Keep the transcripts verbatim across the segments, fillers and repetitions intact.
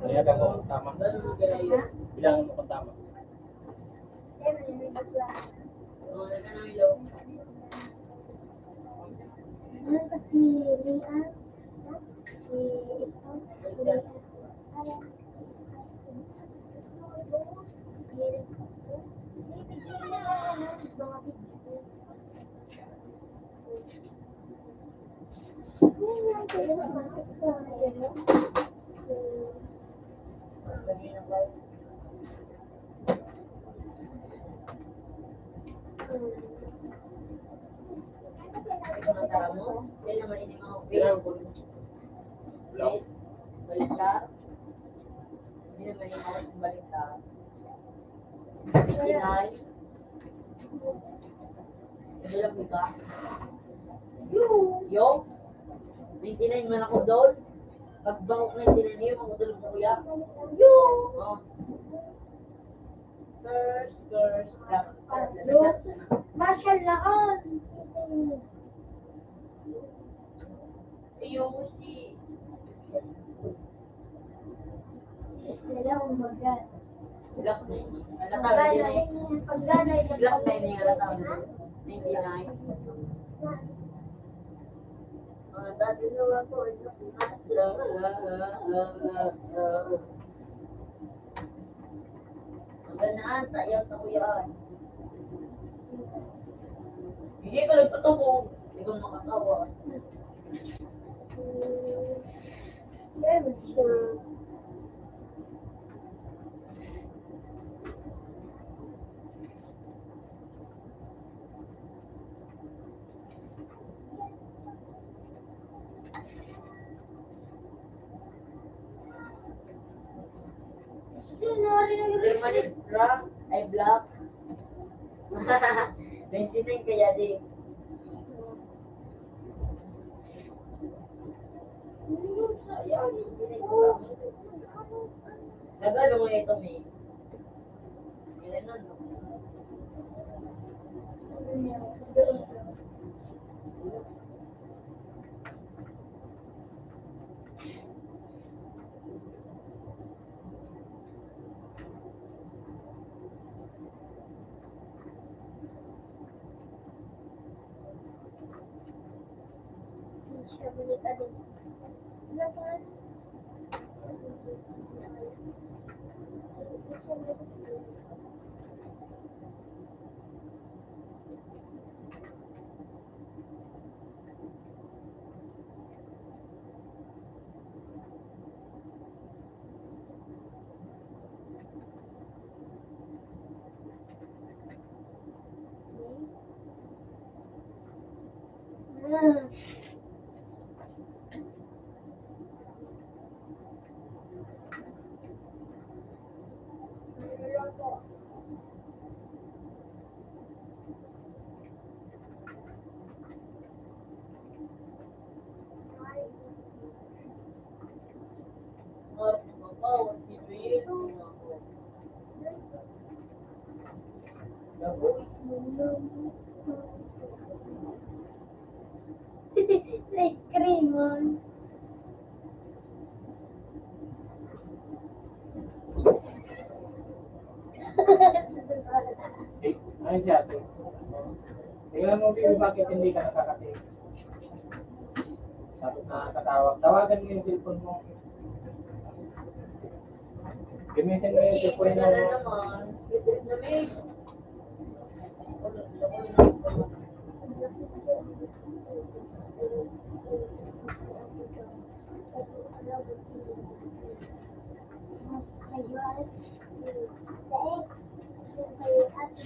Ayan, ako ang tama. Bilangan mo kung tama. Ano kasi, Lian? Si Isang? Samantara mo, kaya naman ini mga Wala. Baliktad. Hindi naman yung mga baliktad. Pinay. Ano lang ka? Yo! Ninety-nine man ako doon. Pagbangok ninety-nine yun, ako doon, kuya. Yo! Oh. First, first, Yo! Marshall na on. Iyo si Hello, kumbaga. Black na yun. Halata na yun eh. Pagganay, pagganay, Black na yun eh, halata na yun. Ninety-nine. Mga dati na ako, ito, ang ganaan, sayang sa kuyaan. Hindi ka nagpatubog, hindi ka makakawa. Very sure. Permanent bra, ay black. Ninety-nine kaya di. Nag-ano nga ito, may Ice cream, man. Ay, siya, ate. Tingnan mo, Bibi, bakit hindi ka nakakatiis? Tapos nakakatawag. Tawagan mo yung cellphone mo. Gamitin mo yung cellphone mo.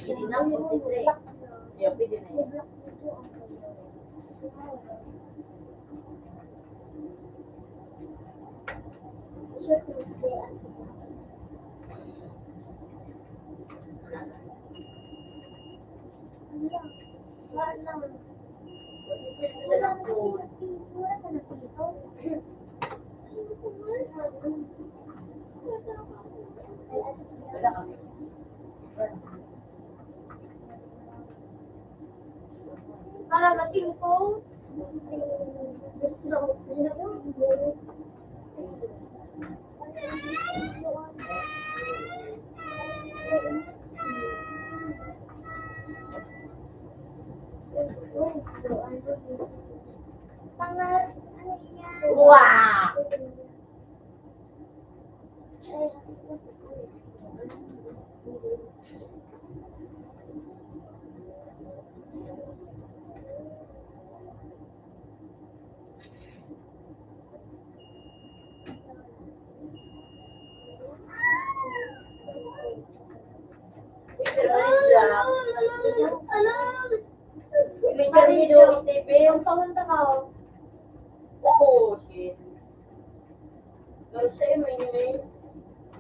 Pwede na, forty-three. Yeah, pwede na yun. Para masingko. Wow! May termino, Stephen. Ang pangunta ka, oh. Oo, shit. Pero siya yung may name.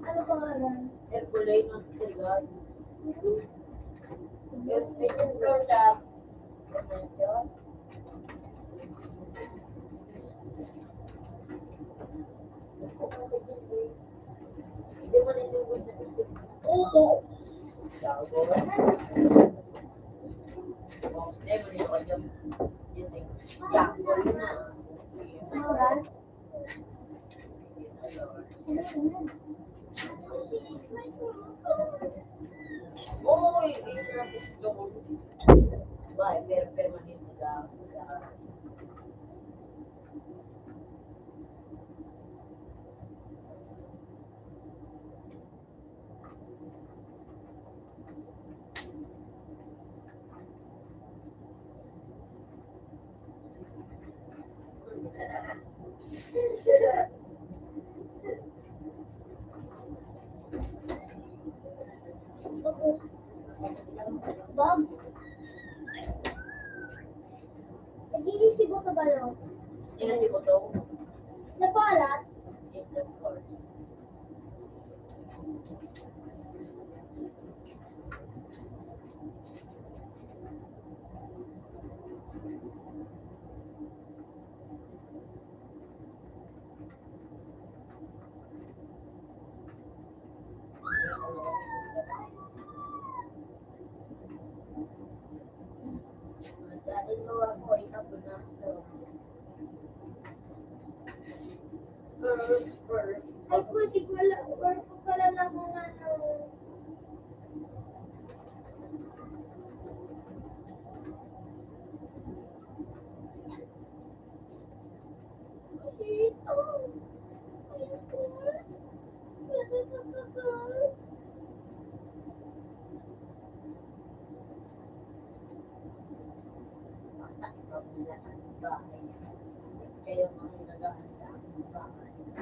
Ano pangalan? Herculano Trigal. Pero may name daw siya. Hindi mo nilugod na gusto. Oo. Uy, hindi na gusto ko. Ba, pero permanente ka. Bob? Nagiging sibo ka ba, no? Sino si Butong? Napalat? Yes, of course. Ay, pwede pala, pwede pala lang kung ano.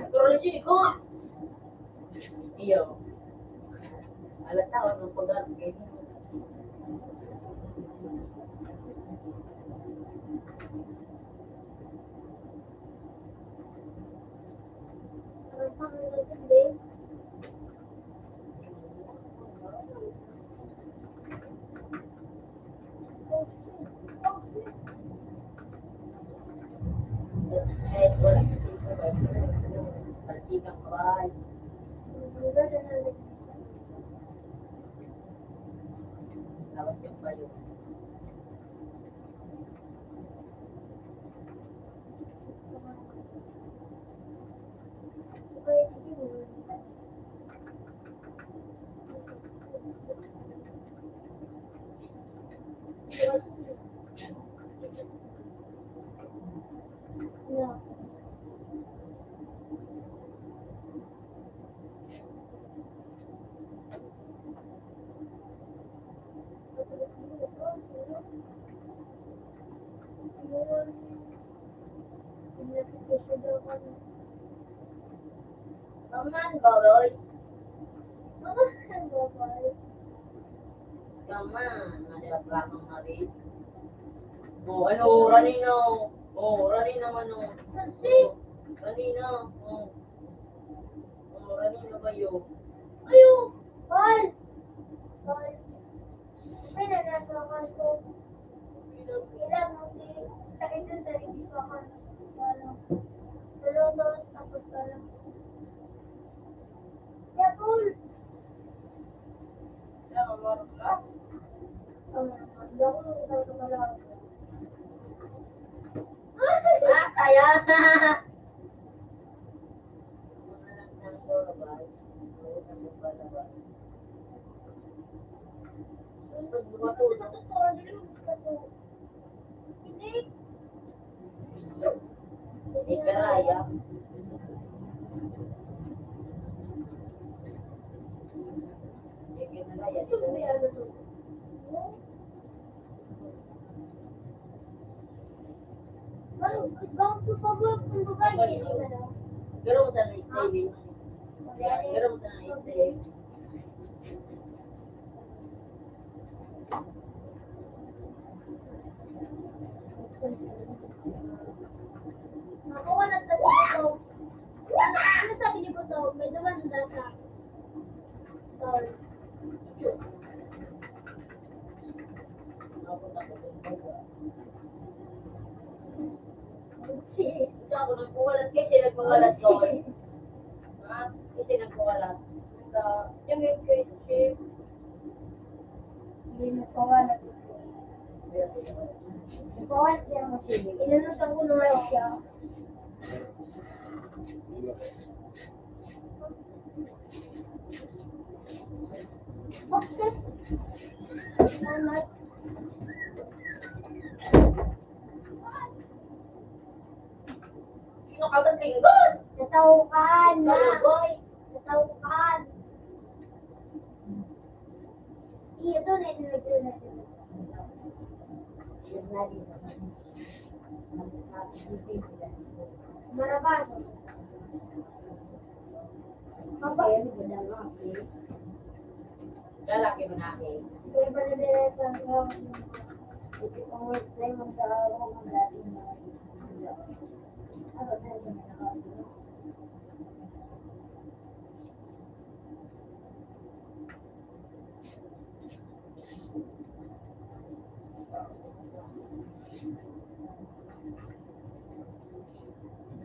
Pero hindi ko. Iyo. Alat na, anong pag-, Come on, Boloy. Come on, Boloy. Come on, madabakang marit. Oh, ano, rani na, oh. Oh, rani naman, oh. Kasi? Rani na, oh. Oh, rani na ba yun? Ayo! Ball! Ball. Ay, nanatakan ko. Ilang, ilang, sakit yung sarili ko. Ano? Tulong daw, tapos ka lang. Yapol! Kaya, marunong ka? Ang, ang, ang, ang, ang, ang, ang, ang, Ah, saya! Hindi karaya. Hindi karaya. Pero mo sana i-stay, eh. Pero mo sana i-stay. Ako, wala talaga. Ano, ano sabi niyo po to? May duman na sa Sorry. Ikaw, ako nagpawalat kasi nagpawalat ko. Ha? Kasi nagpawalat. Sa, yung grade trip. Hindi nagpawalat. Nagpawalat siya, masili. Inunod ako naman siya. Sino ka ba, Tinggol? Nataukan na. Nataukan. Iya, doon, ito, ito, ito. Marabas. Papa. Lalaki mo na, eh. Kaya pala diretso ang tawag mo. Ito pang work time ang sa araw ng dating mga isla. Ano ba yung nakakita?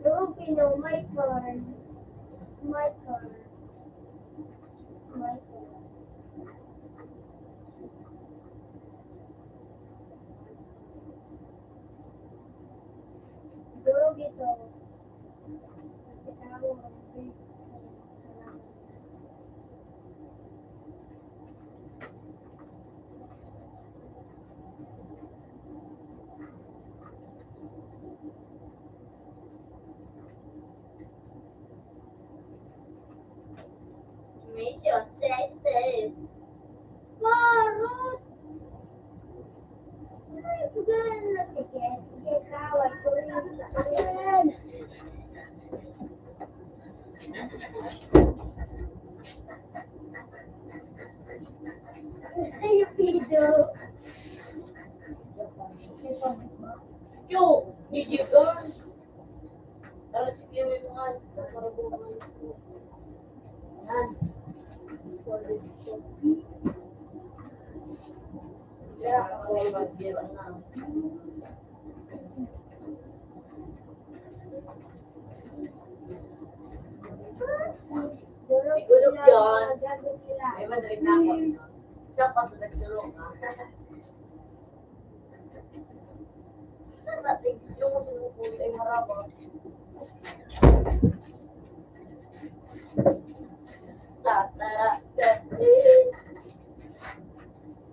Filipino, my turn. It's my turn. It's my turn. Durog ito. Pagkatao, ang Mission success. Parot! Ay, ganun na, sige. Sige, kaway ko rin. Ayan. Ay, yung pido. Siguro yun. May madrid na ako. Siya pa sa nagsurong, ha? Narating siya, yung kulay maraba. Tatara, tatara.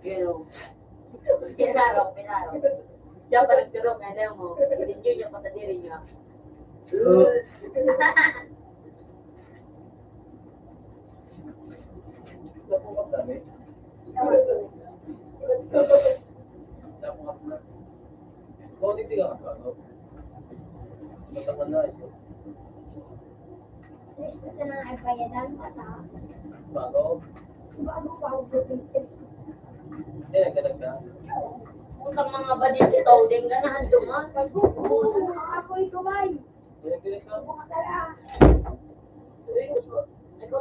Pero, pinaro, pinaro. Siya pa nagturo, nga na mo. Hindi niya pa sa diri niya. Gusto na ay bayadan, mata. Bago? Bago pa ako. Kaya nagdalag na? Utang mga badil ito, ding ganahan duman. Ako ito, ay. Kaya nagdalag na? Ako kasala. Seryoso. Ito,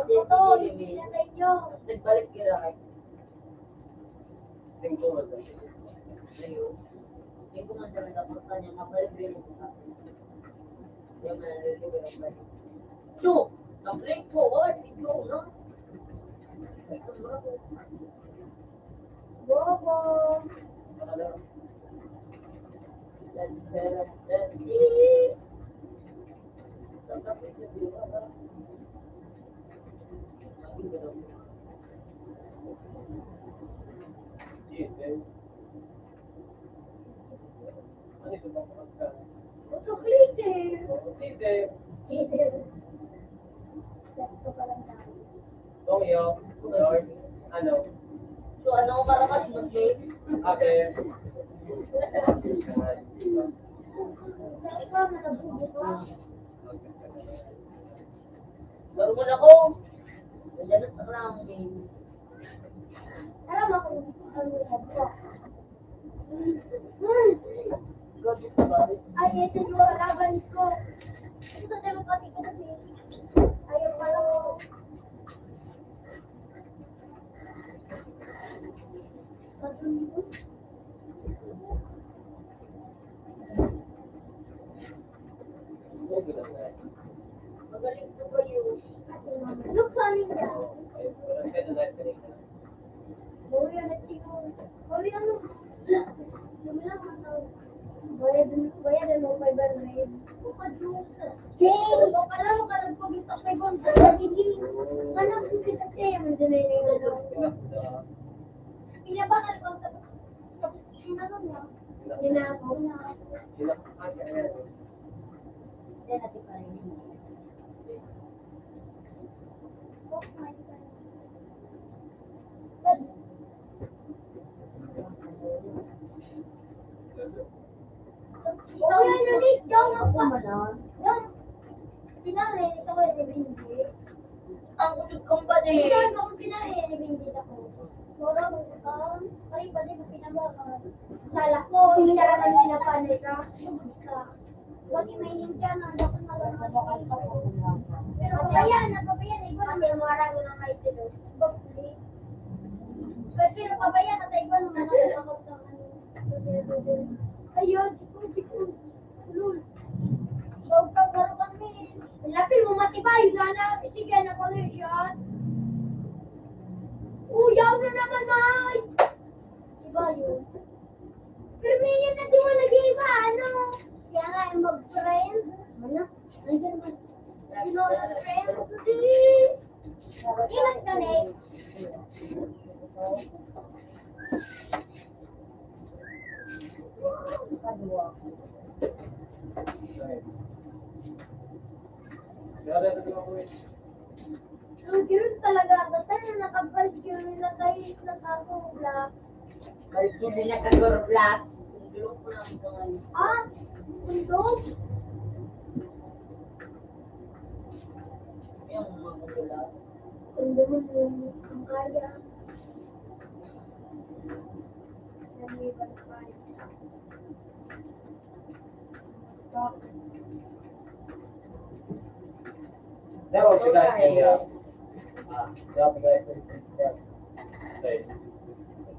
pinatay nyo. Nagbalik kira. Singko man sa iyo. Singko man sa nagkapunta niya, mabalik rin. Kaya man, nag-ready ko yung balik. So, nag-break forward, ito, no? Bobo! Ito, Clayton. Ito pa lang tayo. Tongyo, Lord, ano? So, ano ang karakas mo, Jay? Ate. Saan ka? Malabo ka? Laro mo na ko. Nandiyan na sa ground, eh. Tara, makikita mo na ba? Ay, ito yung kalaban ko. Ito, pero pati ko kasi. Ayaw pala ko. Magaling po kayo. Looks on ninyo. Uy, ano, Tino? Uy, ano? Bayad, bayad, ano, five hundred. King! O, alam mo, karag pag ito, five hundred. Anak ko kita, te, ang dinay na yun. Pinabakal ko, tapos, tapos, inano niya. Ginako na. Yan, ate pa rin. Ikaw na, Nick, daw magpa-, daw, tinanay, ito ko yung Ang kusog kong badi. Ito ang kusog tinanay ni Benji sa ko. Mura mo, um, ay, badi mo pinamahal. Sala ko, hindi ka naman nila panay ka. Lagi may ninja na, dapat malamang. Pero pabayaan na, pabayaan na, iba na may mga rago na may tilo. Pero pabayaan na, iba na may mga rago na may tilo. Ayun, si Kuya Lul. Huwag kang laro kami. Lapil mo matibay, na na, sige na pala siya. Uyaw na naman, ay! Diba yun? Pero may yan na di mo nag-iiba, ano? Kaya nga, yung mag-friend. Ano? Ano yun? You know, friend? Ingat kami. Ang cute talaga. Basta yung nakabal yun, nakahit na ako, black. Kahit hindi niya ka-door black. Ang dulo ko lang ito ngayon. Ah, ang dulo? Yung mga black. Ang dulo mo, ang kaya. Ang iba na kaya. Daw, sila, sila. Ah, daw, sila, sila. Okay.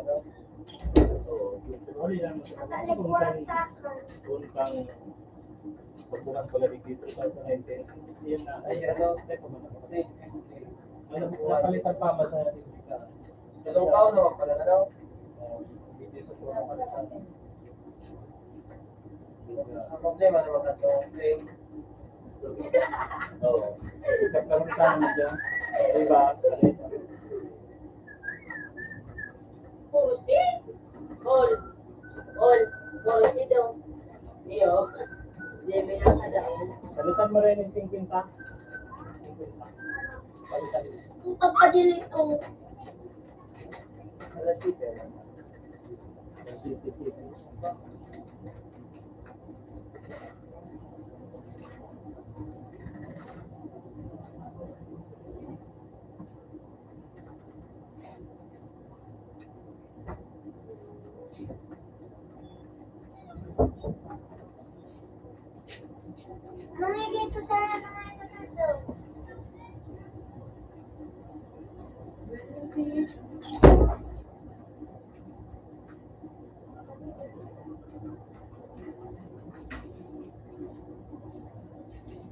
ano? So, yun, tuloy lang sa mga kung saan, kung saan pagbukas pala dito sa nineteen, yun na, ay, ano, ay, ano, napalitan pa ba sa Hello, Paulo, pala na daw. Ang problema naman ka to, okay? Oo. Pagkaroon tayo na dyan. Diba? Puro si? All. All. Puro si daw. Iyo. Hindi, may nakadaon. Palitan mo rin yung singkwenta. Singkwenta. Palitan mo. Ang pagpadilit ko.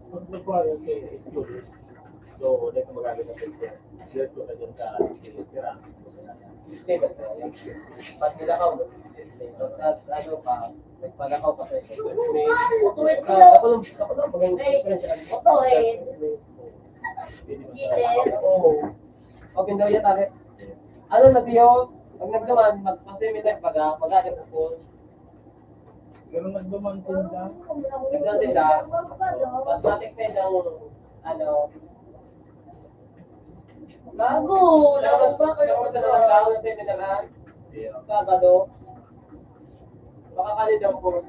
Pag nagkuha yung kay Julius, so, dahil magagamit ng picture, diretso na dyan sa picture. Stable na yan. Pag nilakaw mo, pag ano pa, nagpalakaw pa sa ito. Ako lang, ako lang, maganda. Opo, eh. Oo. Okay daw yan, pare. Ano na siyo? Pag nagduman, magpa-seminar, pag, ah, pag-agad ako. Pero nagduman sila. Nagduman sila. Automatic sila, ano. Gago, laban ba kayo? Dapat sa mga tao na seminar, ha? Sabado. Makakalid ang po.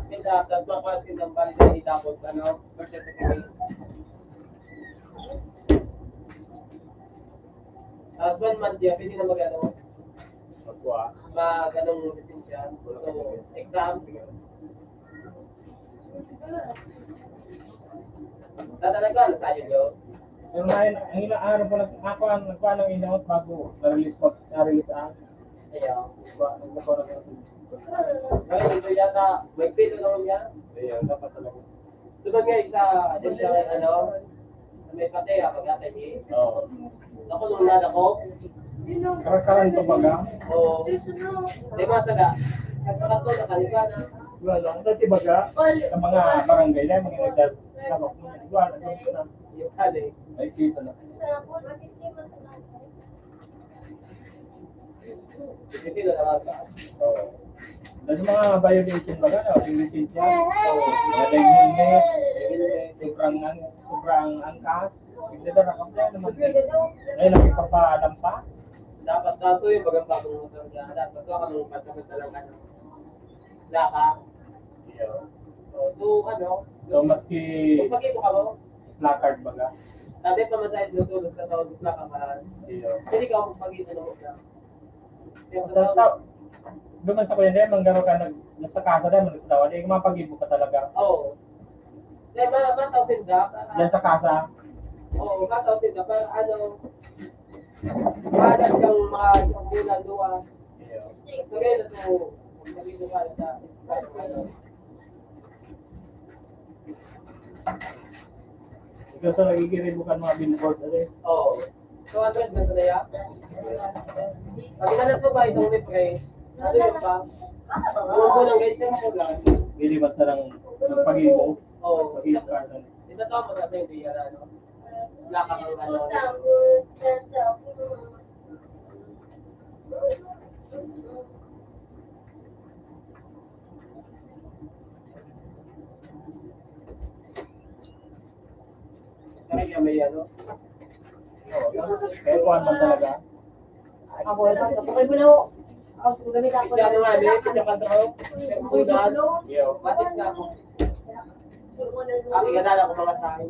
Sila, tapos makakalid ang bali na itapos, ano, birth certificate. Tapos one month yan, pwede na mag-ano, Magkuha. mag-anong lisensya. So, exam. Tatalaga, ano tayo, Diyos? Pero ngayon, ang ina-, ano po, nag-, ako ang nagkuha ng inout bago na-release po, na-release ang Ayaw. Ba, nagkakaroon ng Ngayon, ito yata, may pito naman yan. Ayaw, dapat talaga. Doon nga isa, doon sa, ano, sa may pati, ah, pag-atay, eh. Oo. Ako, nung nada ko, Karakaran ko baga. Oo. Di ba, saga? Nagpakatlo na kanila na. Wala lang. Dati baga, sa mga barangay na, mga nagdal-, sabak mo, di ba? Nagdal-, Yung hali. Ay, kita na. Hindi na lang ata. Oo. Dahil mga violation baga, no? Yung lisensya. Oo. Mga dahil helmet, sobrang ang-, sobrang angkas. Hindi na lang kasi naman. Ay, nagpapaalam pa. Dapat kaso yung bagang bagong motor niya. Dapat ka, anong pagkakas na lang ka. Wala ka. Iyo. So, so, ano? So, maski Kung pag-ibo ka mo, placard baga. Sabi pa man sa Bluetooth, sa tawag, wala ka mahal. Iyo. Pwede ka akong pag-ibo na mo na. Yung Sa, sa, duman sa kuya, dahil manggaro ka, nag-, nasa kasa dahil, manggaro ka, di, mapag-ibo ka talaga. Oo. Dahil ma-, mataw sinda, ah, Yan sa kasa. Oo, mataw sinda, pero ano, maalat kang mga isang bulan, duwa. Iyo. So, ngayon, so, nag-ibo ka na sa, ano, Ikaw sa nagigiribo ka mga billboard, ano eh? Oo. Two hundred na sa daya. Pag inanap ko ba itong libre? Ano yun pa? Ang kulang guys, yung kulang. Hindi ba sarang pag-ibo? Oo. Pag-ibo ka, ano? Di ba tao maganda yung biyaran, no? Wala ka pang ano. Kaya may ano? Oo, kaya kuwan man talaga. Ako, ito, ito, ito, ito, Ako, gamit ako. Hindi, ano nga, may pizza ka daw? Ulan. Yo. Batik na ako. Ang igadala ko mga sign.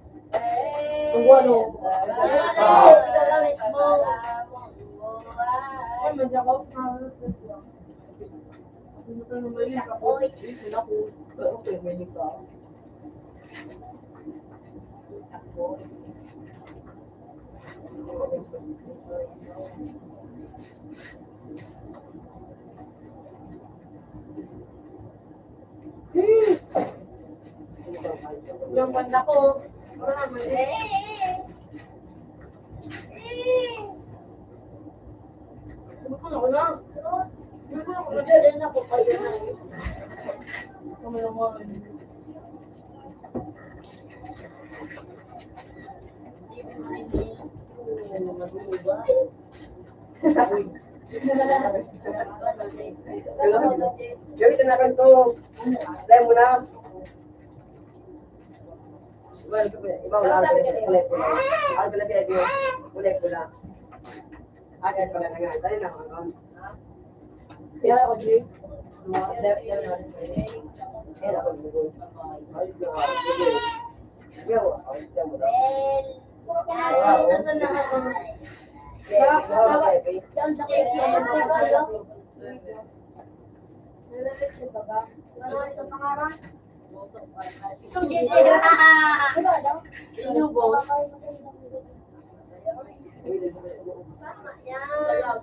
Kung ano. Ay, madya ko. Yung banda ko. Gawin na kan to. Tayo muna. Iba, wala ka na, kulay pula. Ang pula, pula, pula. Akin pala na nga. Tayo na, mga. Kaya ako, Jay. Kaya ako, Jay. Kaya ako, Jay. Ikaw, Jay. Inubos. Tama yan.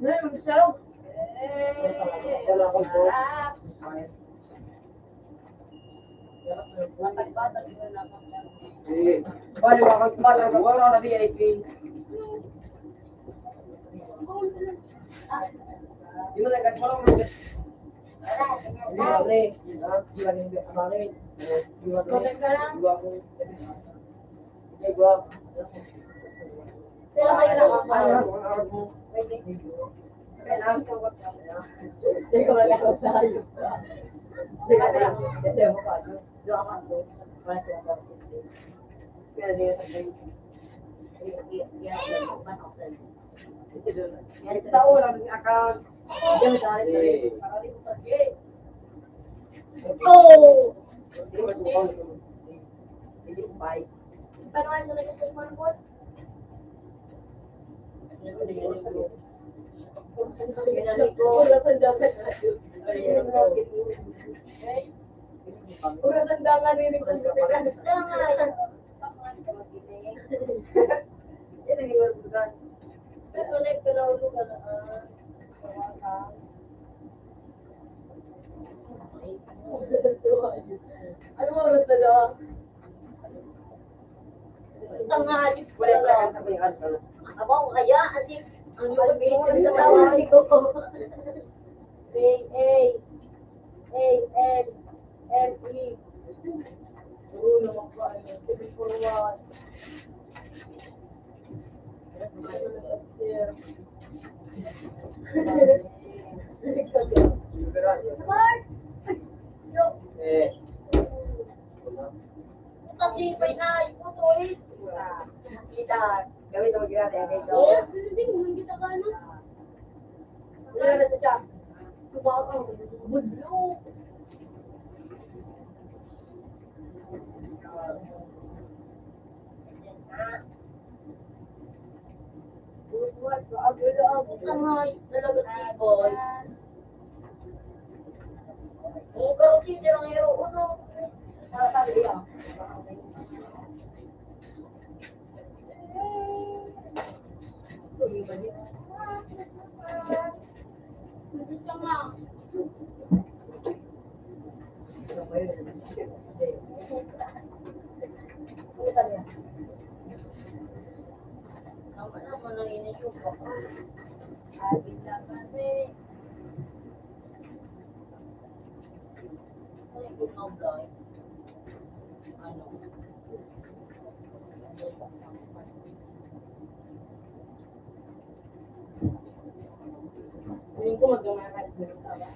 Ngayon, siya. Eh, sarap. Bali, bali, bali, wala na V I P. Di mo na, kahit walang mga, di ba, pre? Ha? Di ba, di ba, pre? Di ba, pre? Di ba, pre? Di ba? Pero kayo lang ako. Ano, ano, ano? Kailangan ko wag ka na. Hindi ko wala ko tayo. Hindi ka pala. Kasi mo pa, no? Doon ako, ano? Wala siya pa. Kaya di ka sabihin. I-, i-, i-, i-, Kasi doon. Yan, sa oras ng account. Hindi, dahil sa rin. Para di ko sabihin. Oh! Hindi, mas mukha. Hindi, bye. Paano nga sa nagkakasal mo? Ano oras na daw? Tanghali pa lang. Wala pa lang sa may ano. Aba, o kaya, as in, ang lupit ng tawa ko. A, A, A, N, M, E. Oo, naman pa, ano, seven four one. Eh. Ang sipay na, ay, puto, eh. Kita, gawin mo, ginagawa, eh. Eh, hindi mo kita ka, ano? Wala na sa tiyan. Tumawa ka, budlo. Ang ay, talaga, tibay. Ang karoon, sirang hero, ano? Para sabi niya. Feeling ko magmamahal na rin tayo.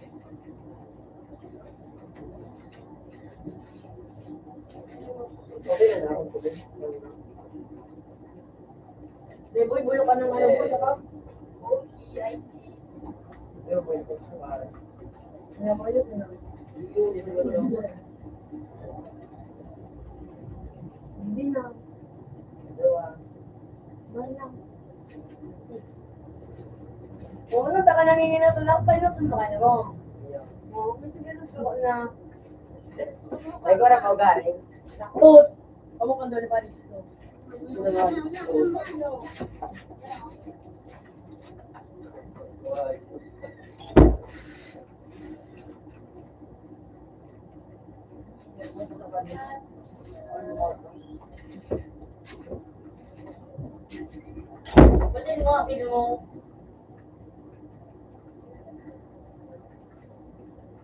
Okay na lang. Deboy, bulok ka ng ano, bulok ka. Ano ba yun? Hindi na. Wala. Oo, no, taka nangingina to, nakapay na to, baka na wrong. Oo, may sige na to na. Ay, ko na kaugali. Takot. Amo kang doon pa dito.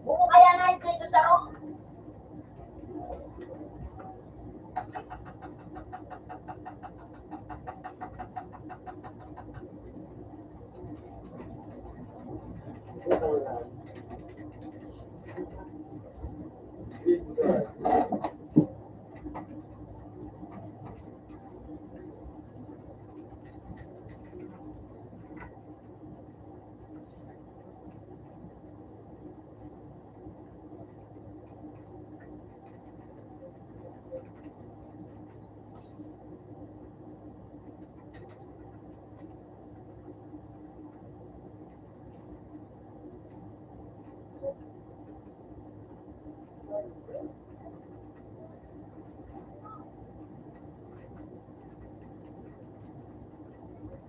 Buko kaya na ito, ito sa room.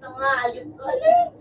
Mga ayos ko, eh.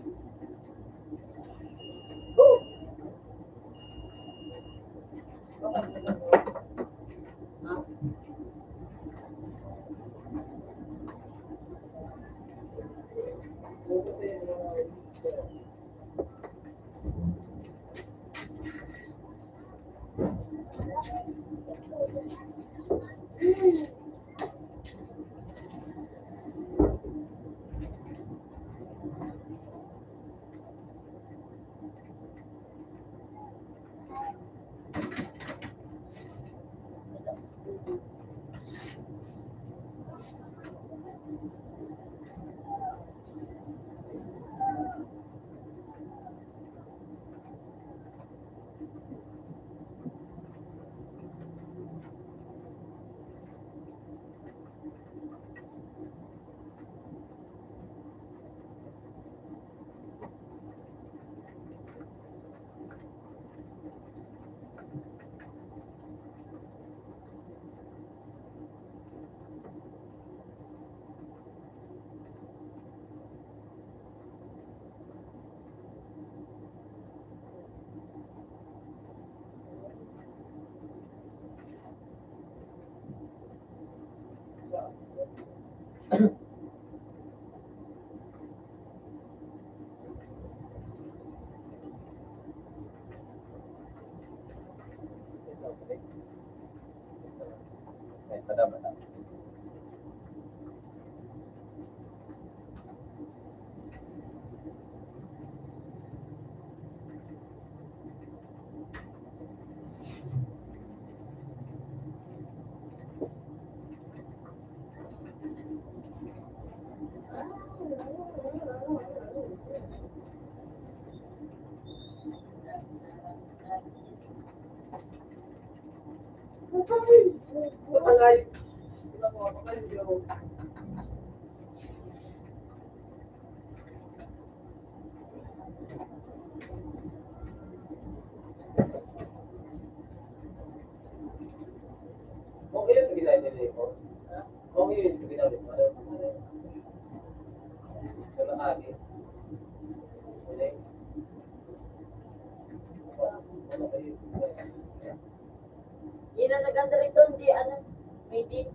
Yun ang naganda rin doon, di ano, may di.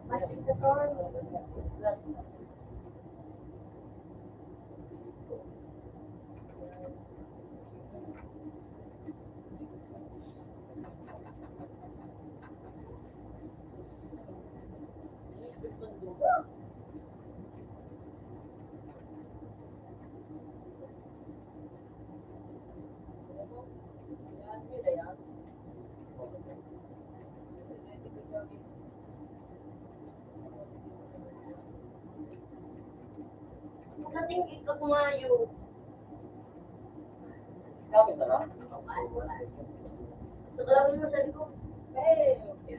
Mas isa to. Kating ikaw kumayo. Gamit na lang. Sa kalaban mo, sabi ko, eh, okay.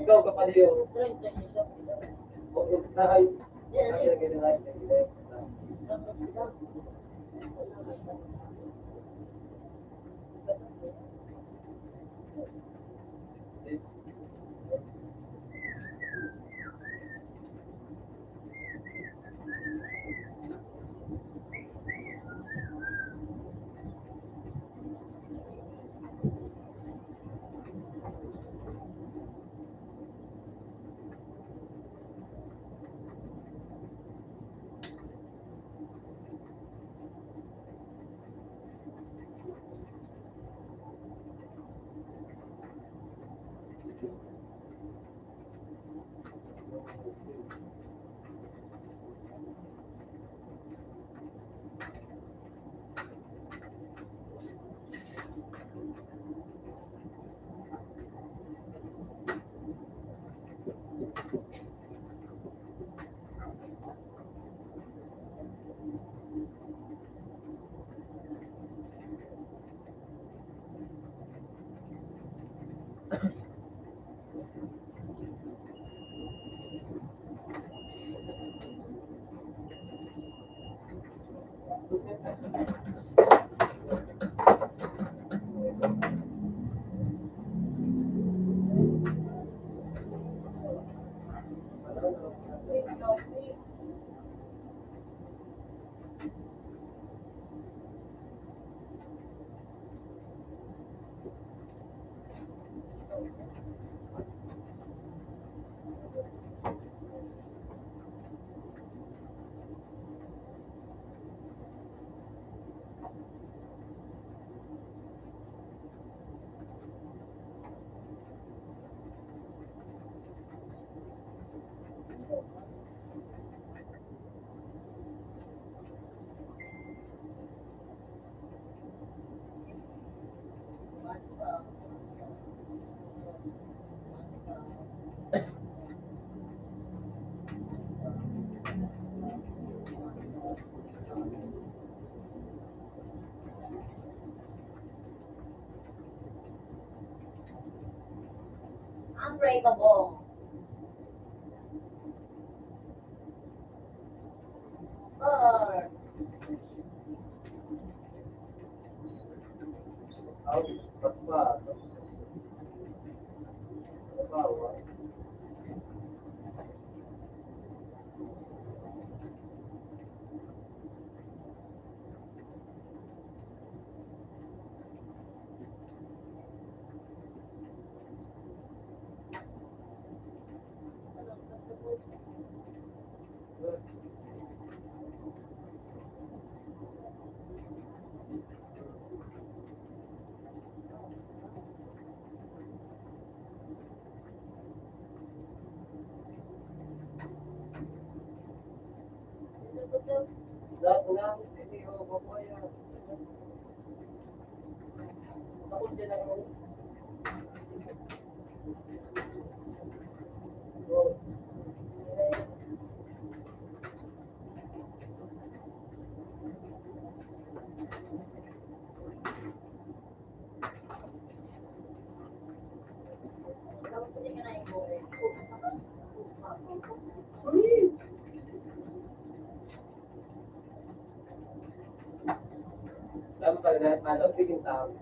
Ikaw ka pa niyo. Unbreakable. Or Alam mo talaga, ano, tigil tao.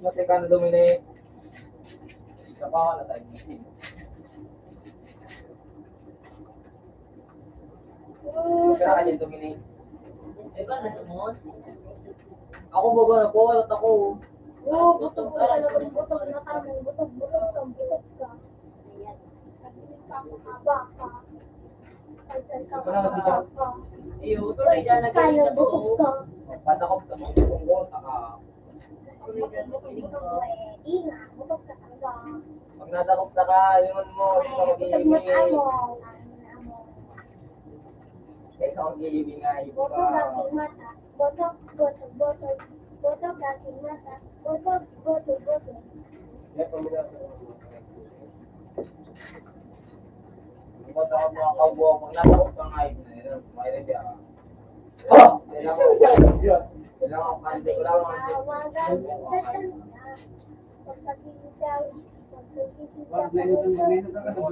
Mati ka na, Dominic. Trabaho na tayo. Kaya ka dito, Dominic. Ikaw na, Domon. Ako, baga na po, alat ako. Oo, butog ka, alam ko rin, butog na tayo, butog, butog ka, butog ka. Ayan. Nagpapahaba ka. Pagkal ka, pahaba ka. Iyo, ito na, dyan, kaya nagkikita ko. Butog ka. Patakot ka, butog ka. Pag nadakop na ka, yun mo, ikaw mag-iibigay. Ikaw mag-iibigay. Boto, gating mata. Boto, boto, boto. Boto, gating mata. Boto, boto, boto. Boto, mga kabuo, pag nadakop ka nga, yun, yun, may rin yan. Oh! Kailangan ko kanto, kailangan ko kanto. Tawagan kita na. Pagkakita, pagkakita ko sa mga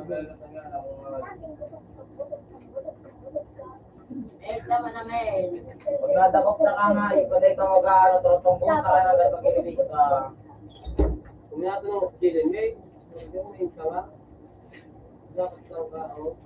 ating butok, pagbutok, pagbutok, pagbutok ka. Eh, tama na, Mel. Pag nadakop na ka nga, ipatay ka mag-aano, totong buta ka na, dapat makinig ka. Kung may ato ng oxygen, Mel, hindi mo yung tanga. Dapat tanga ka, oh.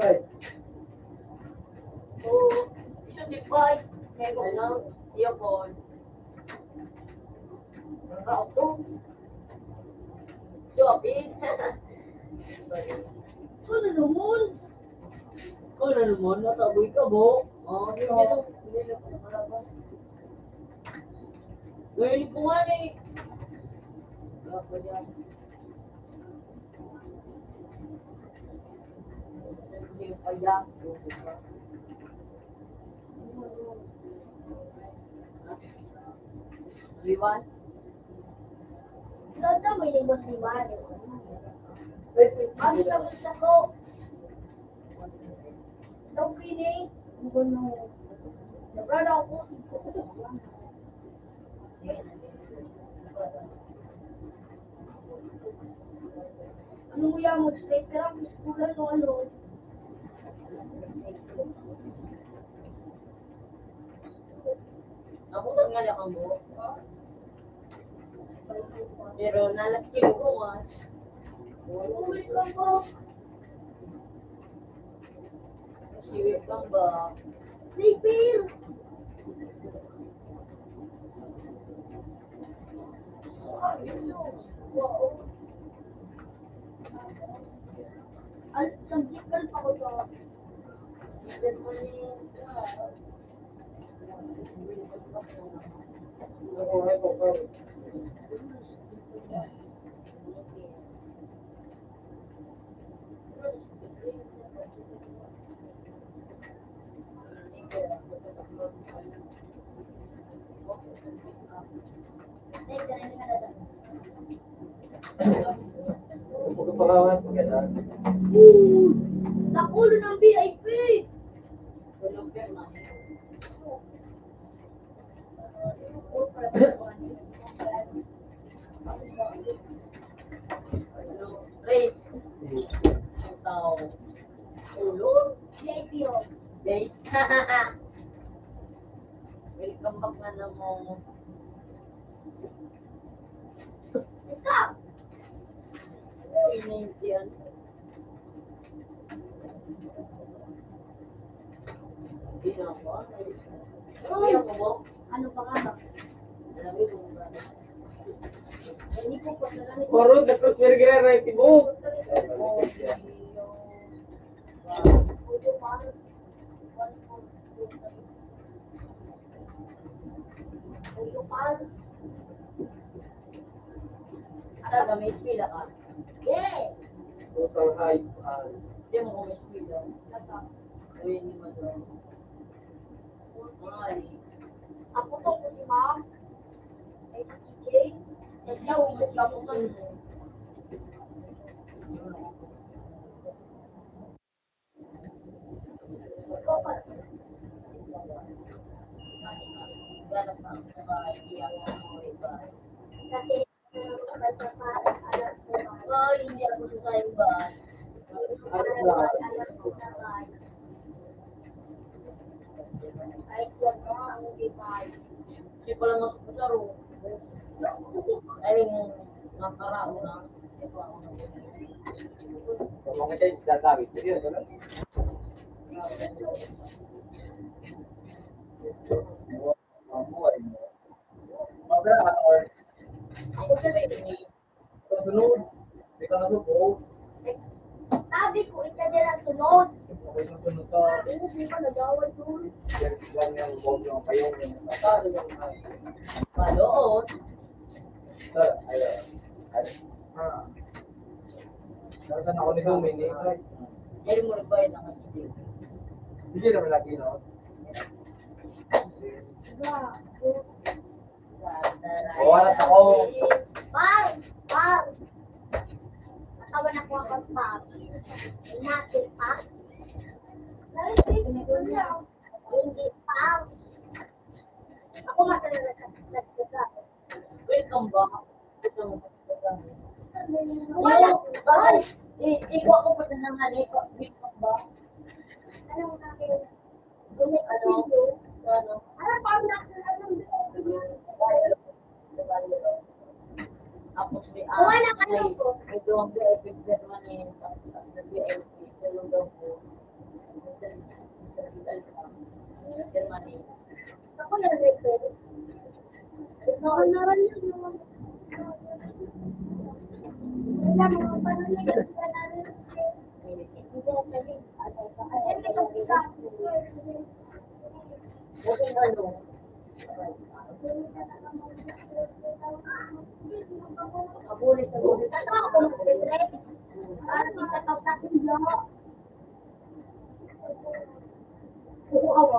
Ay. Oo. Isa, di ba? May ano? Earphone. Ako. Joby. Ano naman? Ano naman? Nataboy ka, bo? Oh, hindi na, hindi na, hindi na. Ngayon ko nga, eh. Wala pa yan. Hindi pa yan. Iwan? Lata mo yung iwan-iwan. Ang tapos ako. Daw kini. Ang gulo. Nagkala ako. Ano mo yan? Mag-stay ka lang. Iskulan o ano? Nabutan nga lang ang buhok. Pero nalas yung bukas. Uy, ka ba? Siwi ka ba? Sleeping! Al-, subject ka pa ko to. Pagkapangawan, pagkadaan. Nakulo ng V I P! Ray, ikaw, ulo? Guys, welcome back na naman. Ikaw! Uy, nandiyan. Ano pa nga ba? Parod na cross burger na yung tibok. Talaga, may eskwela ka? Yes! Total high, ah, Hindi mo kung may eskwela. Ay, hindi mo daw. Ay. Ako to, si ma'am. Ay, si J J. Naglaw, mas kaputan mo. Kasi ay, hindi ako sa sayang bahay. Kahit wag mo ang ibay. Kasi pala mas masaro. Ay, yung mga karao na. Kung mga kayo, gagawin ko yun, ano? Ang buhay mo. Magra, ano, or sa sunod, di ka nasubo. Sabi ko, ika dira sunod. Okay, sa sunod ka. Sabi ko, di ba nagawad doon? Yan, yan, yan, huwag yung kayo, yung Maloot. Sir, ayun. Ay, ah. Sir, saan ako nito? May name. Dali mo nagbayad ng Hindi naman lagi, no? Wala ako. Par! Par! Natawa na ko ang par. Natin pa. Hindi pa. Ako masaya na nagkakaroon. Welcome back. Wala. Ay! I-, ikaw ako pa sa nangan, ikaw. Welcome back. Anong akin? Ano? Ano? Ano pa ang natin? Anong Tapos may, ah, Kuha ng ano may, ko. May doon ko, eh, picture man eh. Tapos ang V I P, tulog daw po. Germany. Ako lang, Red Velvet. Ikaw, ano rin yun, yung wala, mga panonood na namin. Ay, may kapit ka. Buti ano. Mabulit, mabulit. Ito ako, magpiprint. Para kita pagkakita. Kukuha ko.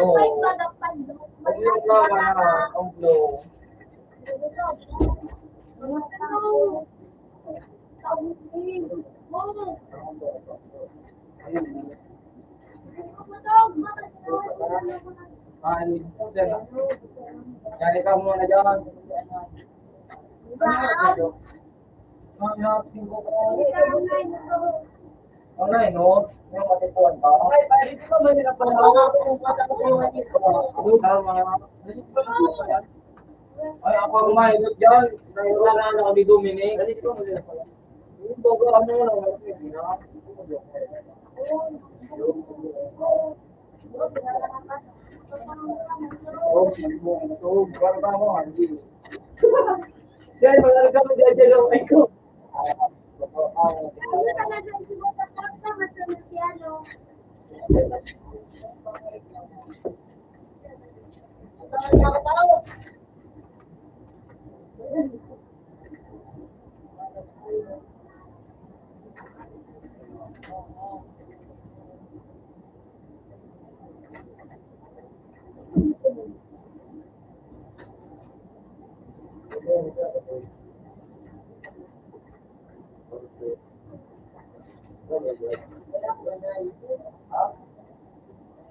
blue. Ang blue naman na, ang blue. Ay, dyan. Yan, ikaw muna dyan. Ano yan? Singko ko. Ano yun, no? Yung matipuan pa. Ay, pwede ko man nila pala. Ako kung patang ko yung ito. Tama. Ay, ako ang mahirap dyan. Naiwanan ako ni Dominic. Yung bago ano yun, ang mahirap. Oh, oh, oh, oh, oh, oh, oh. Yan, mga nagkakadya-dya lang. Ay, ko. Ano talaga yung sumasapak na mas Feliciano?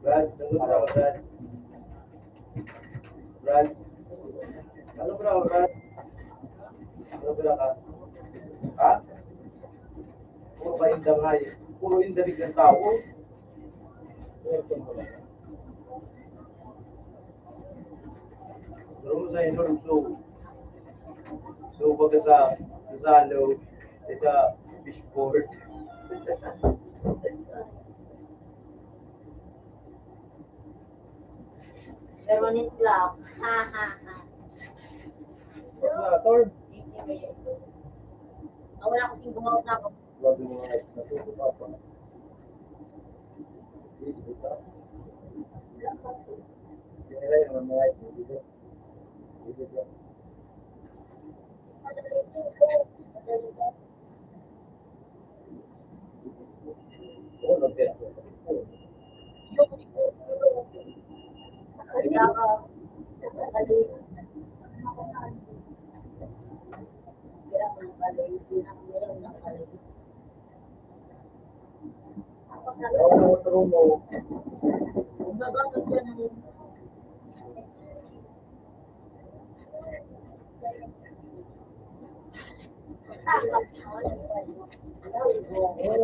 Brad, ano ba, Brad? Brad, ano ba, Brad? Ano ba ka? Ha? Puro ka indangay. Puro indangay ng tao. Pero mo sa inyo, so, so, pagka sa, sa Salo, sa fishboard. Permanent lock. Ha, ha, ha. Wala, Tor. Hindi kaya ito. Ah, wala kasing gumawa na ako. Wala yung mga ex na ito, wala pa. Hindi, hindi pa. Hindi nila yung mga ex, hindi ba? Hindi ba?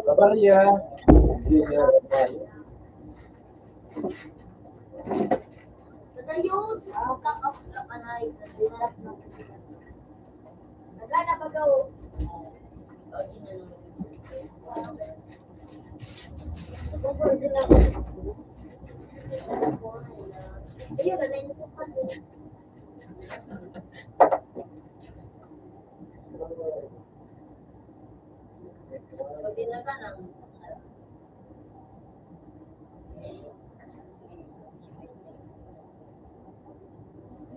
Babarya. Nagana pa daw. Ayun, nanay mo pa. Pag tinatanong,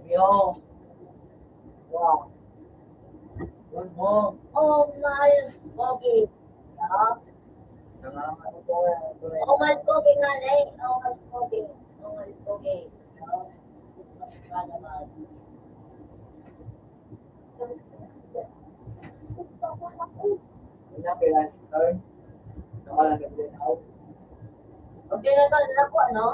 Yo. Wow. Good mo. Oh, my pogi. Yeah. Nangangaroto yan, bro. Oh, my pogi nga, eh. Oh, my pogi. Oh, my pogi. Yeah. Wala naman. Wala, kailangan turn. Nawala na din out. Okay na to, ano na po, ano?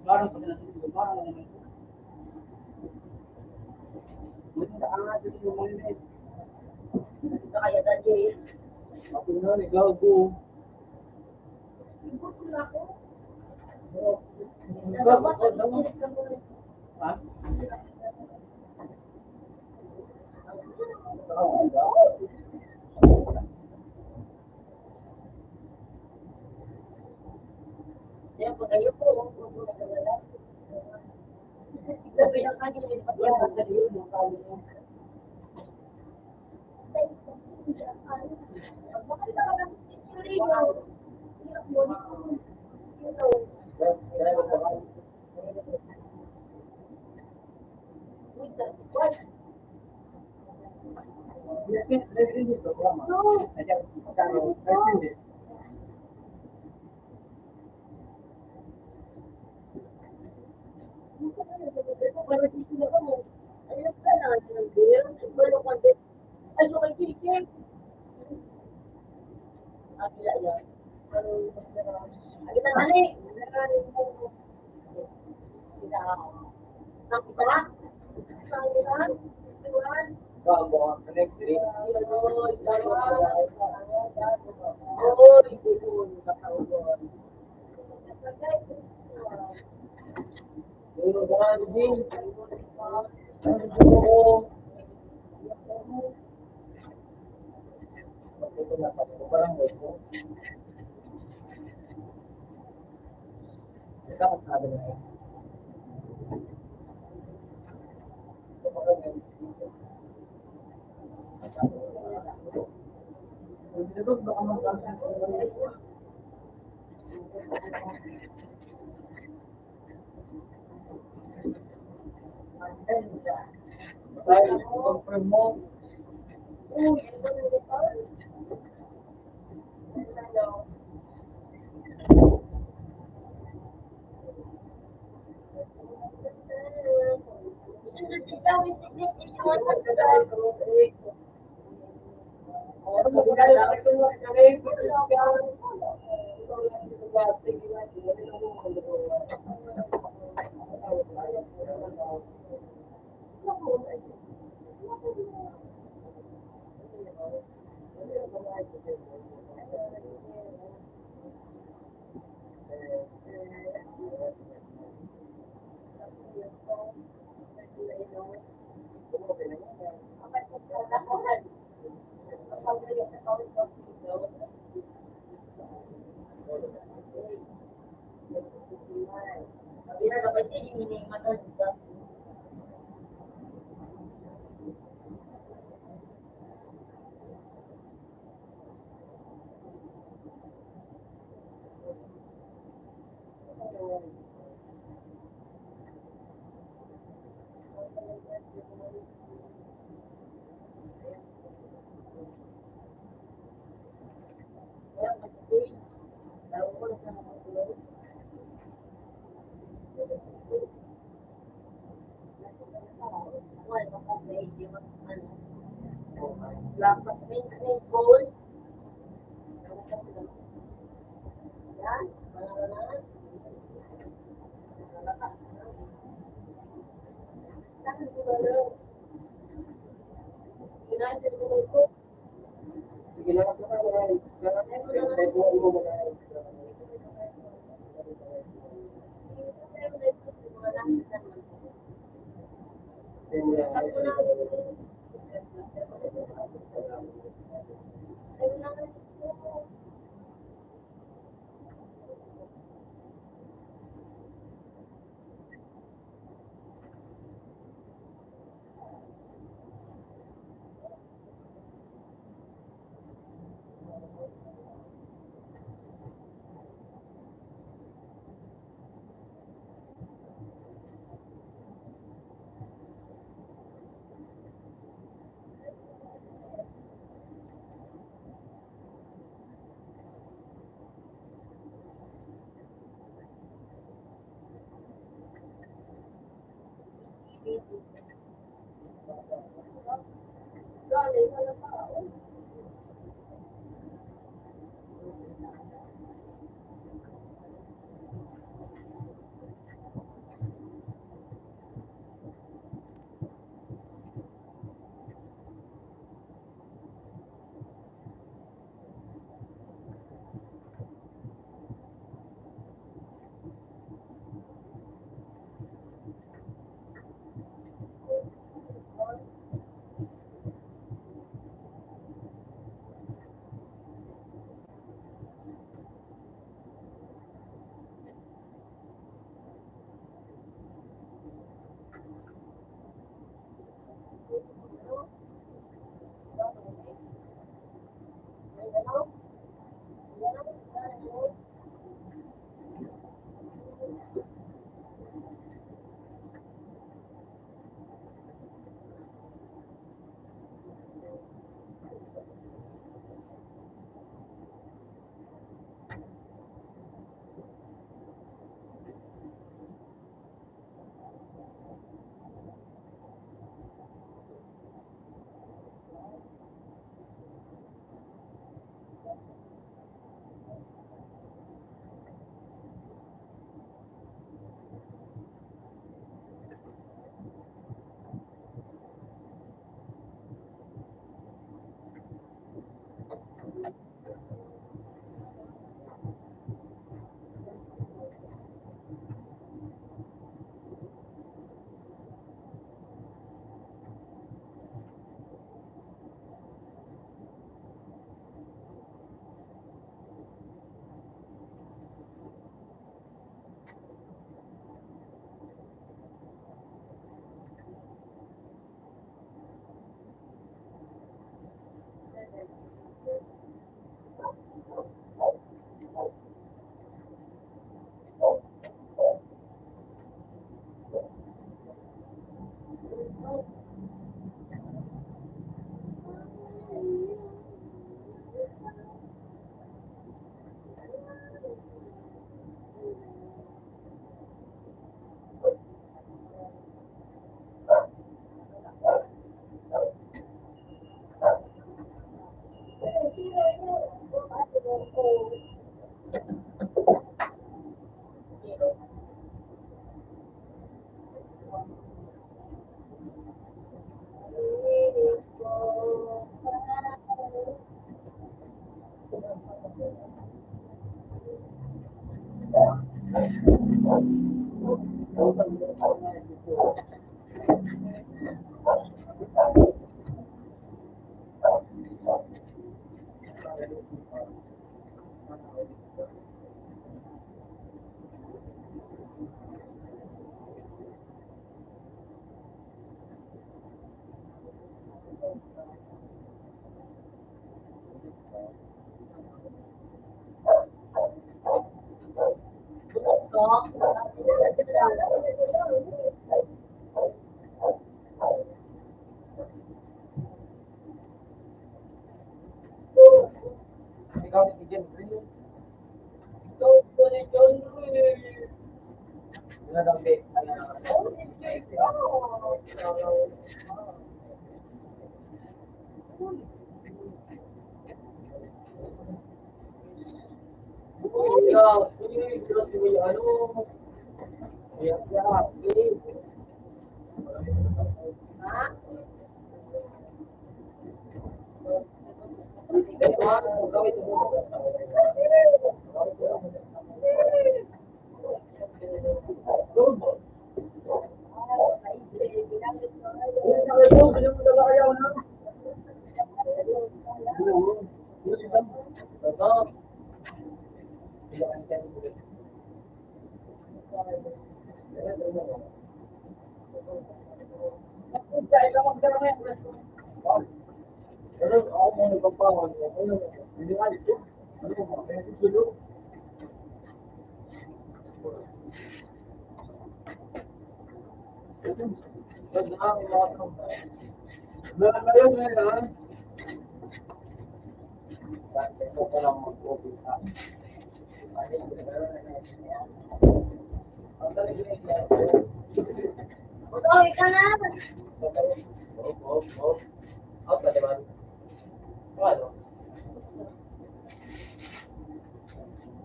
Parang pag nasa iyo, parang ano na ito. Buti na ang ating yung mga yun eh. Kaya dali eh. Ako na, nagago. Gago, gago. Ha?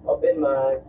Open mic.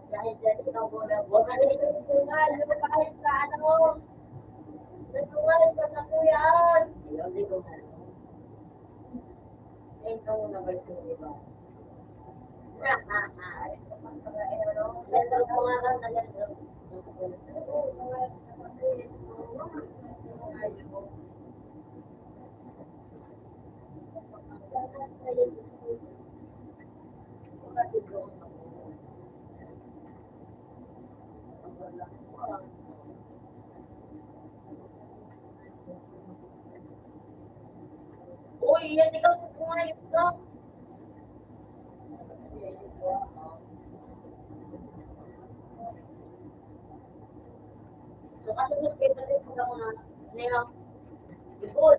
Dahil dyan, ikaw muna. Huwag ka rin ito, ito, ito, kahit sa ano. Ito nga, ito sa kuya. Ayaw, di ko na. Eh, ikaw muna ba ito, di ba? Ito, mga kanta yan, no? Uy, yan ikaw, kukuha yung ito. So, kasi mas kita rin pag ako na, ano yung, ipon.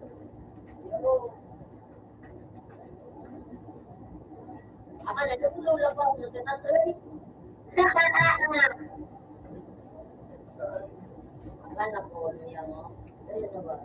Ako, nagkatulog lang po ako, nagkatulog. Wala na po, ano yan, oh. Ayun na ba?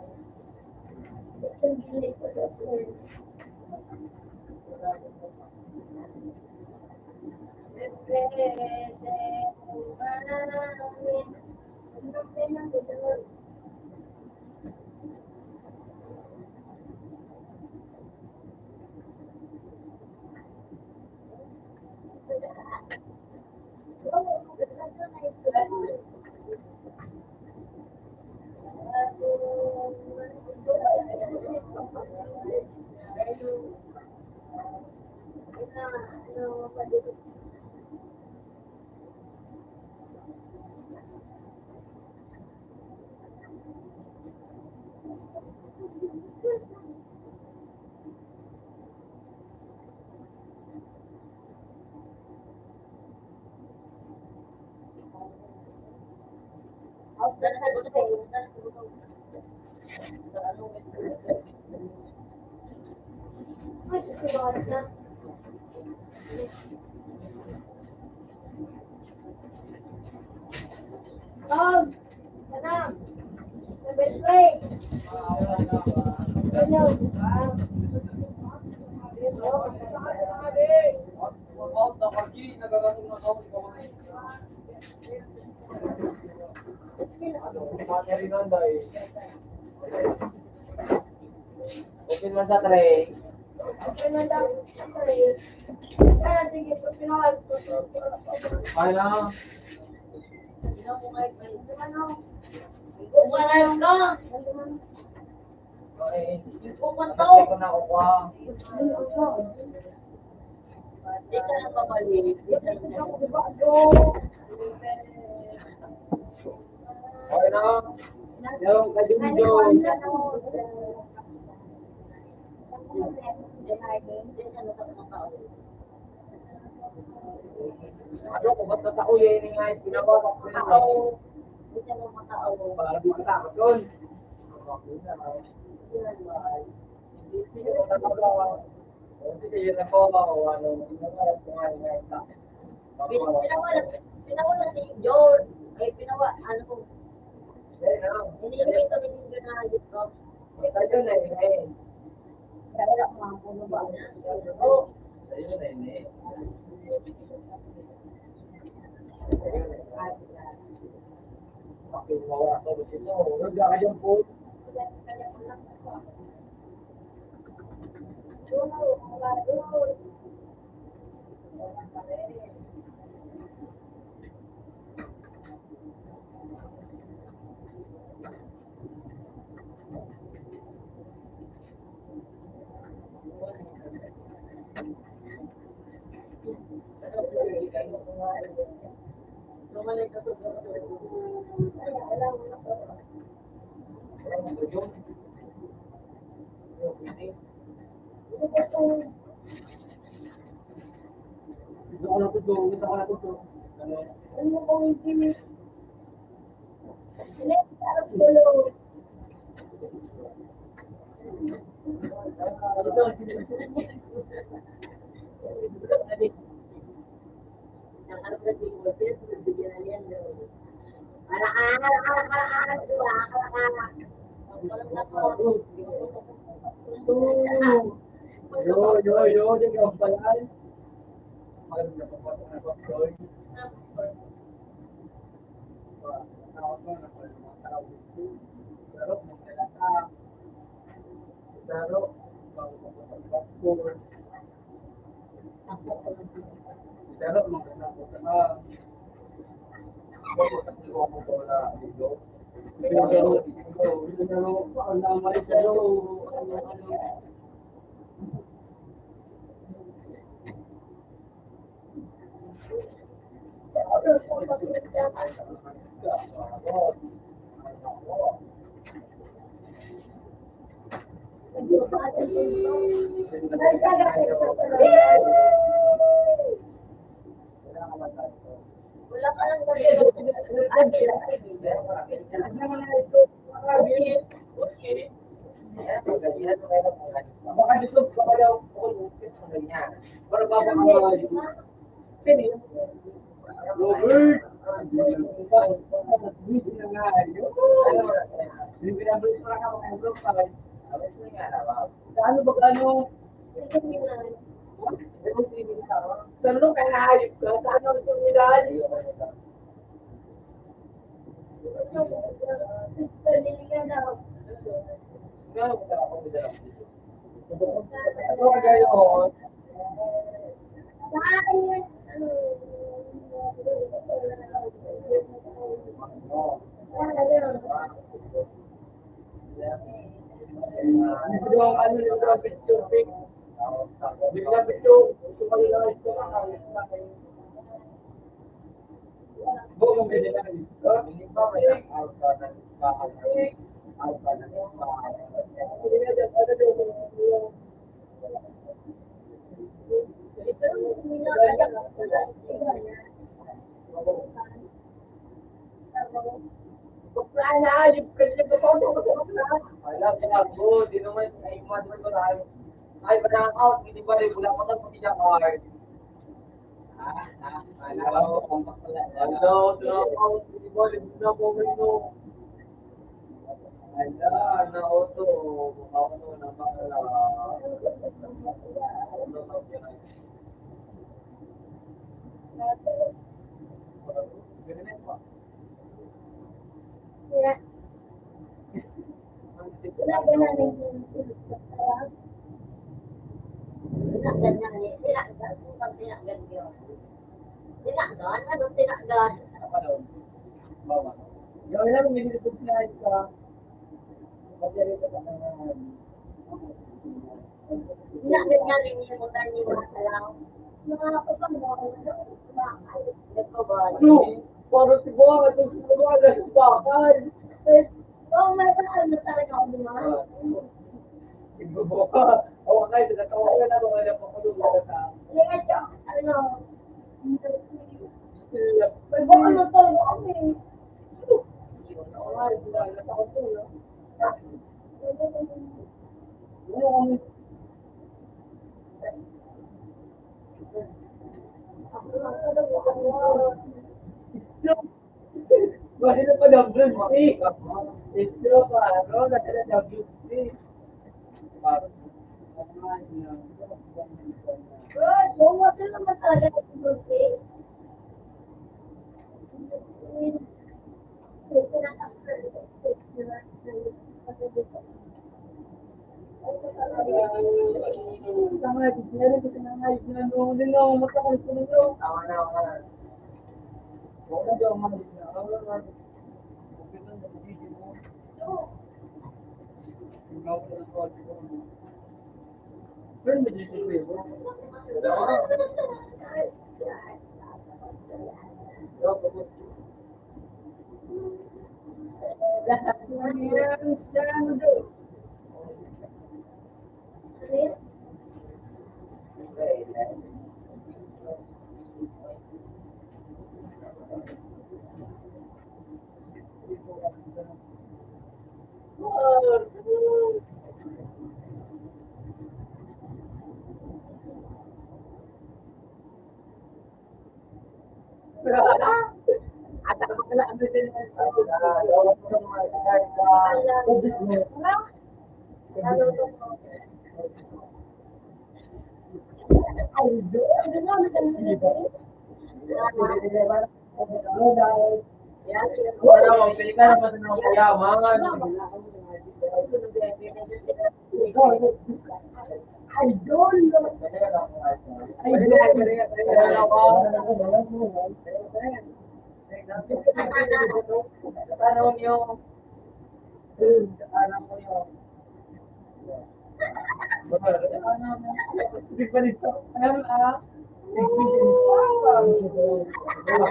Open man sa tray. Open man daw sa tray. Ah, sige, pag pinawal ko. Ano? Ano? Umalas ka? Ay, upat tao. Hindi ko nakuha. Di ka na pabalik. Di ka na pabalik. Okay na. Yung kay Junjun. Ano ko, ba't natao yan? Yung nga, pinababak ko na tao. Para di matakot yun. Hindi ko natatawa. Hindi ko natatawa. Ano, pinawala, pinawala si John. Ay, pinawa, ano, hindi ko ito, hindi ko na, hindi ko. Ayun na, ayun na. Kaya wala ko mga puno ba? Oo. Ayun na, ayun na. Ayun na. Bakit wala ka ba sila? Wala ka dyan po. Yo, yo, yo, di ka pala. Maganda pa po sa mga Pinoy. Ano ba, ano? Ano kaya hayop ka? Saan ang otoridad? Wala, gago. Di naman, ay, man, man, man, ay, ay, ba na out, hindi pa rin, wala pa lang pati niya card. Ah, ah, hello, hello, hello, hindi pa rin, wala pa rin, no. Ala, na auto, auto na ba? Ina, ganyan, hindi mo tayo mga salaw. Mga kapag mga, mga, ano ba? Ano? Parang si Buwan, at si Buwan, at si Bakal. Eh, oh, may bakal na talaga ako, mga. Ikaw ba? Awa kayo, nagkatawa ko na, mga napakulong na sa. Ano? May bakal na talaga ako, eh. Awa kayo, nagkatawa ko na. Bakit na pa W C? Istro pa, ano? Nasa na W C. Good! Bumoto naman talaga sa W C.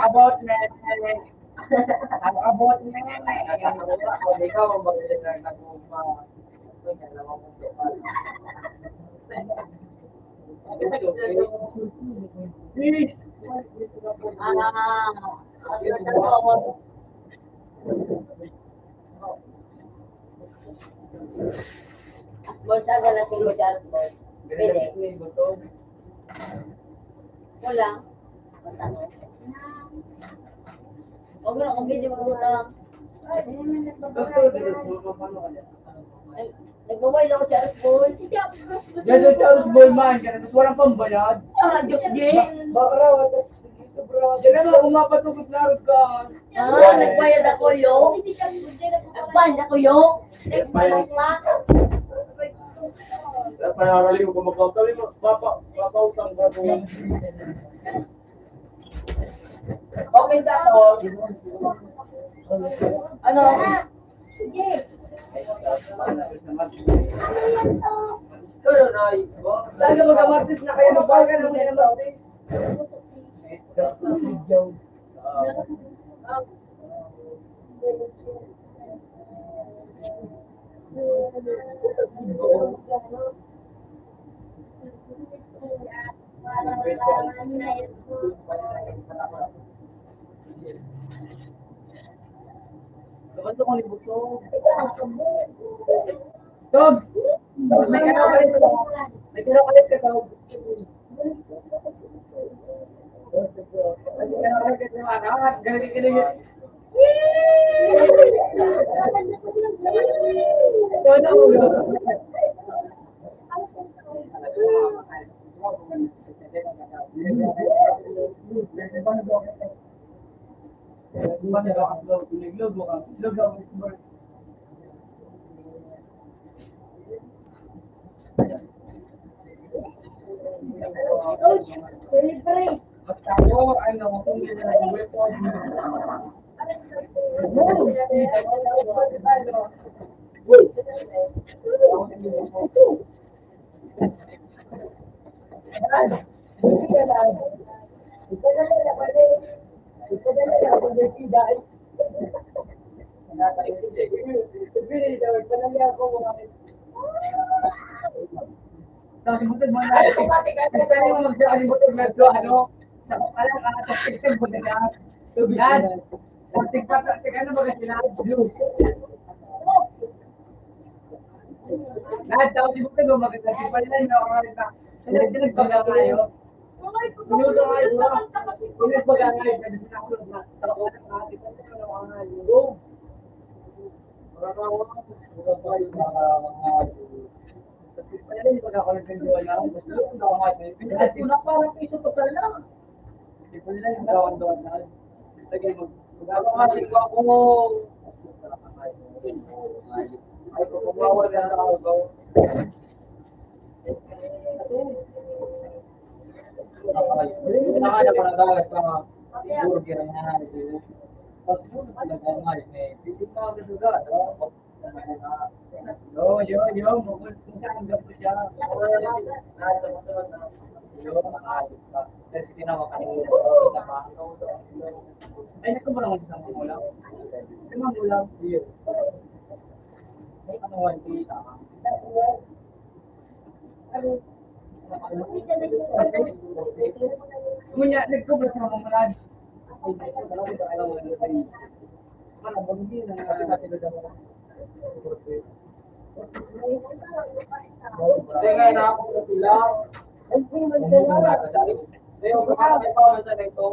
About na. Ang abot na. Ikaw ang magaling na nag-uumpa. Ah. Asbol, sa gala si Kuya Asbol. Pwede. Wala. Huwag mo na kung pwede magbutang. Ay, nagbabay lang ako si Asbol. Yan daw si Asbol man, kaya tapos walang pambayad. Ah, joke din. Ba-, bakra, tapos sobra. Yan naman, kung mapatubig na rin ka. Ah, nagbayad ako, yo. Nagbayad ako, yo. Nagbayad pa. Kaya panarali mo, kung magkakali mo, papa, papautang ka po. Okay sa ako. Ano? Pero, Noy, talaga mag-amartis na kayo, magbagal na kayo ng amartis. Dogs! May kinakalit ka, may kinakalit ka, Dogs. Sabi mo, "Tignan mo, tignan mo, magkakalimutan na ito, ano? Sa parang, ah, sa picture mo na yan." Yan. Plastic pa, plastic, ano ba kasi na? Blue. Lahat daw, di ba, maganda, di ba, yan, no? Ang, ang, ang, ang, ang, Minuto nga ito, ah. Minuto nga ito, ah. Yo, yo, yo, kung saan ka po siya. Yo, ayos ka. Kasi tinawag ka nila. Ay, naku, wala akong isang magulang. Isang magulang. Iyo. Ay, ano, one day, tama. Ngunyan, nagkubra sa mga mga. Kaya nga, inaako ko sila. Ay, hindi naman sila. Kaya, kung ano, may pangalan sa ito,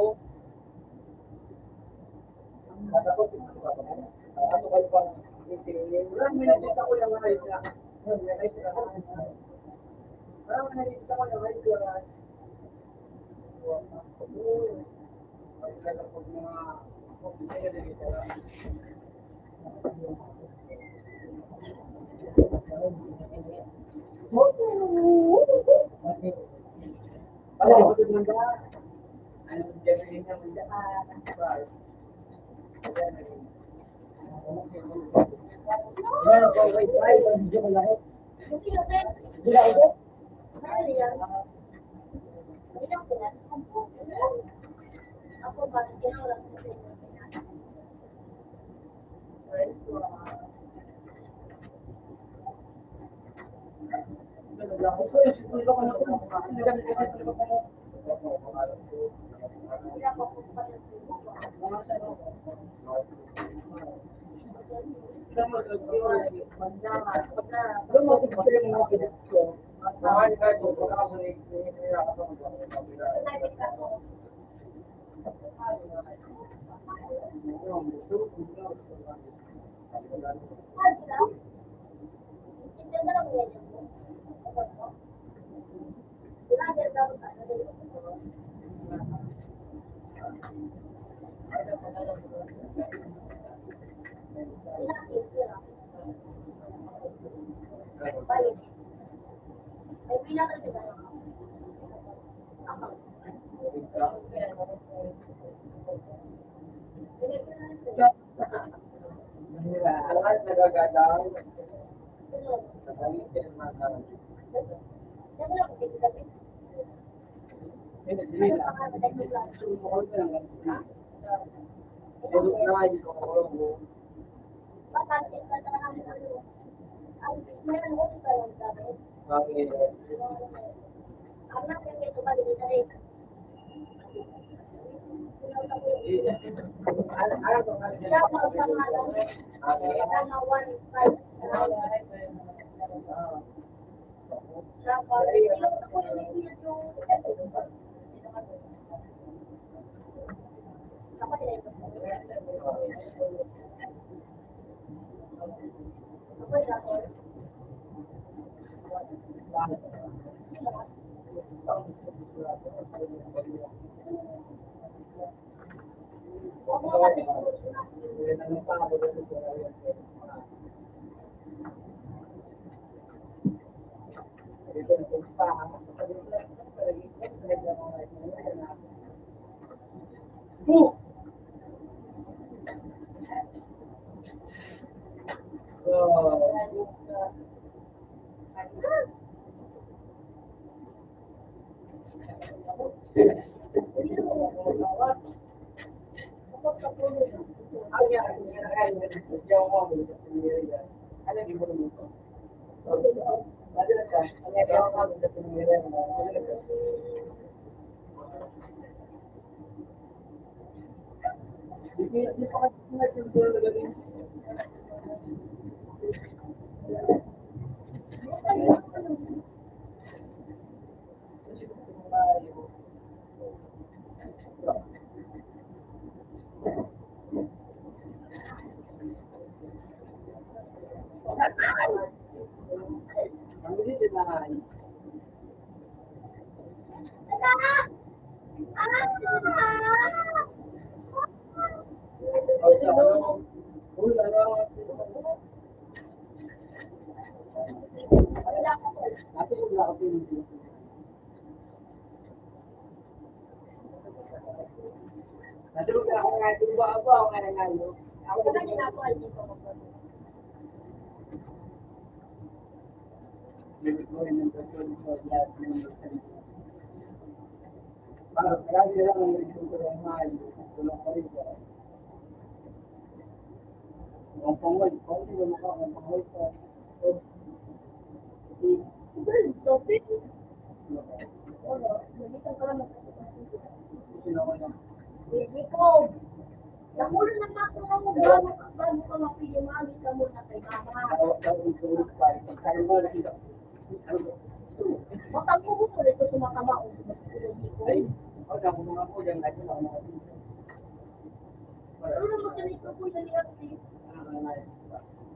Ito po yung F B.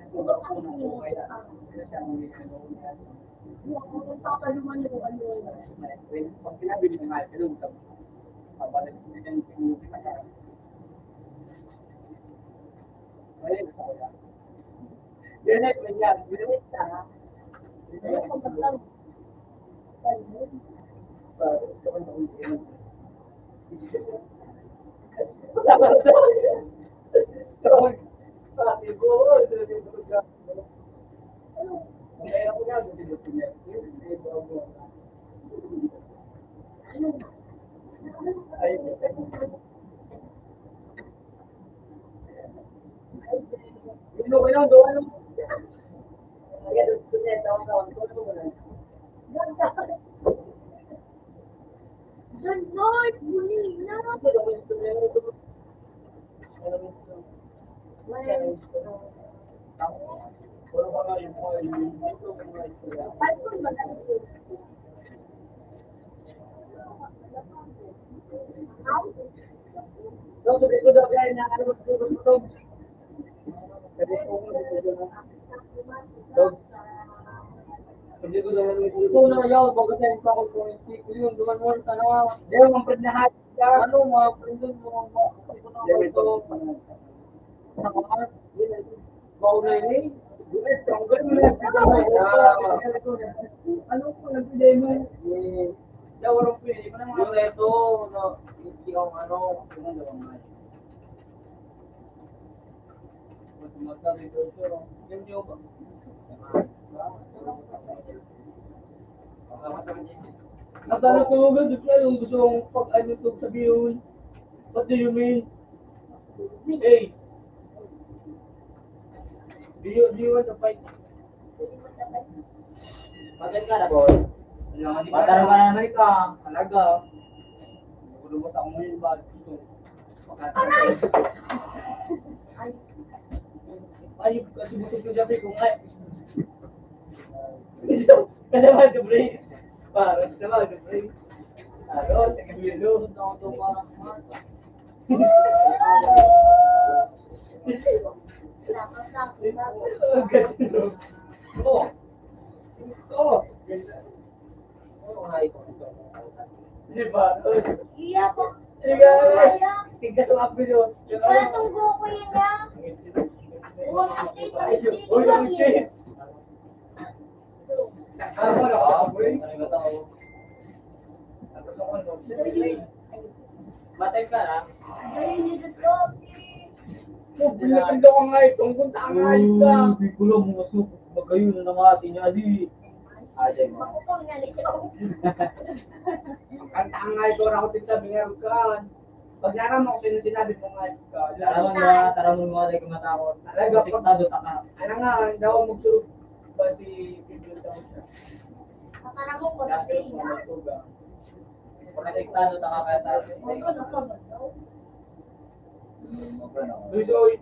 Yung papa niyo, ano, pag sinabi mo nga, ganun ka. Pabalik mo yan, ganun ka. Ayun, sa kanya. Ganun, ganyan, ganun ka. Ganun ka. Good Lord, Bunina! Hindi ko naman ito na yaw, pagkatapos pa ako kung hindi ko yun, duman mo sa nawa. Hindi, ang pagnahan. Ano, mga friend mo, mga, mga, mga, mga, Mauna ini. Ano po, nag-demo? Eh, daw, walang pwede. Yung reto, no, yung ano, yung ano, yung ano. Mas magkano ito, sir? Yung nyo ba? Nagdala ko yung gusto kong pag-ano to sabihin. What do you mean? Hey! Do you, do you want to fight? Patay ka na, boy. Patay ka na, Amerika. Talaga. Gulo mo, tao mo yun, ba? Gusto. Patay. Ay, kasi butog ko sabi ko, nga. Kasi mahal ka, pre. Parang, kasi mahal ka, pre. Ano, taga-Milo. Oh. Oh. Di ba? Iya po. Di ba? Iya. Tigas ang apelyido. Ikaw na tunggo ko yun, ya. Huwag ang sito, ang sito lang yun. Matay ka na? Ayun, yung gusto. Pag binatanda ko nga itong kung tanga ka. Uy, di ko lang mga suko. Magayon na nga atin niya, di. Ay, ay, ma. Ako pang nalito. Ang tanga ito, ako din sabi nga, ka. Pag naram ako, sino sinabi mo nga, ka. Tara mo na, tara mo mga, di ka matakot. Talaga, protektado ta ka. Ano nga, ang daw magsurog ba si Pedro Tausa? Ang tara mo, kung Kasi sino. Kung nagtuga. Protektado ta ka, kaya tayo. Luis, oy.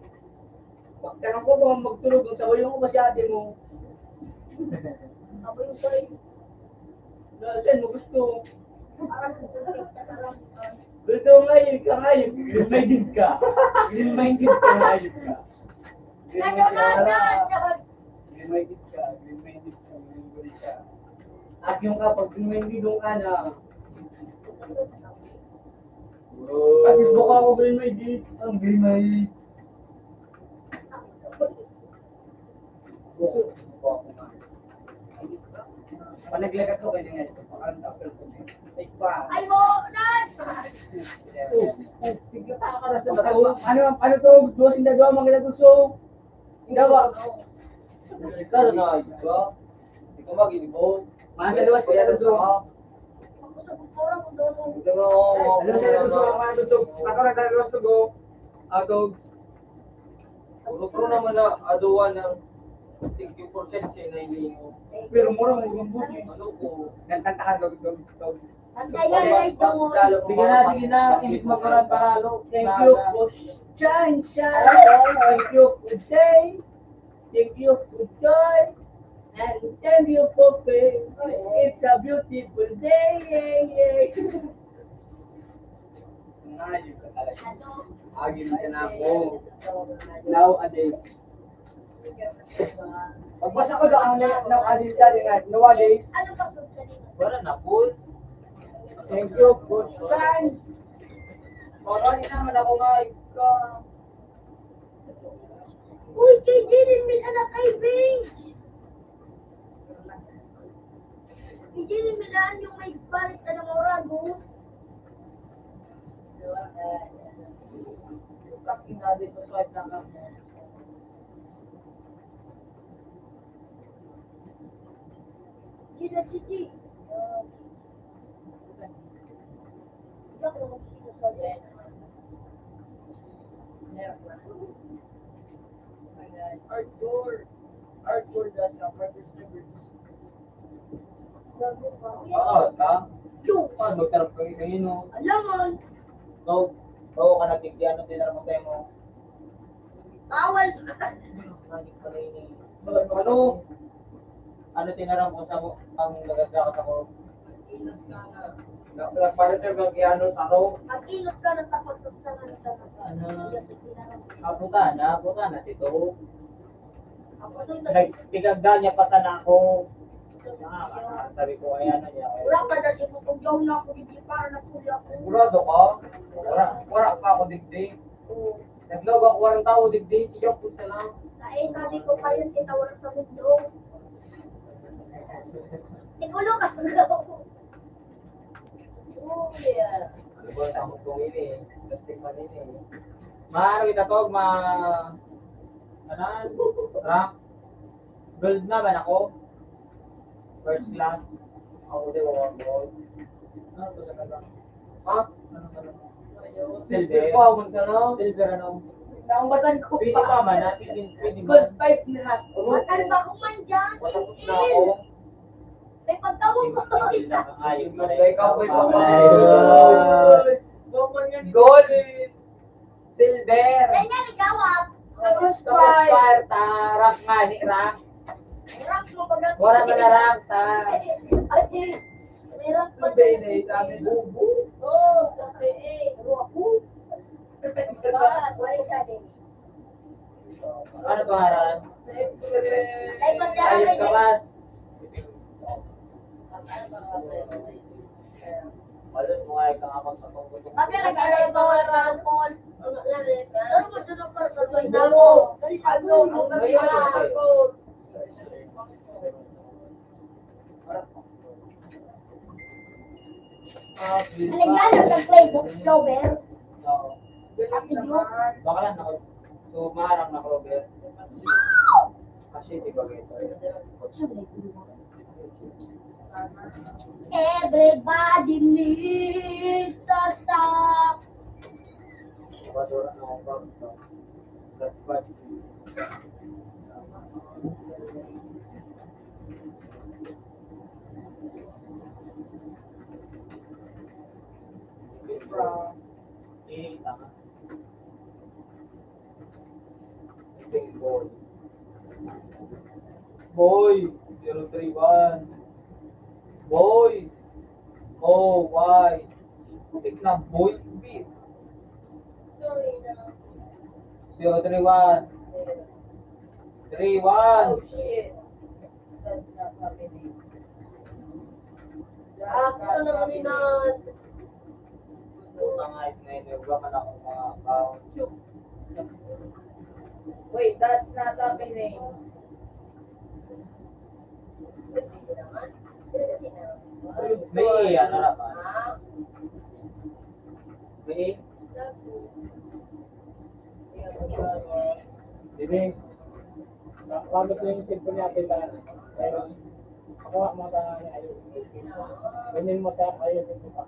Pagtanong ko kung magtulog ang sabayon ko, masyado mo. Sabayon ko, eh. Na, saan mo gusto? Gusto ngayon ka ngayon. Green-minded ka. Green-minded ka ngayon ka. Green-minded ka. Green-minded ka. Green-minded ka. Green-minded ka. At yung kapag green-minded yung ana, At least baka ako green may gate. Ang green may Panaglagat ko, kaya nga ito. Parang tapos ko. Ay, pa. Ay, mo, Nan! Oh, oh, tignan ka na sa bato. Ano, ano to? Duwa, sinda duwa, mga gusto. Ikaw ba? Ikaw na, ikaw. Ikaw mag-inibon. Mga dalawa sila, Dodong. Ikaw, Dalawa sila, Dodong. Mga Dodong. Ako na, dalawa sa Dodong. Atog. Puro naman na aduwa ng sixty percent siya na ini. Pero mura mo yung buti. Ano ko? Nagtatakan, Dodong, Dodong. Sige na, sige na. Inig mo ko ng Tagalog. Thank you for shine, shine. Thank you for day. Thank you for joy. And thank you for pain. It's a beautiful day. Yeah, yeah. Agi ka na ako. Nowadays. Pagbasa ko daw ang na-, nowadays, dali nga, nowadays. Wala na po. Thank you, good friend. Parang naman ako nga, ikaw. Uy, K J, rin may anak kay Vince. K J, rin may daan yung may balik na ng oran, oh. Gina City. Hindi ako magsino sa Arthur. Arthur na siya, Arthur Stewart. Oo, ta? Yung ano, tarap kami kayo, no? Alam mo. Ikaw, ikaw ka nagtigdi, ano tinarap ko sa'yo mo? Bawal. Ano? Ano tinarap ko sa mo? Ang nagagawa ko. Nagpapalitan mag-iano sa ako. Mag-inot ka ng tapos sa mga Ano? Abutan na, abutan na si To. Nagtigagda niya pa sana ako. Ah, sabi ko, ayan na niya. Wala pa na si Butog, yaw na ako, hindi pa, natuli ako. Sigurado ka? Wala, wala pa ako digdi. Oo. Naglaw ako, walang tao digdi, siya po sana. Ay, sabi ko, kayos kita, walang sa mundo. Ikulo ka. Ano ba, samot kong ini eh. Plastic man ini eh. Maano kita to, ma-, ano? Rank? Gold na ba ako? First class. Ako di, wala gold. Ano to sa taga? Ha? Ano ka lang? Silver. Silver ko, ako sa ano? Silver ano? Naumbasan ko. Pwede pa man, ha? Pwede, pwede man. Gold five na. Matan ba ko man dyan? Patapos na ako. May pagtawag ko. Ayun pala. Ikaw, may pagtawag. Gold. Silver. Saan nga ikaw, ah? Sa Crossfire. Sa Crossfire, ta, rank nga ni, rank. Rank mo ba na? Wala man na rank, ta. Ay, may rank pa. Hindi, hindi, sabi, bubu. Oo, kasi eh. Pero ako. Ah, wala ka din. Ano pangaran? Ay, pagka-, Ayos ka ba? Malot mo nga, ikaw nga magpapagputok. Bakit nag-alay ba wala ang phone? Ano mo, sunod pa sa phone mo? Dali, ano? Ang gabi na. Ano, naglalaro sa playbook, Clover? Oo. Ate Blue? Baka lang ako. So, maharang na Clover. Kasi, di ba, ganito? Everybody needs a song. Basura na ako, bag. That's bad. Eh, tama. Boy. Boy, zero three one. Boy. O Y. Putik na boy. Beat. Zero three one. Three one. Ako naman ni Nan. Wait, that's not happening. May iya na naman. May Bibi, gamit mo yung cellphone niya, pinta. Pero, ako, mga tayo, ayun. Ganyan mo tayo, ayun, yung pa.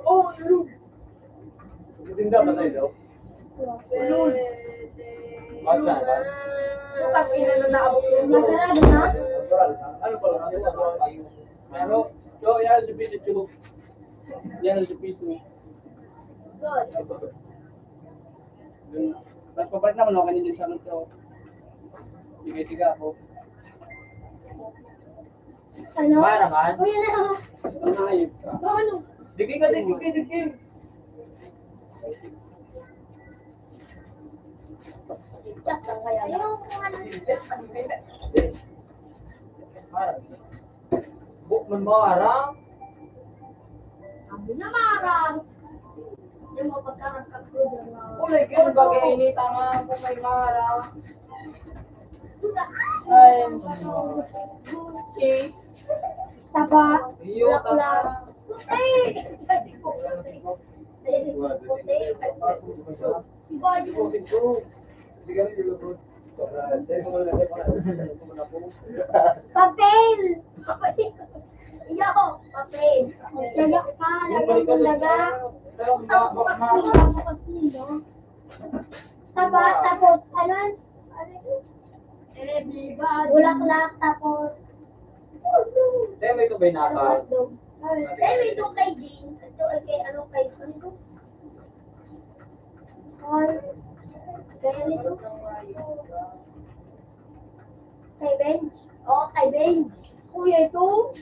Oh, Lord! Hindi ba tayo daw? Lord! Basta, ha? Yung pag-ina na naabot ko. Masarado na? Natural na. Ano pala? Ano pala? Pero, so, yan ang sabihin sa tube. Yan ang sabihin sa Mas papalit naman ako kanina sa mga to. Sige, sige ako. Ano? Mara man? Kuya na ako. Ang hayop ka. Ano? Digi ka, digi, digi. Just ang kaya. Buk man mara. Sabi na marang. Yung mga pagkarangkap ko dyan na. Kulay ka, bagay ini, tanga, kung may mara. Ay, Gucci. Saba. Iyo, tanga. Ay! Iba yun. Papel! Iyo, papel. Daga ka, daga, daga. Ang bukas, bukas nila. Tapos, tapos, ano? Bulaklak, tapos, Kaya may ito ba yung nata? Sa'yo, itong kay Jean. Ito ay kay, ano, kay, ano ito? Ay, kaya nito. Kay Benj. Oo, kay Benj. Kuya, ito.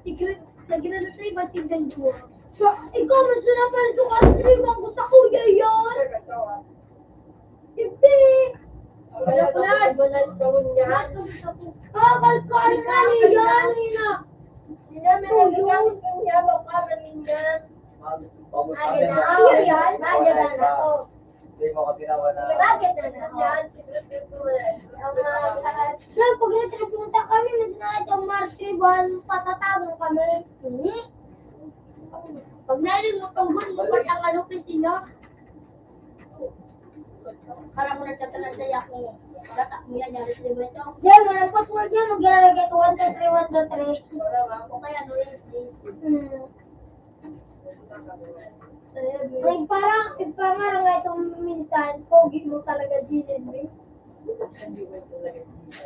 Secret, secret na trip at secret duo. Sa, ikaw, man sila pala ito kasi trip ang gusto, kuya, yan. Hindi. Wala, wala. Bakal ka, ay, kani, yan, ina. Hindi, meron ka, hindi niya, baka maningan. Ay, yan. Ay, yan, ako. Hindi mo ako tinawa na. Bakit na naman? Ang mga, sir, pag nagpunta kami, mas na itong March one, patatago kami. Hindi. Pag nailing mo tungkol, lipat ang ano, pisina. Para mo nagtatala sa yak mo. Para tak mo yan, yari sa iba ito. Yan, walang password yan. Maglalagay ko one, two, three, one, two, three. O kaya, no, yes, please. Hmm. Ay, parang, parang nga itong minsan, pogi mo talaga, Jilin, eh.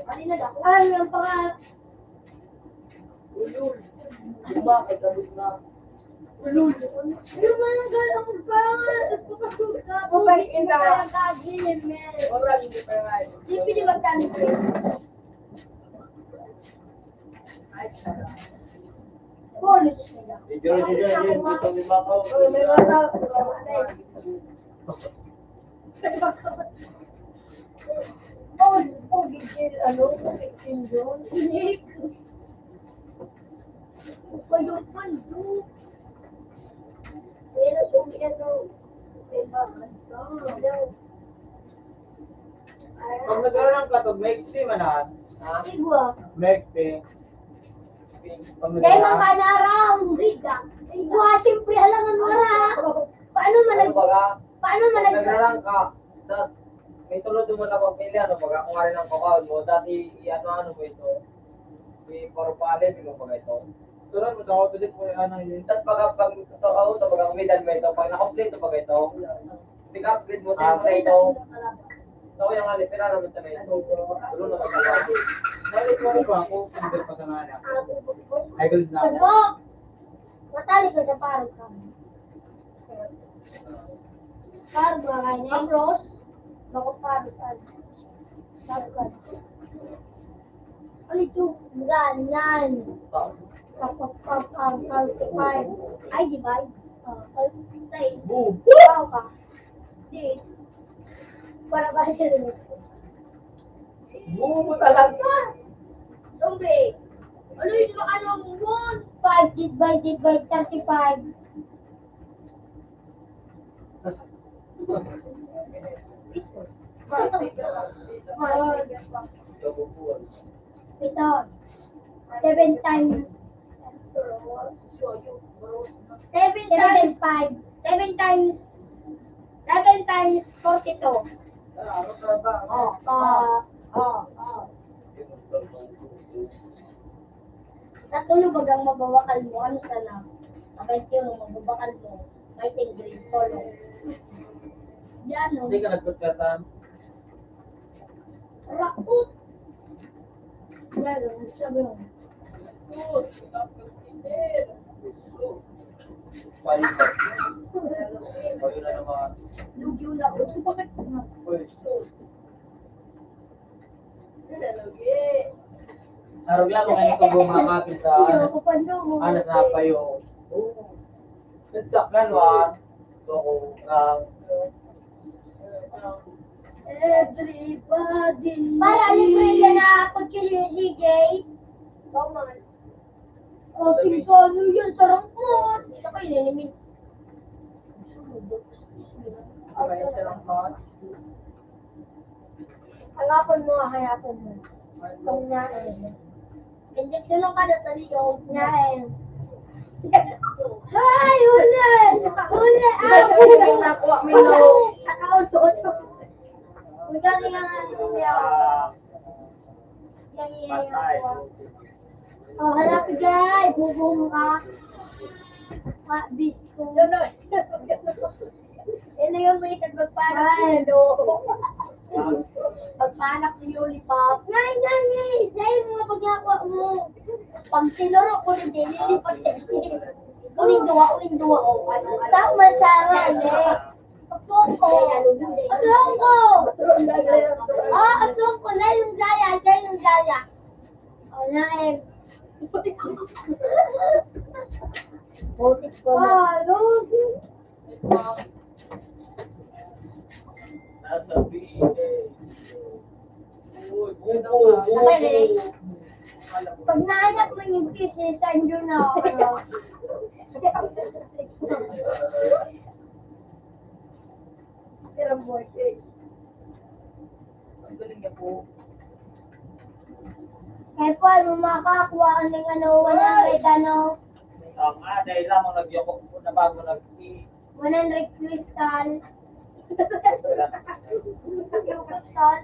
Ano na ako? Ay, ang panga-, Ulol. Di ba? Kay kabog na. Ulol. Yung mga galong panga-, Mabait na. Jilin, eh. Wala, hindi pa nga. Di pwede magtanong, eh. Ay, siya. Medyo, medyo, medyo, medyo, may makaw. Oh, may mata. Oh, oh, gigil, ano, gigil yun. Kayo pa, no? Pero kung ano, may mga Pag nag-aaral ka, pag may exam, ano? Ha? Igwa. May exam. Pag Dahil nag-aaral- makanara ang riga. Igwa, siyempre, alangan wala. Paano man Ano nag-, baga? paano man nag-, Nagrarang ka. Sa, may tulod mo na pagpili, ano, baga kung ano ang kukaon mo, dati, i-ano-ano mo ito. I-formalin mo baga ito. Tulad mo, tawag ulit mo yung ano yun. Tapos baga, pag, ito, ako, ito, baga, umidan mo ito, pag nakompleto baga ito, pick up grade mo, tayo mo na ito. Ito, yung ano, pinara mo ito na ito. Tulad na pagkakawa. Balik mo ba ako, kung hindi pa ka nga na. Ay, good na. Ano? Matali ko sa parang kami. Parang mga ganyan. Tapos, bako parang kami. Parang kami. Ano ito? Ganyan. Tapos, pag, pag, pag, pag, ay, di ba? Ah, ay, say, Boom! ikaw ka. Di. Para ba sila? Boom talaga! Zombie. Ano yun? Ano ang one? Five divided by thirty-five. Ito. Seven times. Seven times five. Seven times. Seven times forty-two. Oh, oh, oh, oh. Sa tulo bagang mabawakal mo, ano sana? Sabay tiro, mabawakal mo. Fighting grade, polo. Yan, no? Hindi ka nagpagkatan. Rakot! Yan, ano sabi mo? Palitan. Ayun na naman. Lugyo na ako. Uy. Arog lang kung ano itong bumakapit sa Iyo, kapando mo. Ano sa payo. Saklan wa. So, ah, Everybody. Para libre yan na kutsilyo ni D J. Ikaw man. O, singkano yan, sarang mo. Isa kayo ninimin. Sabay siya lang, Pat. Hangapon mo, hangapon mo. Kung na, eh. Injection ka na sa liyog na, eh. Ay, huli! Huli! Ah, Ay, nakuha mo yun. Nakausot. Ang galing ang ano niya. Galing ang ano. Oh, hala, pigay! Bubong ka. Pa, bisko. Ano yung may tagpagpanak niya, do? Pagpanak ni Lollipop. Ngay, ngay, ngay! Sa'yo mga pagkakwa mo. Pag tinuro ko rin din, lilipat ka. Uling duwa, uling duwa, o ano. Tama, Sarah, eh. Atong ko. Atong ko. Ah, atong ko. Layong gaya, layong gaya. O, na eh. Botik ko na. Ah, Lord. Nasa B A. Uy, bubo, Okay, bubo. ready? Pag nahanap mo yung kisses, andun na ako. Pero boy, Ang galing niya po. Kaya po, ano, makakuha ka ng ano, one hundred, ano, Ang ah, dahil lamang nagyakok po na bago nag- one hundred crystal. Crystal.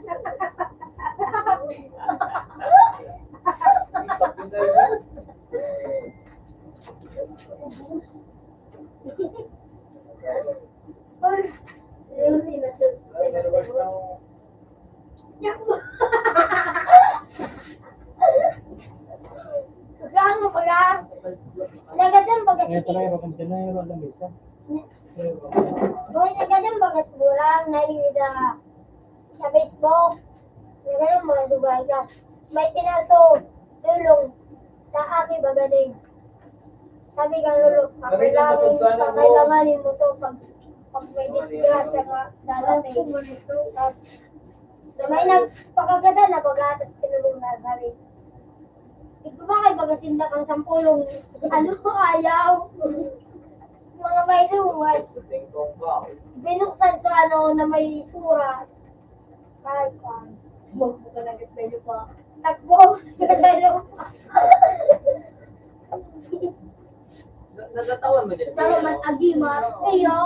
Kaya mo pala. Nagadan baga Ngayon pala yung container, yung alam ito. Kaya nagadan baga kurang na yung ida sa Facebook. Nagadan baga dubaga. May tinaso, tulong sa aking baganing. Sabi ka, Lolo, kakailangan, kakailanganin mo to pag, pag may disgrasya ka darating. May nagpakagada na baga, tas tinulong na sabi. Ito ba kay baga sinda kang sampulong? Ano, ayaw? Mga may luwas. Binuksan sa ano na may sura. Ay, kwan. Huwag mo talaga sa iyo pa. Takbo! Sa iyo pa. Na- Natatawan mo din. Sa man agima. Iyo,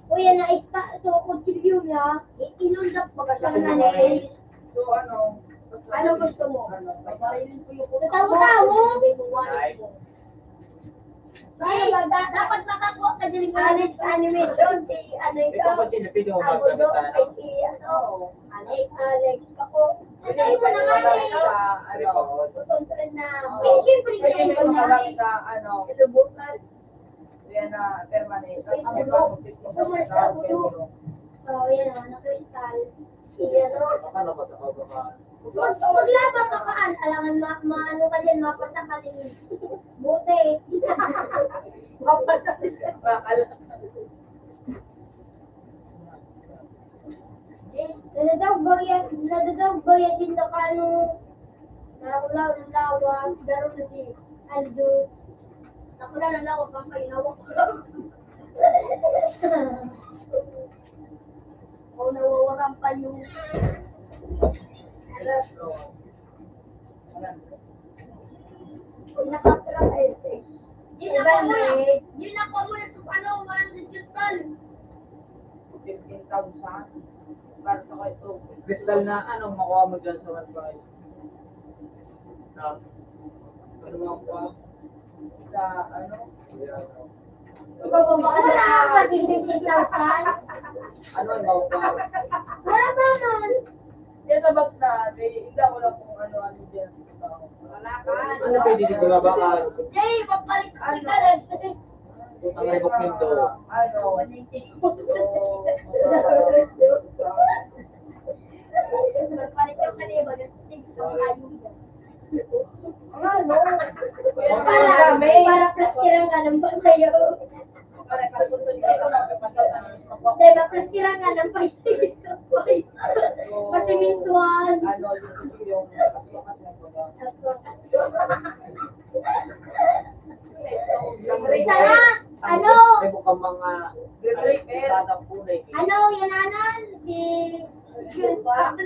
kuya na ispa, so kutsilyo niya, i- inundap baga siya na nais. So ano? Ano gusto mo? Ano? Tawo-tawo. Ay, dapat makakuha ka din ng Alex Animation, si ano ito? Ikaw ba din pwede mo Abudo, ay magpakita? Si ano? Alex, Alex pa po. Pwede mo pwede mo magpakita? Ano? Control na. Eh, siyempre, Pwede kayo mo na. magpakita? Ano? Ito bukas. Yan na permanent. Tapos Ito, may ito, bago ito, pwede mo. Oh, yan, oh, na crystal. Yan, oh. Ano ba ito? Baka Pag, paglabang ka paan, alangan ma, maano ka dyan, mapasa ka din. Buti. Bakal. Nadadaog ba yan, nadadaog ba yan din na kano, nakakulaw ng lawa, garo na si Aldo. Nakula na lawa, pampay hawak ko lang. O nawawaran pa yung Nakapira ka eh. Di na po muna. Di na po muna sa ano, one hundred crystal. Fifteen thousand. Para sa kayo. Crystal na ano, makuha mo dyan sa one five. Na, ano mo kuha? Sa ano? Ano na ang fifteen thousand? Ano ang makuha? Wala pa man. Yan sa box na, may hindi ako lang kung ano-ano dyan. Ano pwede dito mabakan? Jay, papalit ka na. Ang ribok nindo. Ano? Ano? Para, para plastiran ka ng babayo. Hindi, maplastiran ka ng babayo. Pasimintuan. Ano, yung, yung, Sana, ano? Ano, yan, anan? Si,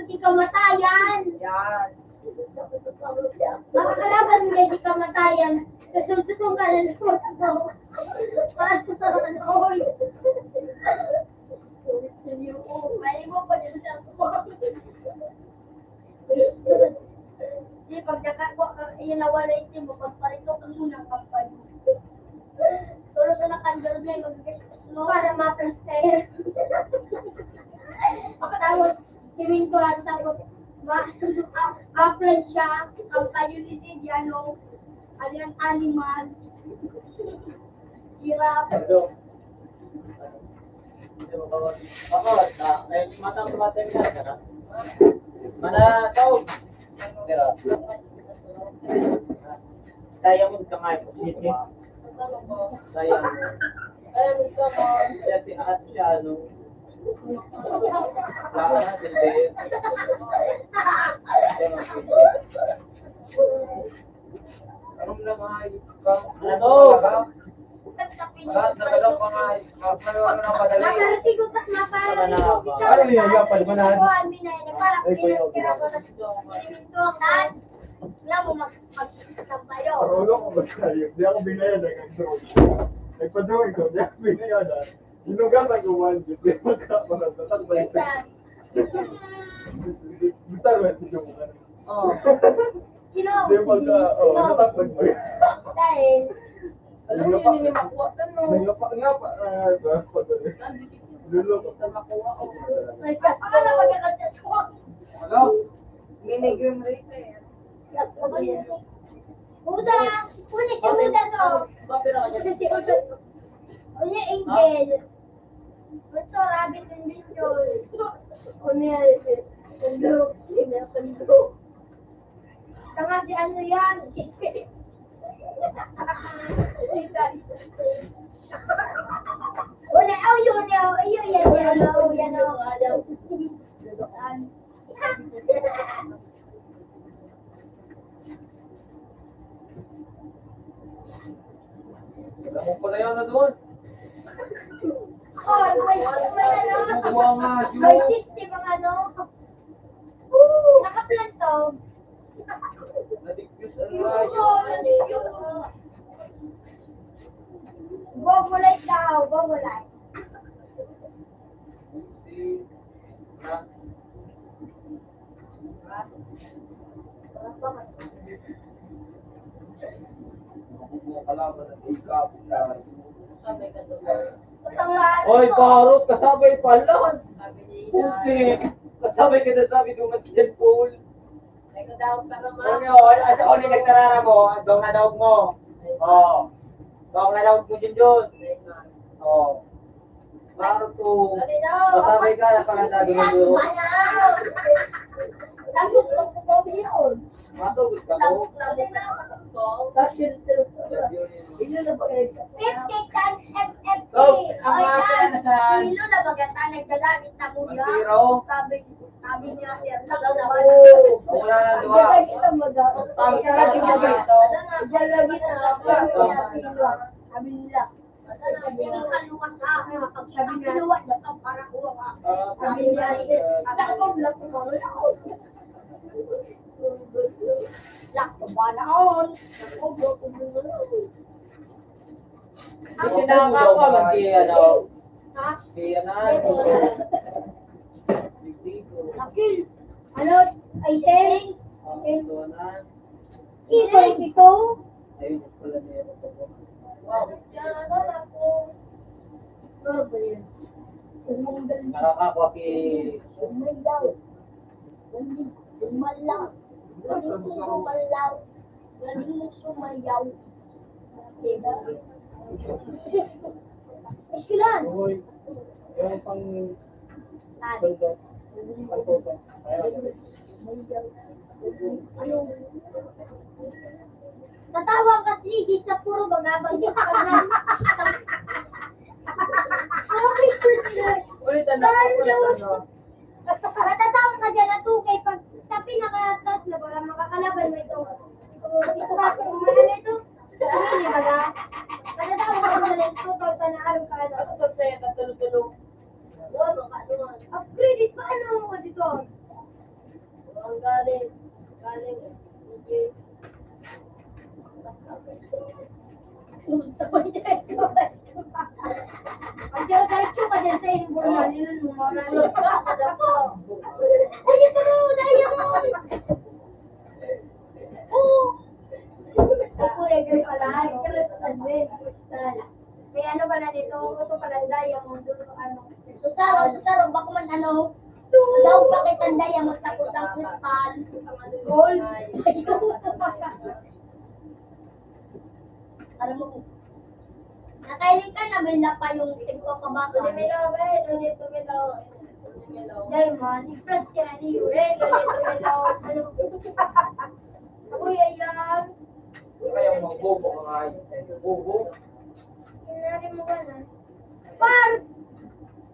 si kamatayan. Yan. Makakalaban mo yan, si kamatayan. Susunod ko ka na naman. Oy. Mali mo pa din siya. Di, pag nakakwa ka, yun nawala yung timo, pagparito ka muna ang kampan mo. Pero sa nakandor na yung mag-guest mo. Para ma-prepare. Tapos, simintuan, tapos, ma-, ma-, ma-plan siya, ang kayo ni Sidiano, alyan animal. Hirap. Ako, na, na, mata, mata, mata, mata, mata, Diamond ka nga, eh. Diamond. Diamond ka nga. Kasi at siya, ano, wala ka na, hindi. Ano mo na mga ipag-, ano? Lahat na talagang mga ipag-, ano, ano, madali. Makartigo ka, makartigo ka. Ano niya, yan, palmanahan? Ay, kuya, okay. Alam mo, mag-, mag-, mag-, tayo. Marunong ko ba tayo? Di ako binayad ng drone. Nagpa-drone ko, di ako binayad, ah. Inugatan ko one G P. Magkakaroon, tatang ba yun? Gusto mo yung video mo? Oo. Sino? Hindi, pagka, oh, natakpan mo yun. Dahil, alam mo yun, yung makuha ka, no? Nangapa-, ngapa-, ah, ito, pag-, luloko. Makuha, oh. Ay, sa, ano, pagkakasya ko? Ano? Mini Grim Reaper. Buda! Kunin si Buda to! Kunin si Buda! Kunin Angel! Ito, rabbit and Angel! Kunin si Pundo! Kunin si Pundo! Tanga si ano yan? Si Wala, oh, yun, yun, yun, yan, yan, oh, yan, oh. Alam ko pala yan, ano doon? Oh, may, may, ano, Buwa nga, yun. May system ang ano. Nakaplan to. Nadikyos ang rayo. Oo, nadikyos. Gogolay daw, gogolay. Oy, parot, kasabay pala. Puti. Kasabay ka na sabi ko, Mats Jean Paul. Ano, ano, ano yung nagtarara mo? Ang daw na daog mo. Oh. Daog na daog mo, Junjun. Oh. Klaro to. Masabay ka na pala na dumaduro. Matugot ka po. Fifty times F F P. So, ang mga kaya na sa Silo na maganda, nagdala ni Tamuya. Sabi, sabi niya, sir, wala na duha. Ang sarap yung mga ito. Sabi nila, Hindi na nga ako, mag-i-, ano, ha? Di, ano, Akil. Ano? Ay, ten? Ang ito na. Ito, ito. Ayun, pala niya. Wow. Nakakakuha ki- Sumayaw. Galing mo sumayaw. Galing mo sumayaw. Diba? Eskwelahan. Uy, yung pang... Pare. Ano? Tatawa kasi, di sa puro bagabag yung pagkakas. Ulit ang Dahil daw, ano? Matatawa ka dyan, Atu, kay pag sa pinakataas na baga, makakalaban mo ito. So, isa pa, kung ano ito, ano, di ba? Matatawa ka dyan, Atu, pag sa naarong ka, ano? Ano pag sa'yo, katulog-tulog? Upgraded pa, ano, mo dito? Ang galing, galing, eh. Kumusta po niya ito? Pag diretso ka dyan sa inborn, malinan mo, mawala na. Ay, ito na, diamond! Oo! Ang kulay green pala, ano? Crystal, crystal. May ano pala dito, ito pala, diamond, ano? Susaro, susaro, bako man ano? Daw pa kitang diamond, tapos ang crystal. Gold. Alam mo, nakailing ka na, may na pa yung tigpapabaka. Tumilaw, eh, tumilaw, tumilaw. Diamond, i-press ka na niyo. Eh, tumilaw, tumilaw. Uy, ayan. Kaya mga bobo ka nga, eh. Bobo. Kinari mo ka na. Par!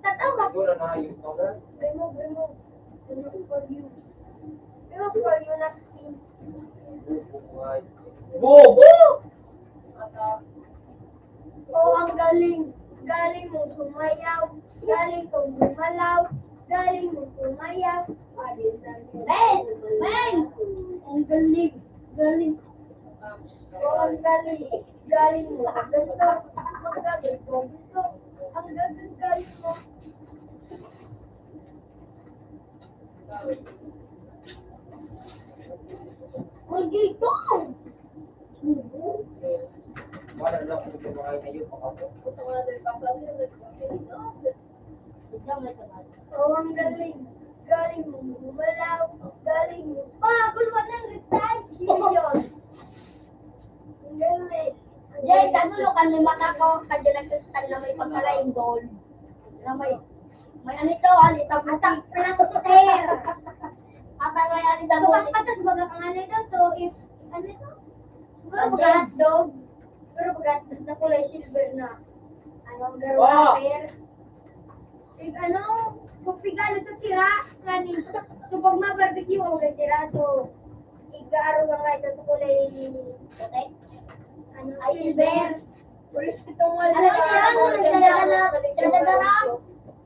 Tatawa. Siguro na ayun pa ba? Remove, remove. Remove for you. Remove for you, not me. Bobo! Oh, ang galing. Galing mo sumayaw. Galing kong gumalaw. Galing mo sumayaw. Ben! Ben! Ang galing. Galing. Oh, ang galing. Galing mo. Ganito. Ang galing mo. Ganito. Ang galing, galing mo. Maldito! Wala lang kung gumawa kayo, pakapot. Oh, ang galing. Galing mo gumalaw. Galing mo. Pagulwan ng Red Times Million. Ang galing. Jay, sa dulo kan may mata ko, kadya nagkristal na may pagkalaing gold. Na may, may ano ito, ano, isang atang plaster. Atang may ano, isang So, gold. Pagpatas baga kang ano ito, so, if, ano ito? Siguro Ano? Baga hotdog. Siguro baga na kulay silver na. Ano, garo Wow! Paper. If ano, kung pigano sa sira, kani. So, pag ma-barbecue ang sira, so, igaaro lang nga ito sa kulay puti. Ano, ay, silver. Silver. Ano, sira mo, nagdadala, nagdadala.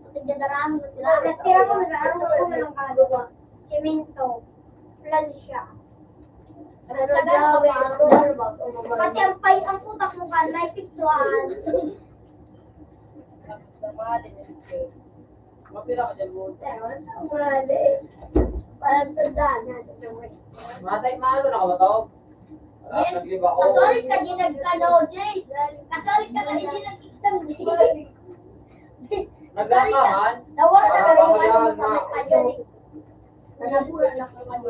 Nagdadala mo na sila. Tapos, tira mo, nag-aaro ako ng kagawa. Semento. Plansya. Ano, Tagalog, grabe, ano, ano ba? Pati ang pay-, ang utak mo ba, may picturean. Mapira ka dyan, Lord. Ewan ko, mali. Parang tandaan natin yung Matay, maano na ka matawag? Ah, Yan. Nagliba ako. Kasolit ka din nag-, ano, Jay. Kasolit ka din nag-exam, Jay. Kasolit ka. Naglakahan? Nawala na Ah, rin yung ano, wala sa na. May tayo, eh. Nanabulan na kang ano.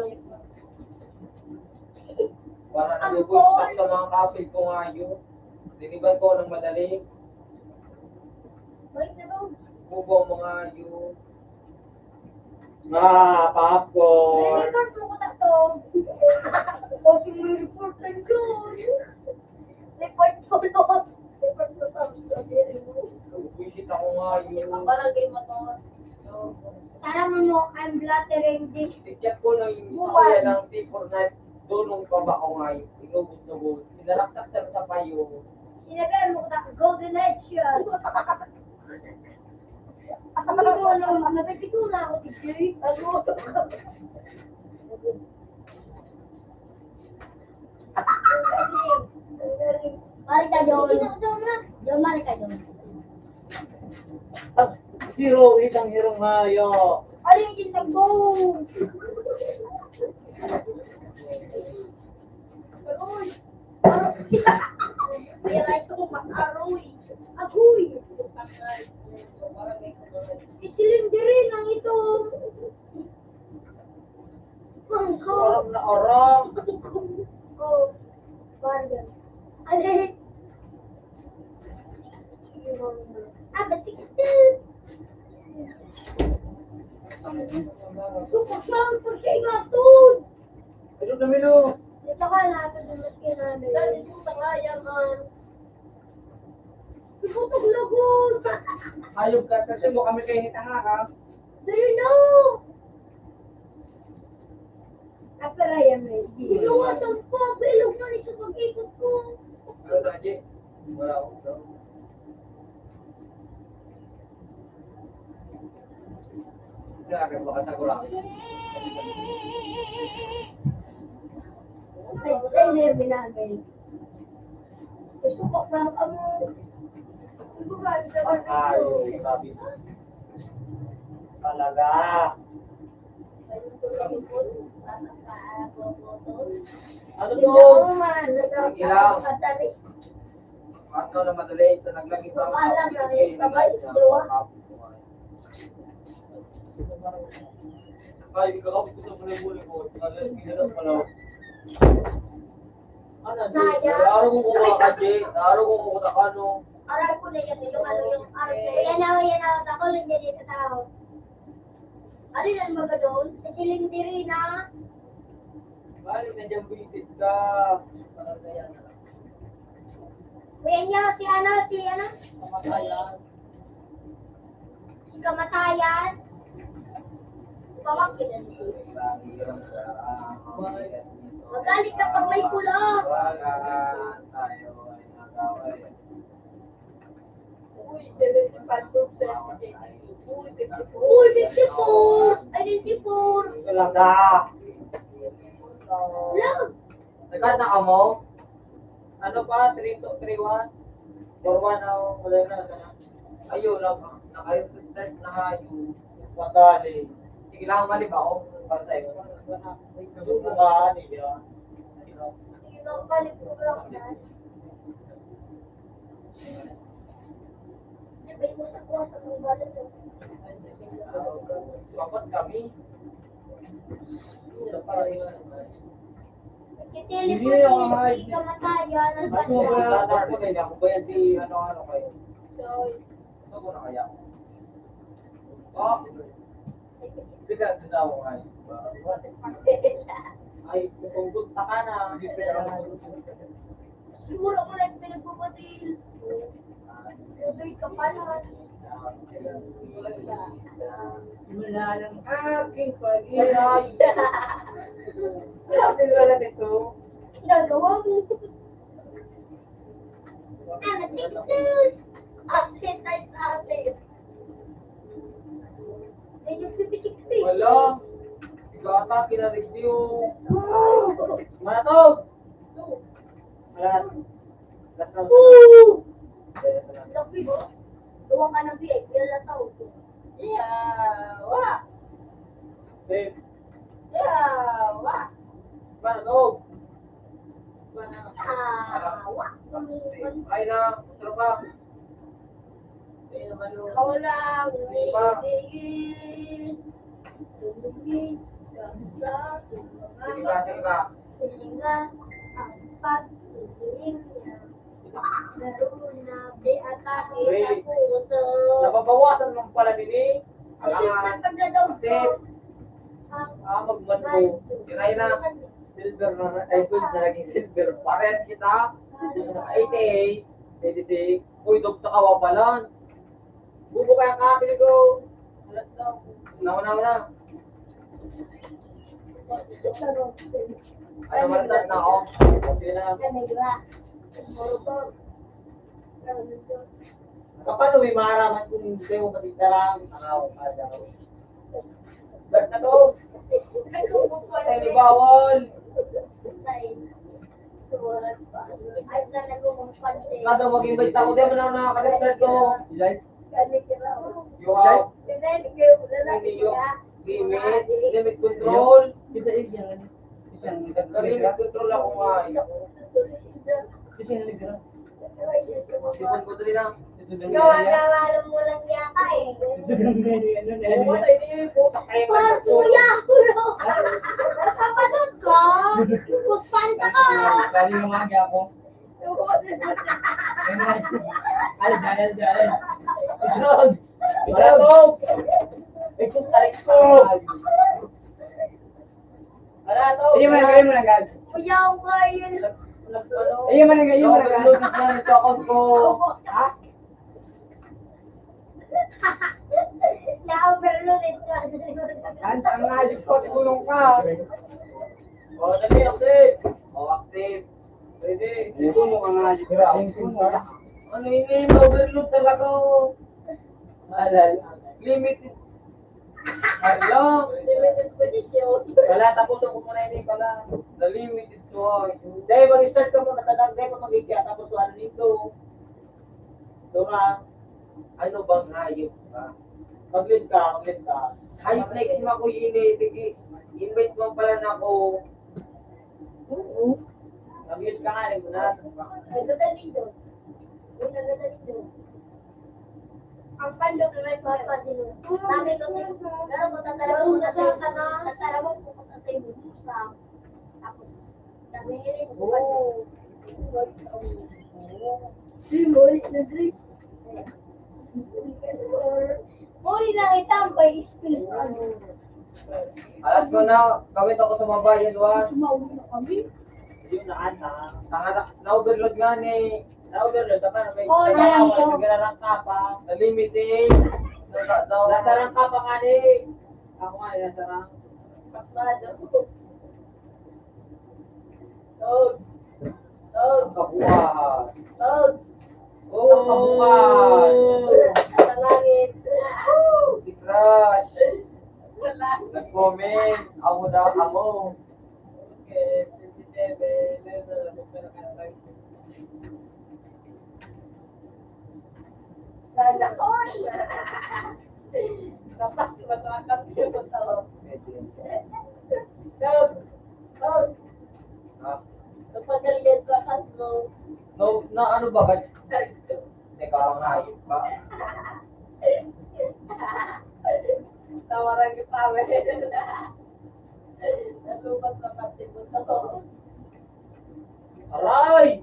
Para Ang nalubos goal. Sa mga kapil ko nga yun. Diniban ko ng madali. Balik na daw. Bubo ang mga yun. Ah, popcorn. May report mo ko takto. O, si may report na yun. Report ko, Lord. Report ko, Lord. Buwisit ako nga yun. Ang barangay mo to. Tara mo, mo, I'm blattering this. Tigyan ko ng Buwan. Istorya ng C four knife. Dunong baba ko nga yun. Inubos na buwan. Sinalaksak siya sa payo. Sinabi mo, "Golden Age yan." Ano, napipito na ako, D J. Ano? Mari ka, John. John, mari ka, John. Ah, hero, itang hirong hayo. Ay, yung ginagong. Aroy! Aroy! Aroy! Agoy! Si Celine ang itong mangko. Oram na oram. Oh, bargain. Ano? Gusto ko siyang pagkaingatod. Ano na, Milo? Dito ka na, pagdamas ka namin. Dali po, tangayan, man. Iputog lugod. Hayop ka, kasi mo kami kayo ni Tahara. Dali na. Aparayan mo yun. Inuwasan ko, bilog na rin sa pag-ikot ko. Ano na, Jay? Wala akong daw. Grabe, baka tago lang. Ay, ay, ay, ay, ay. Gusto ko pa kamo. Ay, grabe. Talaga. Ano to? Ilaw. Ato na madali, ito naglagay pa ang kapatid, eh, naglagay pa ang kapatid. Ay, ikaw, gusto mo na yung muli ko. Ano, sayang. Klaro ko kung mga kadye, klaro ko kung ano. Aral ko na yan, yung ano, yung arte. Yan ako, yan ako. Ako lang dyan dito tao. Ano yan, mga doon? Sa silindirina. Balik na dyan, buwisit ka. Parang kaya na lang. Kuya niya, si ano, si ano? Kamatayan. Si kamatayan. Pamangkin na ni Jesus. Magalit ka pag may pula. Uy, seventy-five percent. Uy, fifty-four. Uy, fifty-four. Ay, ninety-four. Talaga. Wala. Nagkanta ka mo? Ano pa? Three two, three one? Four one, oh, wala na, wala na. Ayun, lang. Nakayo, stress na kayo. Masali. Sige lang, mali ba ako? Para sa'yo. Ano ba? Ano yun? Sige lang, balik ko lang. Sapat kami. Nagtiteleport si kamatayan. Mas mo ba yung anak ko na yun? Ako ba yan si ano-ano kayo? Gusto ko na kaya? Oh. Kasi ang ganda ko nga. Ay, kung punta ka na, hindi pwede ka na. Siguro ako lang pinagpapatil. Tuloy ka pa naman. Simula ng aking pag-ibig. Grabe na lang ito. Nagawa mo. I'm addicted. Absent, I'm absent. Medyo pipitik-pitik. Wala. Ikaw ata, kinarig niyo. Matog! Wala. Last round. Woo! Laki mo. Duwa ka na, B I P, wala tao. Yawa! Safe. Yawa! Matog! Awa. Ay na, tropa. Ikaw lang, ibigin. Tumingin ka sa mga Sige pa, sige pa. Hininga ang paghiling niya. Laro na, di atake Wait. Sa puso. Nababawasan man pala nini. Kasi Alangan. Pag nadaw Kasi, ko, ang ah, magmanbo. Try na. Silver na, ay, gold na naging silver. Pares kita. Eighty-eight, eighty-six. Uy, dog, takawa pala. Bubo kaya ka, pili ko. Una, una, una. Ay, naman na, na, oh. Okay na. Kapano may maaraman kung hindi kayo matitara ang tao? Ba't na to? Ay, bawal. Kada mag-invite ako, di ba na nakaka-start ko? Like, you have limit, limit control. Isa, isa, isa. Nagka-limit control ako nga. Isa, isa. Sipon ko dali na. Gawa-gawa mo lang yata eh. Ano na Puta, yun? Hindi, puta, kaya Parang nagkatulog. Kuya, kulo. Papadot ko. Puspanta ka. Kali ng mga ako. Ayun na. Ay, dahil, dahil. Ito. Wala to! Ikaw, tarik ko! Wala to! Ayun mo na, ayun mo na, Gag. Kuya, ako kayo. Ayun mo na, ayun mo na, Gag. Overloaded na ito account ko. Ha? Na-overloaded na. Ang, ang ayos ko, sigurong ka. O, dali, active. O, active. Pwede. Ito mo ang ayos ka. Ano yun, eh? Overload talaga, oh. Alay. Limited. Hello? Limited position. Wala, tapos ako muna, hindi pala. The limited choice. Dahil mag-start ka muna, talagang dahil mag-, tapos ano nito. Dora, ano bang hayop ka? Mag-lead ka, mag-lead ka. Hayop na itim ako, yun eh. Sige, invite mo pala na ako. Oo. Mag-lead ka nga, nagmuna. Ay, dadali doon. Uy, dadali doon. Ang pandok na may papa din. Sabi ko, pero kung tatara mo na sa, tatara mo, pupunta sa iyo, sa, tapos, sabi nila, Oo. Di mo ulit na drink. Muli na itambay, spill. Alas ko na, kami to ako sa mga bayan, wa. Sumauli na kami. Yun na, ata. Tanga na, na-overload nga ni. Na-overload ka pa, may Oh, kaya yan, ako, oh. Nagrarangka pa. Nalimiting. Nasa rangka pa nga ni. Ako nga, nasa rangka. Pasmado. Tog. Tog. Kabuhahan. Tog. Oh. Kabuhahan. Sa langit. Si Crush. Sa langit. Nag-comment. Amo daw, amo. Okay, twenty-seven. Sana all. Kapag masakit yung tao. Dog! Dog! Ha? Kapag naliyan sa kasmo. No, na ano ba? Teka, ang hayop ka. Tawaran kita, we. Nalubat sa kasmo to. Aray!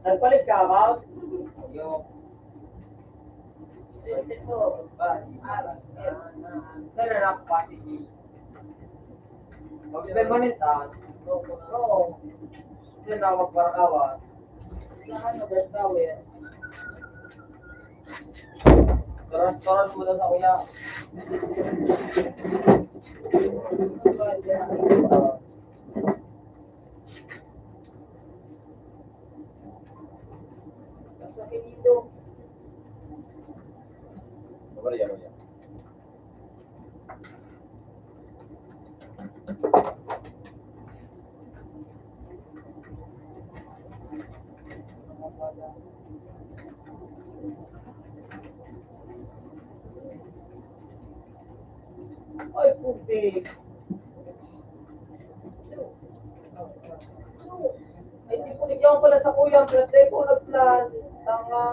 Nagpalit ka ba? Yo. Sana na positive. Mag-permanent, ah. Oo. Yan na, magparakawan. Sa ano, Best Tower. Taran-taran mo na sa kuya. Sa Pinito. Ano ba yan? Ay, putik. Ay, di ko bigyan ko pala sa kuya, pero di ko nag-plan. Tanga.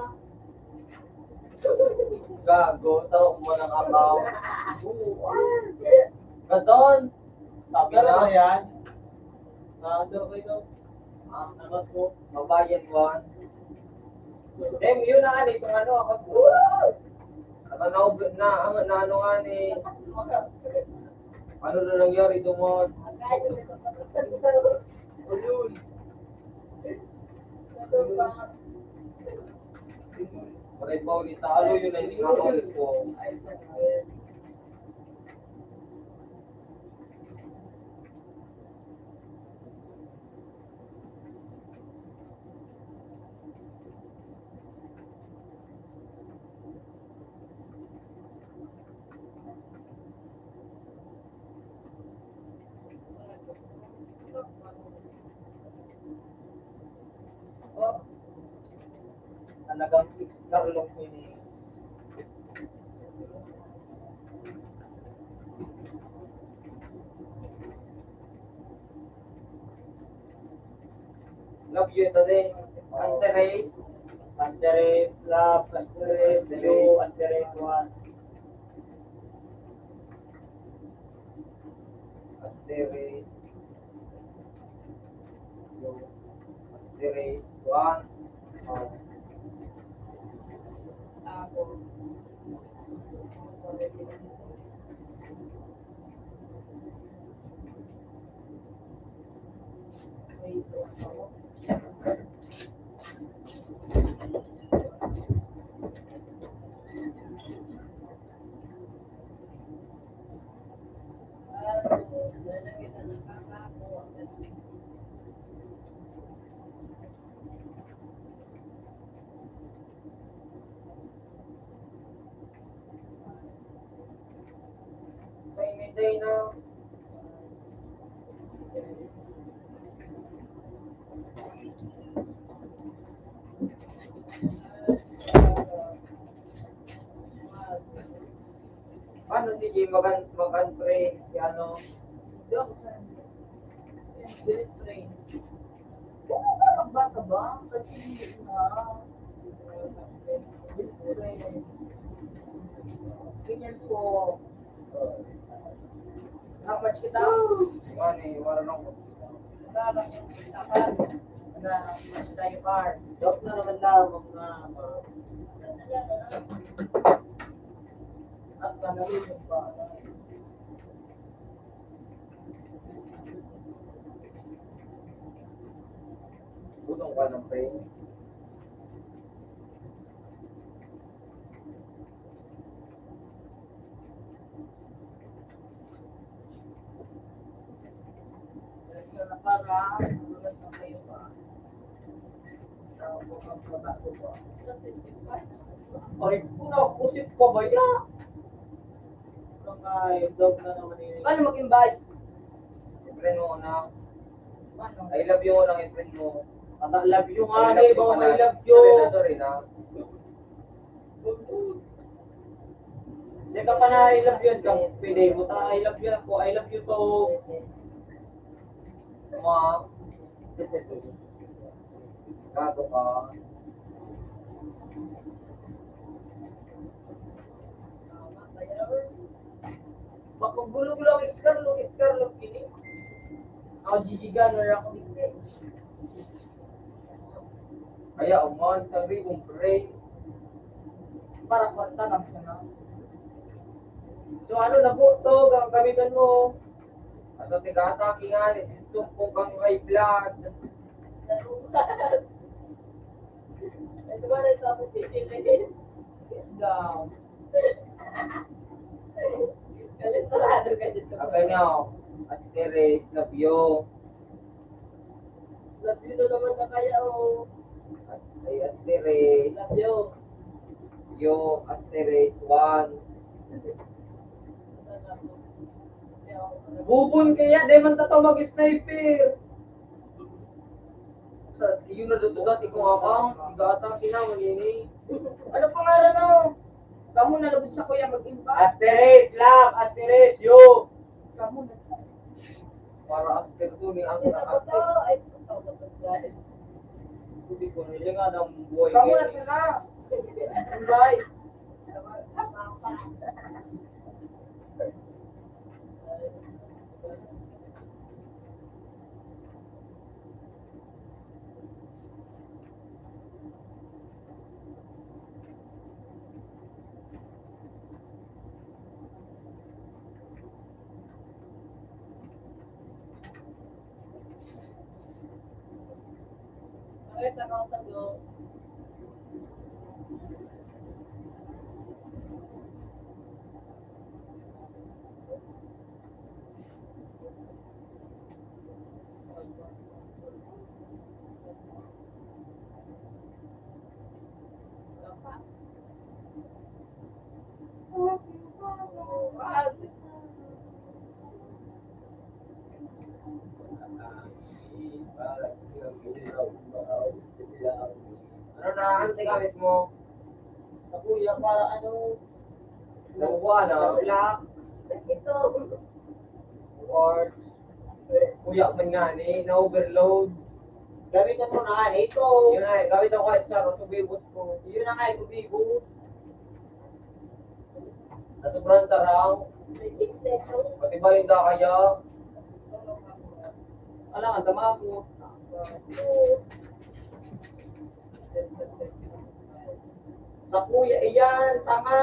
Gago, taro mo ng abaw. Gadon. Sabi na. Ano yan? Ah, ano ba ito? Ah, ano po? Mabayan one. Dem, yun na nga, itong ano, ako. Ano na, na, na, na, ano nga ni? Ano na nangyari, Dumod? Ayun. Maray pa ulit sa alo, yun ay hindi nga ulit po. Talagang explore lang po ni Love you, ito din. Asteroid, love, asteroid, you, asteroid one. Asteroid. There is one. Oh. May, may day na. Paano, sige, mag-, mag-unfriend si ano? Hindi ako friend. Delete friend. Huwag ka magbasa ba? Kasi, ah, delete friend. Ganyan po. Nakapatch kita. Wala, wala nang, wala nang, wala nang match tayo, par. Joke na naman lang, mga, mga. At panalipin pa. Gutom ka ng pain. Ay, kuna, kusip pa ba yan? Ay, dog na naman eh. Paano mag-invite? Siyempre, no, na. I love you lang, friend mo. Ang I love you nga, I love eh, you baka pala. I love you. Sorry na, sorry na. Hindi ka pa na I love you, kang pwede mo ta, I love you ako, I love you to. Ma. Gago ka. Makugulo-gulo ang X-Carlo, X-Carlo, kini. Ako, jijigan na ako, di ko. Kaya, uman, sabi kong pray. Para kwarta lang siya na. So, ano na po to, ga-, gamitan mo? Ato, tigata, kingali, sumpong kang high blood. Ito ba na ito ako pipiliin? Down. Kalistarado ka dito. Abay niyo, Asteris, love you. Love you na naman na kaya, oh. As-, ay, Asteris. Love you. Yo, Asteris, one. Bubon kaya, di man tataw mag-sniper. Sa, yun na doon, dati kong abang, gatang, sinaman yun eh. Ano pangalan mo? Kamo na lubog sa kuya mag-invite. Asteris, love, Asteris, you. Kamo na. Para Aster to ni ang Ay, lahat. Ito, ay, ito, ito, ito, guys. Hindi ko na, yun nga ng buhay Kamo na ngayon. Sila. Invite. Ay, tama, tama. Ano na ang gamit mo? Sa kuya, para ano? Nakuha na. Black. Ito. Or, kuya man nga ni, na-overload. Gamitan mo na nga, ito. Yun na, gamit ako kahit sa Rosubibos ko. Yun na nga, ito, Bibo. Nasobrang sarang. Pati ba yung kaya? Alangan, tama ako. Sa kuya iyan, tanga.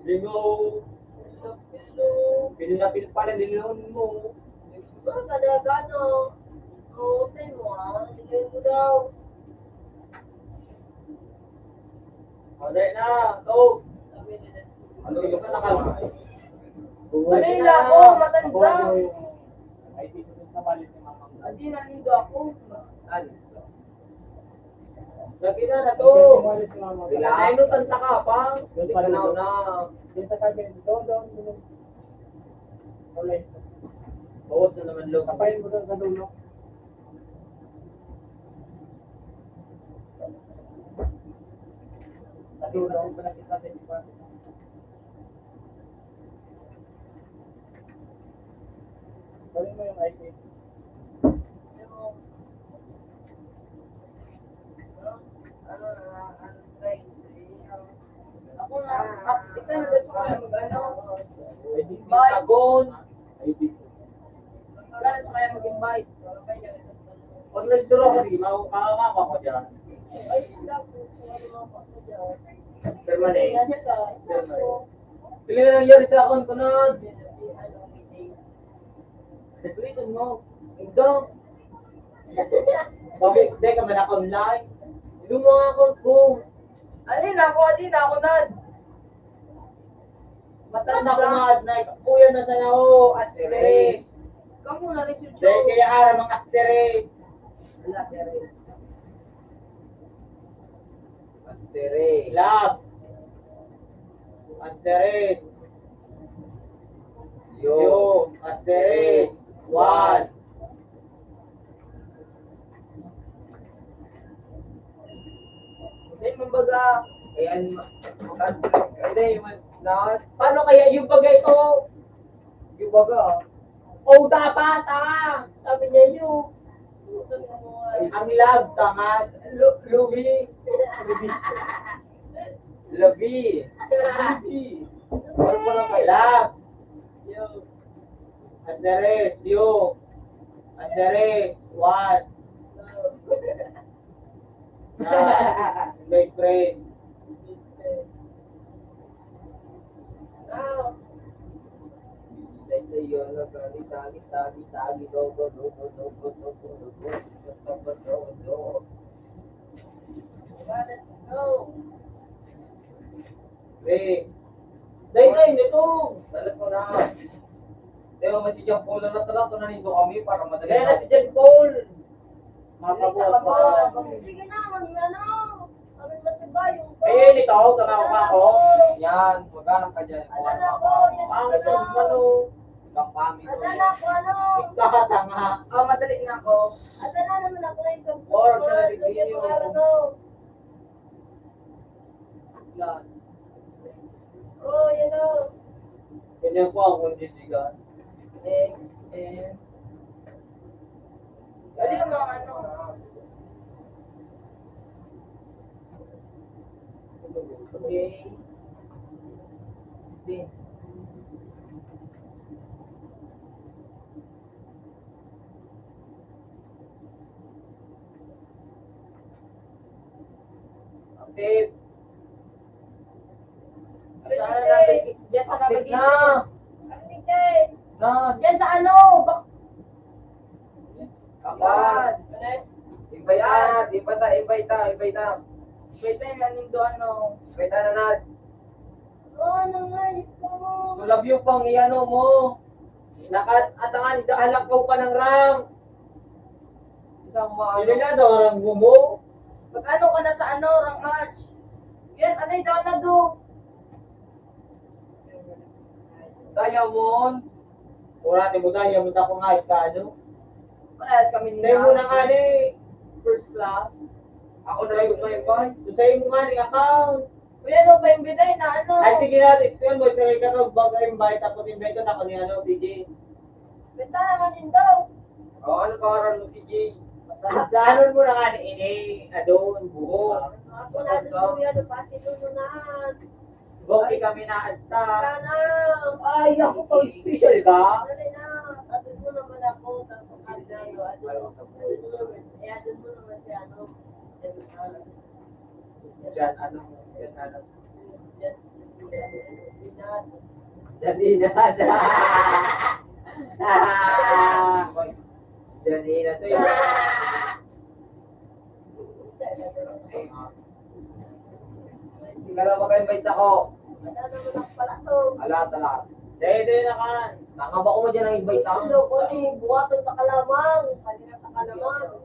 Lingaw. Pinapil pala, lingaw mo. Ba, talaga, no? Oo, tayo mo, ah. Lingaw mo daw. Pwede na, to. Ano yung nakal-, Dali na ako, matanda. Ay, dito sa palit ni Mama. Hindi na, hindi ako. Alis. Lagi na na to. Relax. Ay, no, tanta ka pa. Hindi ka na una. Dito ka din. Doon, doon, doon. Ulit. Bawas na naman, lo. Tapayin mo doon sa dulo. Sa dulo, ang pala kita sa iba. Kunin mo yung I P. Ako na, ako, ikaw na gusto ko yung mag-ano. Ay, di Bye. Sagon. Ay, di. Ikaw na gusto ko yung mag-invite. Pag nagduro ako, di, ma-, makakapa ko dyan. Ay, wala po. Permanent. Permanent. Pili na nangyari sa akon, kunod. Sabihin mo, ikaw. Bakit? Hindi ka man ako online. Ito mo nga ako, kung. Ano yun? Ako, adi na ako, Nad. Matanda ko na, Ad, na ikapuyan na sa nao, Asteres. Kamu na rin si Joe. Dahil kaya aram ang Asteres. Wala, Asteres. Asteres. Love. Asteres. Yo. Yo. Asteres. One. Hindi, kumbaga, eh, an-, an-, hindi, man, na, paano kaya yung bagay ito? Yung baga, oh, dapat, ah! Sabi niya, yung, ang love, tanga, lu-, luwi. Luwi. Luwi. Love. Asteres, yo. Asteres, one. Ah, my friend. Pre. Dahil na yun, ito. Dalat ko na. Pero may si John Paul na natala, ito na nito kami para madali. Kaya na si John Paul. Mapabuhat pa. Sige na, mag-, ano, kami matibay yung to. Ayun, ito, tama ko ba ako? Yan, maghanap ka dyan. Ano na po? Yan na. Pangit yung ano. Ibang pangit. Ano na po, ano? Ikaw, tanga. Oh, madali na ako. Ano na naman ako na yung Or, sa nabibigyan yung araw, no? Yan. Oh, yan o. Ganyan po ang kondisigan. X, N. Dali mo, ano? Okay. Din. Save. Saan na? Diyan sa nabigyan. Na. Na. Diyan sa ano? Bak- Kapan? Invite na. Invite na. Invite na. Invite na. Invite na yung nanindo, ano. Invite na, Nad. Oo, ano nga, ito. Tulab yung pang iano mo. Nakat-, atangan, halakaw ka ng rank. Isang ma-, Hindi na daw, rank mo mo. Mag-ano ka na sa ano, rank match? Yan, anay daw na do. Diamond. Wala, di mo diamond ako nga, ika, ano? Parehas kami ni Tayo mo na nga, di. First class. Ako na lang yung may invite. Sa'yo mo nga, di account. Kuya, ano ba yung binay na ano? Ay, sige na, explain mo, ikaw, ikaw, bago invite, tapos invite ko na ako ni ano, P J. Bentahan mo din daw. Oh, ano pangalan mo, P J? Ano mo na nga ni ini, adon, buho. Ako na doon, kuya, ano, pati doon mo na. Boki kami na adta. Sana. Ay, ako pa, special ka? Dali na. Adun mo naman ako, tapos adun mo naman. Eh, adun mo naman si ano. Diyan, ano, diyan, ano. Janina. Janina to yun. Hindi ka lang mag-invite ako. Ala, tala. Dede na ka. Nakaba ko mo dyan ang invite ako. Hello, Connie. Buhaton ka ka lamang. Halina ka ka lamang.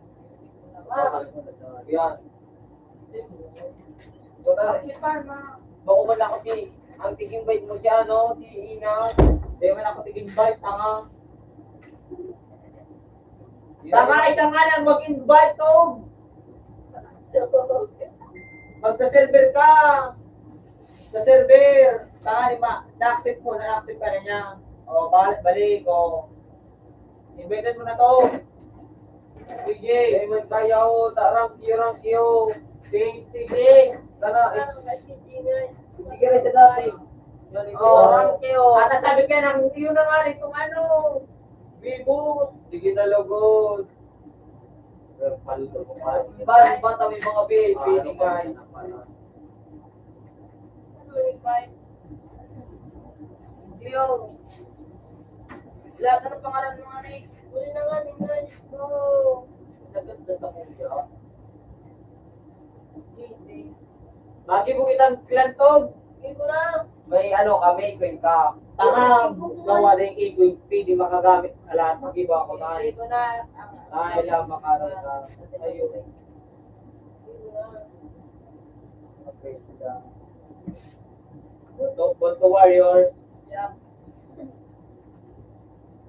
Yan. Bako man ako si, ang tig-invite mo siya, no? Si Ina. Di man ako tig-invite, tanga. Tanga, ay tanga na mag-invite ko. Magsa-server ka. Sa server. Tanga, di ba? Na-accept mo, na-accept ka na niya. O, balik, balik, o. Invited mo na to. Sige. Dai man kaya, o, ta, rank you, rank you. Sige, sige. Tara, eh. Sige, sige, sige. Yan, ikaw, rank you. At nasabi ka na, yun na nga, itong ano, Vivo. Sige na, lugod. Iba, iba, ta may mga bi-, binigay. Ano yung invite? Yo. Wala ka na pangaran mo, ano eh? Huli na nga, tingnan ko. Naganda sa kanya. Hindi. Lagi mo kitang kilantog. Hindi ko na. May ano kami, Queen ka. Tanga, gawa na yung ego, yung pwede makagamit na lahat. Mag-iba ako tayo. Hindi ko na. Tayo lang makaroon na. Ayun. Punto, punto Warriors. Yeah.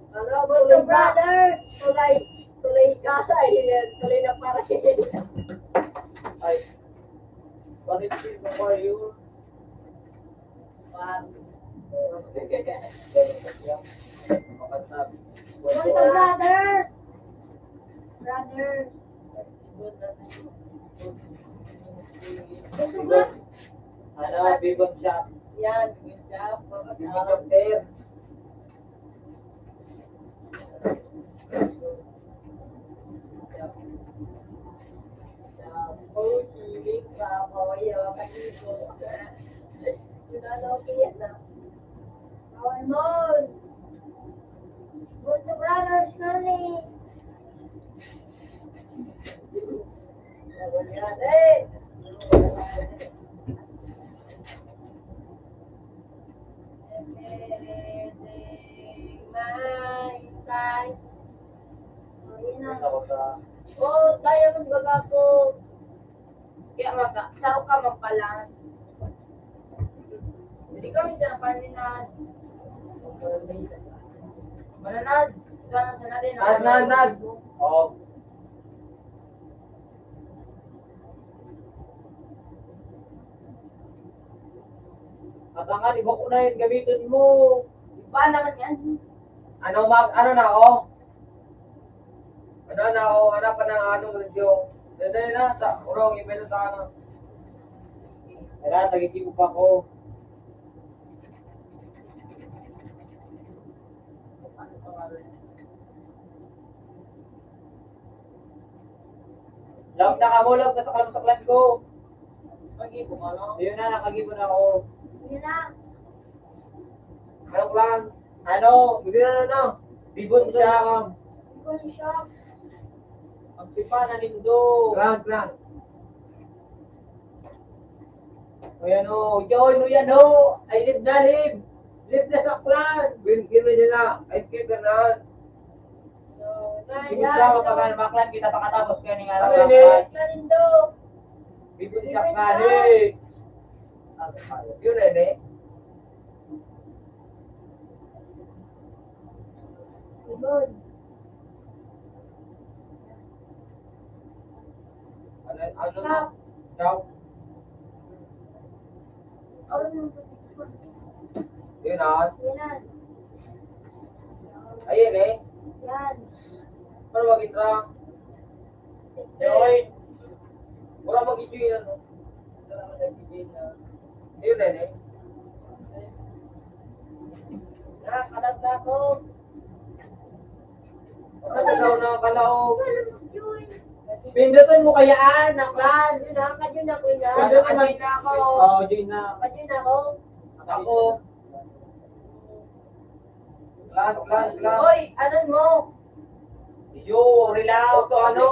Ano, Punto Brothers? Tulay, tulay ka. Ayan, tulay na para. Ay. Bakit Punto Warriors? Wow. Punto Brothers. Brothers. Ano, Bibon Shop. Yan, Bibon Shop. Bibon Shop, sir. Bawal mo. Good brothers, Nani. Oh, diamond baga ko. Kaya maka, sao ka magpalan? Hindi kami sa paninad. Mananad, ikaw na sa natin. Nad, nad, nad. Oh. At ang iba ko na yun, gamitin mo. Iba naman yan. Ano, mag, ano na, oh? Ano na, oh, ano pa na, ano, medyo, dede na, sa, urong, iba na sa, ano. Kaya, tagiti mo pa ko. Lawag na kamo, lawag na sa kalusaklan ko. Ayun na, nakagibo na ako. Yun na. Ano, clan? Ano? Hindi na, ano? Bibon siya. Bibon siya. Magsipa na nindo. Clan, clan. Ayan o. Yun, o, yan o. Ay, live na, live. Live na sa clan. Win, win na dyan na. Ay, keeper na. Hindi mo siya mapagana, maklan kita pakatapos kaya ning araw. Ano, ng Rene? Clan. Hindi mo siya kani. Yun, Rene. Ibon. Ano, ano? Daw. Yun, ah. Yan. Ayun, eh. Yan. Pero wag itra. Joy. Wala mag-enjoy yan, no? Wala mag-enjoy na. Ayun, eh, eh. Nakakalag na ako. Nakakalaw na, kalaw. Pindutin mo kaya, ah, na clan. Yun na, kadyo na, kuya. Pindutin mo. Kadyo na ako. Oh, yun na. Kadyo na ako. Ako. Clan, clan, clan. Hoy, ano mo? Yo, relax. Auto, ano?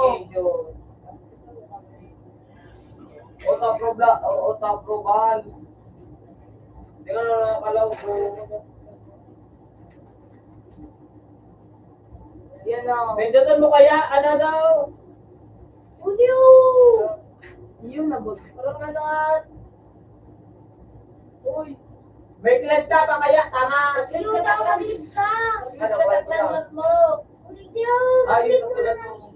Auto approval, auto approval. Hindi ka na nakakalaw ko. Yan o. Pindutin mo kaya, ano daw? Julio! Yun na, boss. Parang ano, ah. Uy. May clan ka pa kaya, tanga. Julio, tama din ka. Ano, ano, ano? Julio, ayun, ano?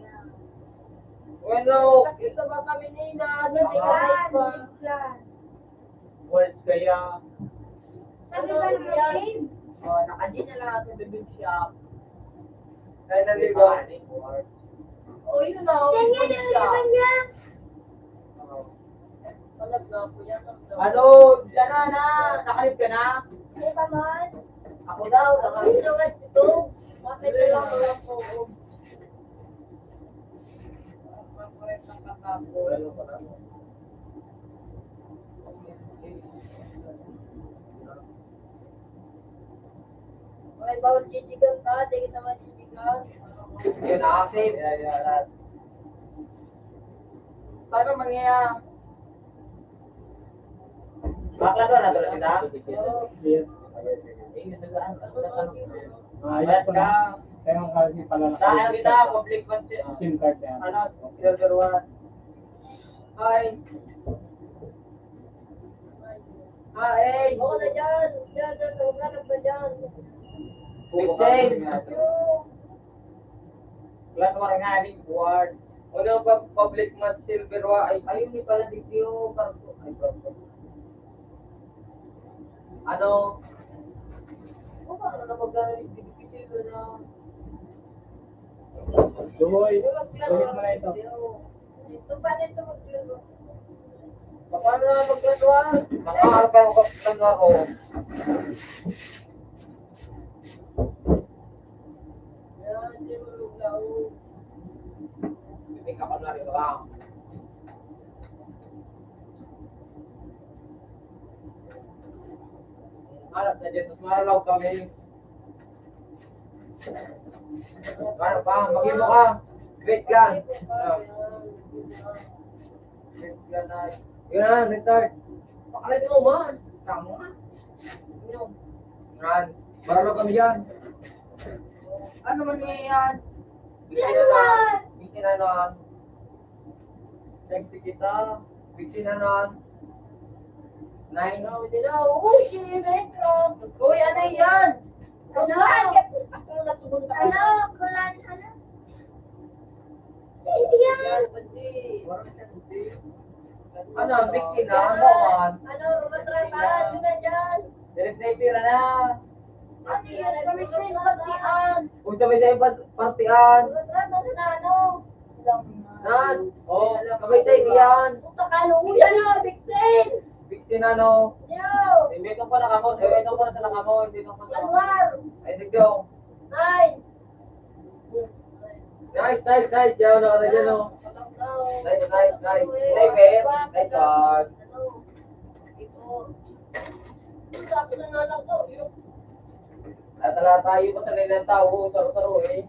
Ano? Ito ba kami ni Ina? Ano, may clan? Words kaya. Sabi ba naman, babe? Oh, nakadi na lang sa bibig shop. Ay, naligo. Oh, yun na, oh, siya niya, bibig shop. Naman niya. Oh. Alam na po yan, alam na. Ano? Diyan na, na. Nakalib ka na? Hindi pa man. Ako daw, nakalib. Ako daw, ito. Bakit ka lang, wala po. May bawal didigan ka, di kita madidigan. Yun, active. Paano mangyayari? Bakla to, natural kita? Oo. Ayos ko na. Kaya ang kasi pala naka-, kita, public man siya. SIM card yan. Ano, silver one. Hi. Hi. Huwag ka na dyan. Dyan, dyan, huwag ka na dyan. Big Ten. Yung Clan Warangani, Ward. Ano pa, public mat silver wa-, ay, ayun, ni pala, di ko, parang, ay, parang, ano? O, parang na magkano yung bibigay silver na? Duhoy, duhoy mo na ito. Ito pa, ito, maglaro. Paano na maglaro, ah? Nakaarap ako, kapitang ako. Alam na dyan, mas maralaw kami. Ano pa? Mag-imo ka. Wait lang. Ah. Wait lang na. Yun na, retard. Pakalain mo man. Tama nga. Yun. Yan. Maralo kami yan. Ano man niya yan? Ano man? Bitin na nun. Sexy kita. Bitin na nun. Nine. Uy, si Metro. Uy, ano yan? Ano? Ano? Kulan, ano? Hindi yan. Ano, big tina? Ano man? Ano, rumatrata? Ano na dyan? Diri sa itira na. Ano yan? Kami sa yung partian. Kung sa may sa yung part-, partian. Rumatrata na, ano? Nan? Oh, sa may sa yan. Puta ka, ano? Uy, ano, big sin? Big sin, ano? Yo! Imbitong ko na kamo, imbitong ko na sa kamo, imbitong ko na. Anwar! Ay, tigyo. Ay! Nice, nice, nice. Diyan, wala ka na dyan, oh. Nice, nice, nice. Nice, eh. Nice one. Natala tayo pa sa nila tao, saro-saro, eh.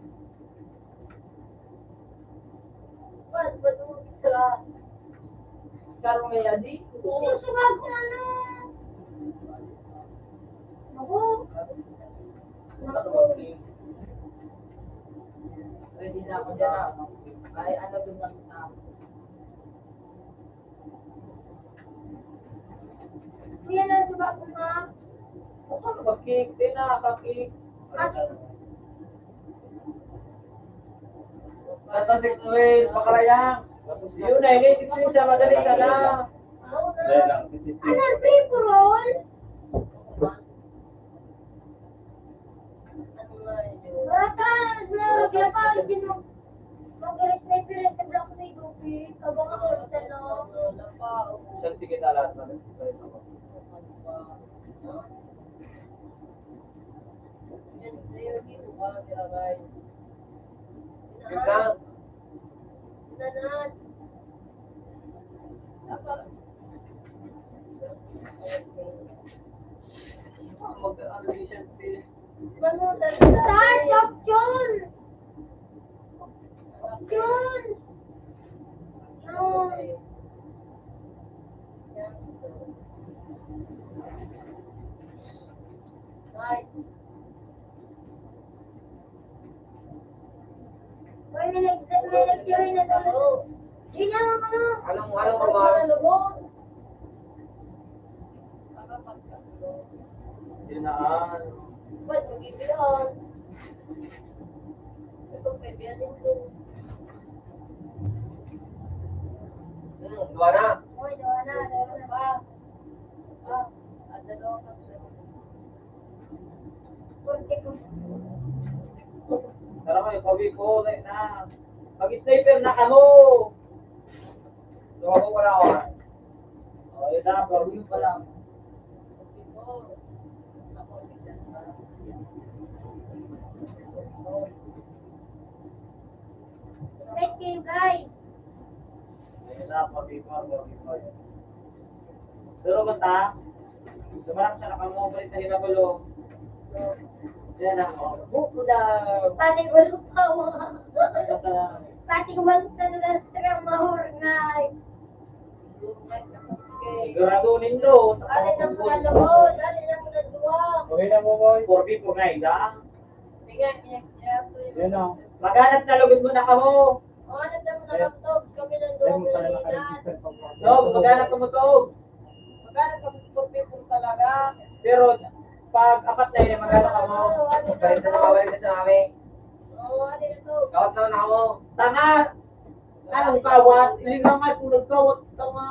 Saro may adi. Susubag ko na lang. Ako. Ready na ako dyan, ah. Ay, ano, dun lang, ah. Kuya, nasuba ko, ha? Ano ba, cake? Di na, ka-cake. Kasi Tata six wheel, pakalayang. Yun na, ini six wheel, siya, madali ka na. Ano, free for all? Baka, naglapas, ginu-, mag-alis na yung pinagtabla ko sa Igopi. Kabang ako, isa, no? Saan sige na lahat na nagtitry na ako? Yan, sa'yo, di ko ba, tira, guys? Yun lang. Start of June! June! June! Right. Uy, may nag-, may nag-join na to. Di na, ano? Anong, anong Ano ba? Ano ba? Yun na, ah. Ba't magbibilang? Ito, kaibigan ko. Hmm, duwa na. Uy, duwa na, duwa na. Pa. Pa. Ang dalawa ka. Tara mo, yung pauwi ko, na, na. Mag-sniper na kamo! So, ako wala ako, ah. O, yun na, pauwi pa lang. Thank you, guys. Ayun na, forty-four, forty-four. Pero kung ta, dumarang siya nakamobrit na hinagulo. Yan na, oh. Buko daw. Pati ulo pa, oh. Basta Pati ulo sa lastra, mahurnay. Sigurado nindo. Alin ang mga loob? Alin ang mga duwa? Okay na mo, boy. Forty-four na, isa. Sige, sige, sige. Yan, oh. Maghanap na lugod mo na kamo. O, ano na mga Ayan. Tog? Kami ng Ayan, duwang pala Pilipinas. Nakalimutan pa po. Tog, maghanap ka mo, Tog. Maghanap ka mo, Tog, people talaga. Pero, pag apat na yun, maghanap ka mo. Oo, ano na Balik na to? Nakabalik na sa kami. Oo, ano na to? Kawat na ako. Tanga! Anong kawat? Lingangan kung nagkawat ka nga.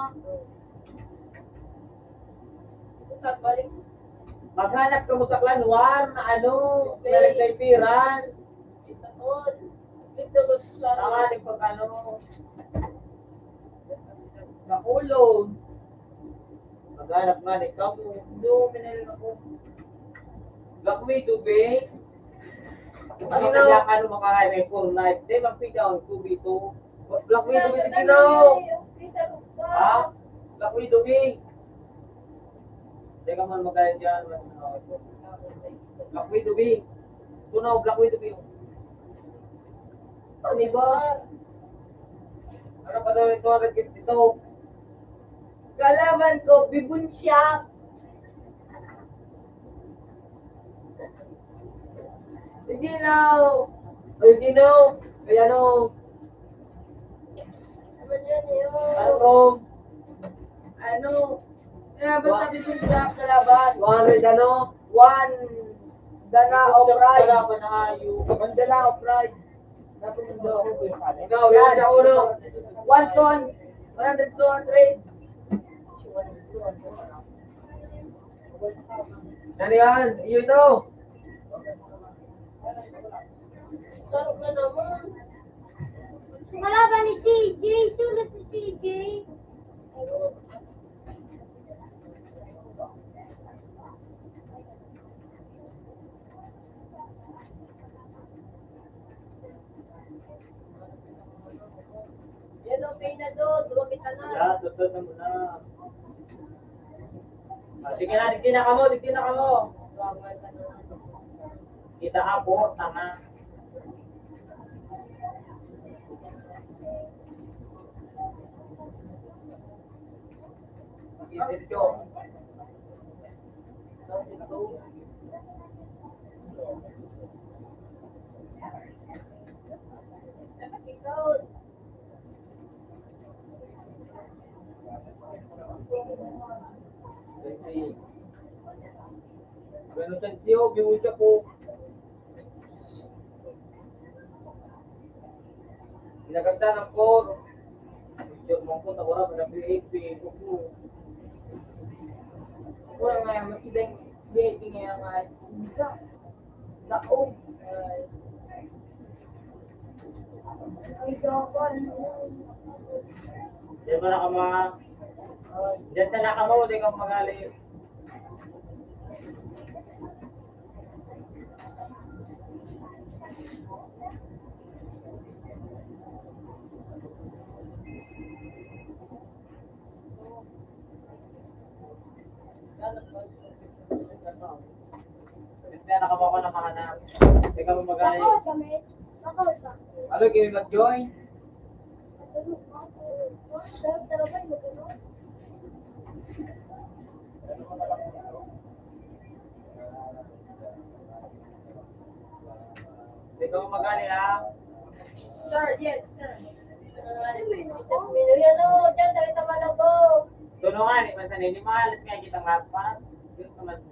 Balik. Maghanap ka mo sa Clan War na ano, na nagkaipiran. Ito, ito, gusto Tama din pag ano, nakulong. Maghanap nga ni kamo. Hindi, minahal ako. Black Widow, be. Ano Ano na? Kaya ano makakain may Fortnite? Di, magpida ang two v two. Black Widow, be, tignan mo. Ha? Black Widow, be. Teka man, magkaya dyan. Black Widow, be. Tunaw, Black Widow, be. Ano ba? Ano pa daw ito? Ano ito? Kalaban ko, Bibon Shop. Regino! Regino! Kaya ano? Ano yan, yun? Ano? Ano? Kaya ba Wa- sabi ko sa kalaban? One hundred ano? One dana of rice. Kalaban na hayo. One dana of rice. Ikaw, yan, yan, uno. One ton. One hundred, two hundred. Ano yan? Iyo ito. Wala ba ni C J? Sulat si C J. Yan, okay na doon. Duwag kita na. Yan, susunod na muna. Ah, sige na, sige na kamo, sige na kamo. Kita ako, tama. Bueno, sensyo, biwuja po. Ginaganda ng core. Yung mong puta, wala pa na V A P. Wala nga yan, mas kita yung V A P ngayon nga. Laog. Diyan mo na ka mga, diyan sa nakamo, di ka magali. Kaya nakabako na mahanap. Ikaw mo magay. Bakod kami. Bakod ba? Ano, game mag-join? Ikaw magani, ha? Sir, yes, sir. Ano, dyan, dali sa Malabo. Tulungan, eh, man sa ninimal, at nga kitang lahat pa. Yun naman.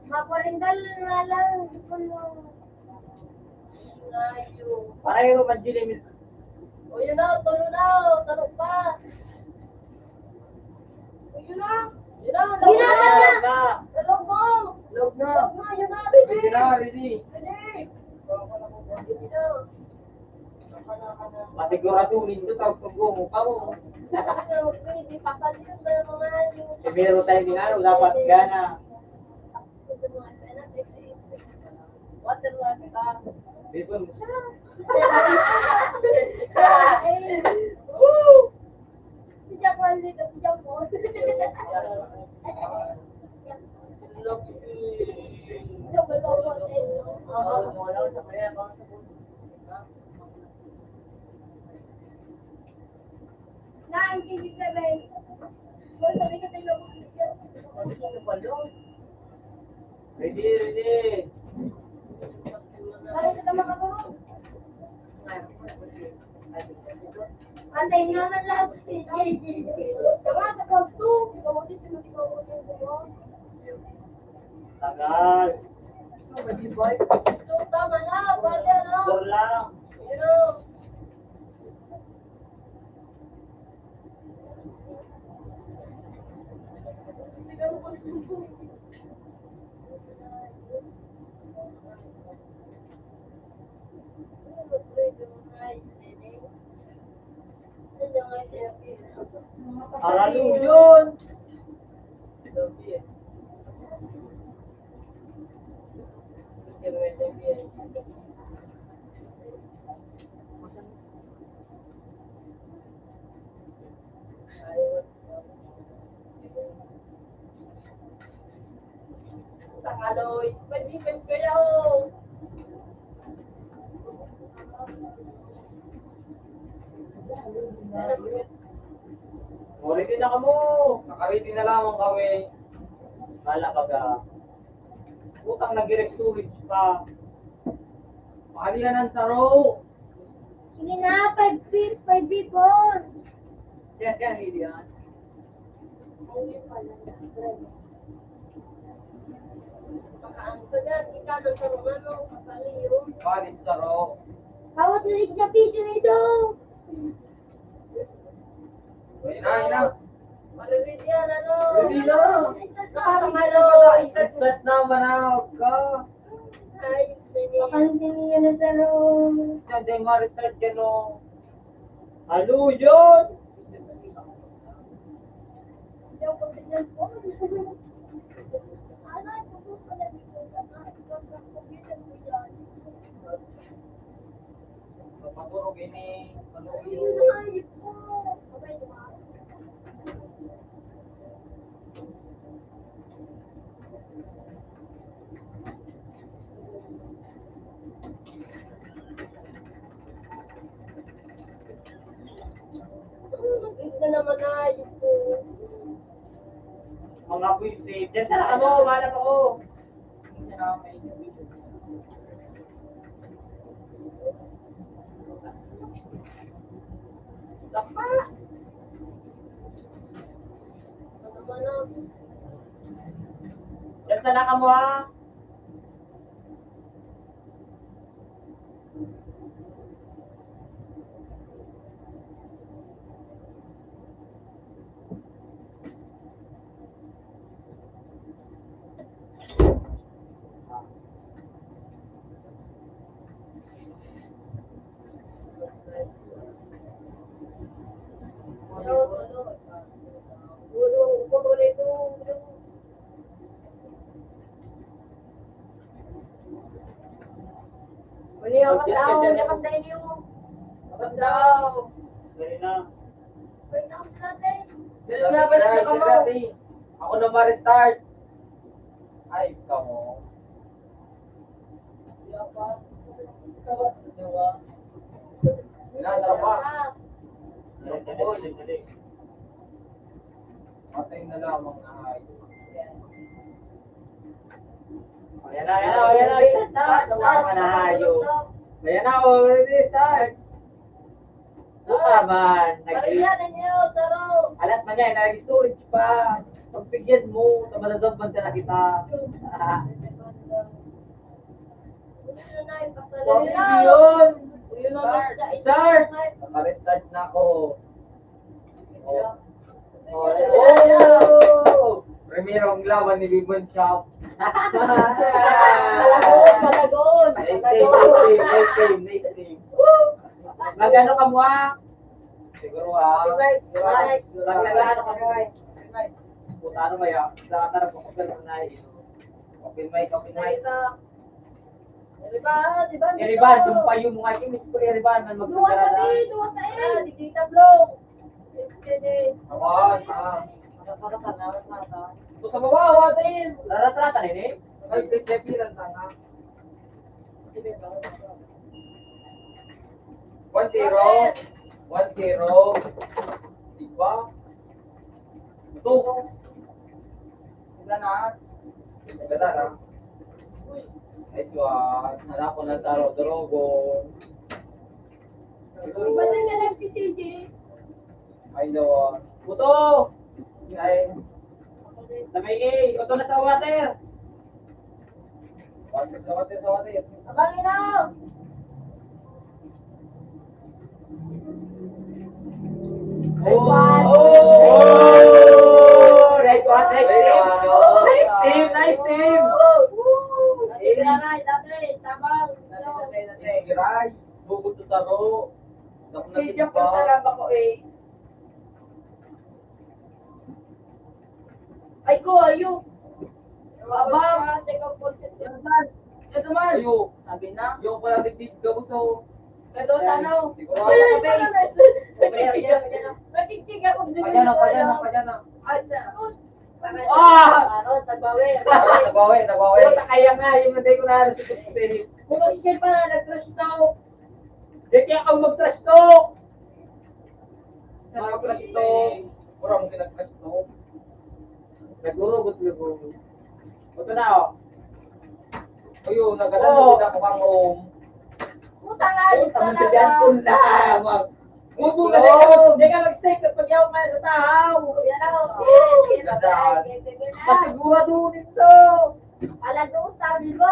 Maparindal nga lang, sipon mo. Pareho man, Jilly. O, yun na, tulo na, o, talo pa. O, yun na. Yun na, Yun na, log na. Log na. Log na. Log na, yun na, Pwede na, ready. Ready. Ready na. Masigurado nindo, tawag pag mo pa mo. Primero tayo ni ano, dapat gana. Water, water. Bipon. Woo! Si Jack Wally, si Jack Wally. Nineteen seven. Ready, ready. Bakit ka makatulog? Antayin nga man lang si J J. Tama, sa pag two, ikaw kasi sunod, ikaw ang gumawa. Tagal. Tama na, pwede na. Score lang. Yun o. Aralo yun! Tangaloy, pwede, pwede kayo. O, ready na kamo. Naka-ready na lamang kami. Bala ka ga. Utang na gires storage pa. Mahal yan ang saro. Sige na, five feet, five feet, four. Yan, yan, hindi yan. Palis saro. Hawak na rin sa piso nito. Ayun na, ayun na. Ready na. Start na, manawag ka. Papansin niyo na sa room. Yan, di ma-restart yan, oh. Ano yun? Magurog ini, ano yun? Ito naman na, yun po. Mga buwisit. Diyan sa naka mo, wala pa ko. Dapa. Diyan sa naka mo, ha? Ano yung kapatao? Ano yung kapatao niyo? Kapatao! Dali na. Wait lang natin. Dali na, balik na kamo. Ako na ma-restart. Ay, kamo. Wala, tara pa. Matay na lamang na hayop. Ayan na, ayan na, ayan na. Start, start, start. Mga hayop. Ayan na, oh, ready, start. Puta man, nag- Maria, ninyo, taro. Alat man yan, nag-storage pa. Pagbigyan mo, tamalagag man ka na kita. Ah. Yun na, yun na, yun na. Start, start. Naka-restart na ako. Oh. Oh, oh! Primero ang laban ni Lemon Chop. Malagon, malagon, malagon. Nice team, nice team, nice team, nice team. Mag-ano ka mo, ah? Siguro, ah. Mag-ano ka mo, ah? Puta, ano kaya? Sa akin, nagpapapel na eh. Open mic, open mic. Eriban, di ba? Eriban, sumpayo mo nga, imis ko, Eriban, man magkagara na. Duwa sa di, duwa sa eh. Ah, di kita, bro. Pwede. Awan, ah. Ito sa baba, awatin. Raratrata rin eh. Ay, pwede, pwede lang, tanga. One zero. One zero. Di ba? Ito. Ganda na. Ganda na. Nice one. Anak ko ng taro, drogo. Iba na nga lang si C J. Ay, no. Puto! Ay. Sa may A. Puto na sa water. Water, sa water, sa water. Abang ilaw! Oh! Oh! Nice one, nice team! Nice team, nice team! Natira na, dati, tabang. Natira, buko sa taro. Si Jack, ang sarap ako, eh. Ay ko, ayo. Baba. Ito man. Ayo. Sabi na. Yung pala tigdig ka, gusto. Ito, sa ano? Ay, di ko alam. Sa base. Okay, okay, okay, okay. Nagkikick ako. Kaya na, kaya na, kaya na. Ay, siya. Ah! Ano, tagbawi. Tagbawi, tagbawi. Puta, kaya nga, yung hindi ko na alam sa Tuesday. Kung si Sir pa na nag-trash talk. Di kaya ako mag-trash talk. Nag-trash talk. Wala mong kinag-trash talk. Nagurubot-lubot. Ito na, oh. Ayun, nagalagot ako kang home. Puta nga, puta nga, yan, puta. Mubo ka, di ka, di ka mag-stay kapag yaw ka sa tao. Yan, oh. Ganda. Pasigurado nito. Alago, sabi mo.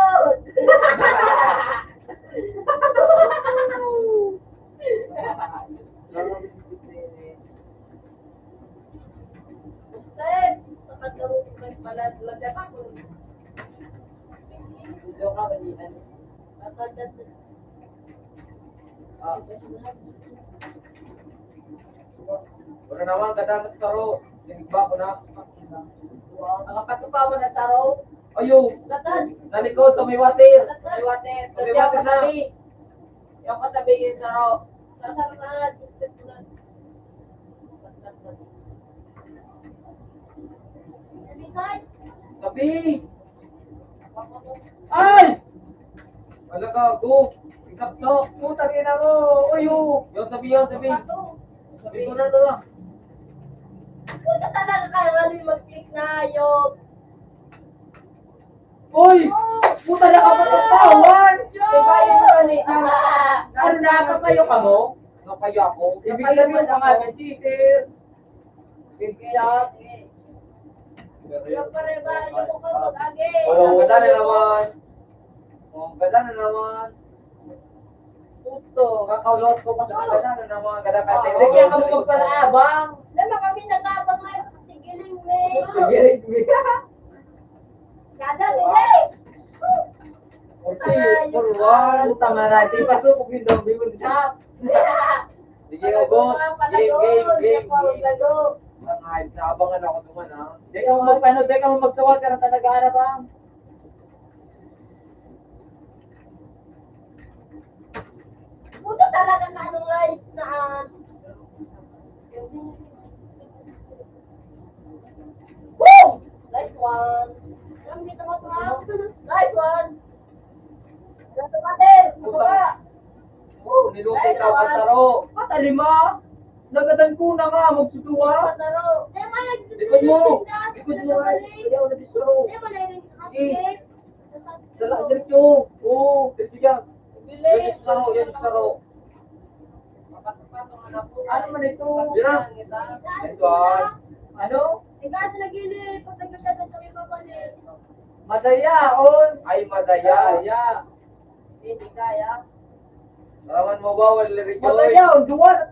Step! Sa pagkaroon ng pala, lagyan ako. Video ka, malian. Ah. Wala naman, kadang sa saro. Nagba ko na. Ang kapatupawan na saro. Ayo. Gatan. Nalikod sa may water. Sa may water. Sa may water na. Yung kasabi yung saro. Sa saro na. Sabi. Ay! Wala ka, go. Isapsok. Putang ina mo. Uy, oh. Yung sabi, yung sabi. Sabi ko na to, ah. Puta talaga kayo, ano yung mag-click na, ayok. Uy! Puta na ka, matatawan! Diba yun, ano, ano, nakakayo ka mo? Nakayo ako. Ibig sabihin mo, mga cheater. Big shot. Yung pare ba, yung mukha mag-agi. Oh, ang ganda na naman. Oh, ang ganda na naman. Puto. Kakaulot ko pa sa ganda na naman. Ganda ka. Hindi kaya kami magpanaabang. Naman kami nag-aabang ngayon. Sigiling me. Sigiling me. Ganda, sige. Okay, for one. Puta, marati. Pasok, hindi mo siya. Sige, ubos. Game, game, game, game. Ang hype, naabangan ako naman, ha? Di ka mo magpano, di ka mo magsawag, ka na talaga, ano ba? Pater, buka. Oh, nilutay ka, pataro. Patalima. Nagadan ko na nga, magsuduwa. Likod mo. Likod mo. Ayaw na dito. Sige. Dala, diretso. Oo, diretso dyan. Yan yung saro, yan yung saro. Ano man ito? Yan na. Ito ah. Ano? Ikaw sa nagili, pag nagkakita sa iba pa ni. Madaya, on. Ay, madaya. Madaya. Hindi kaya. Rawan mo ba, Wal Rejoy? Madaya, on. Duwa.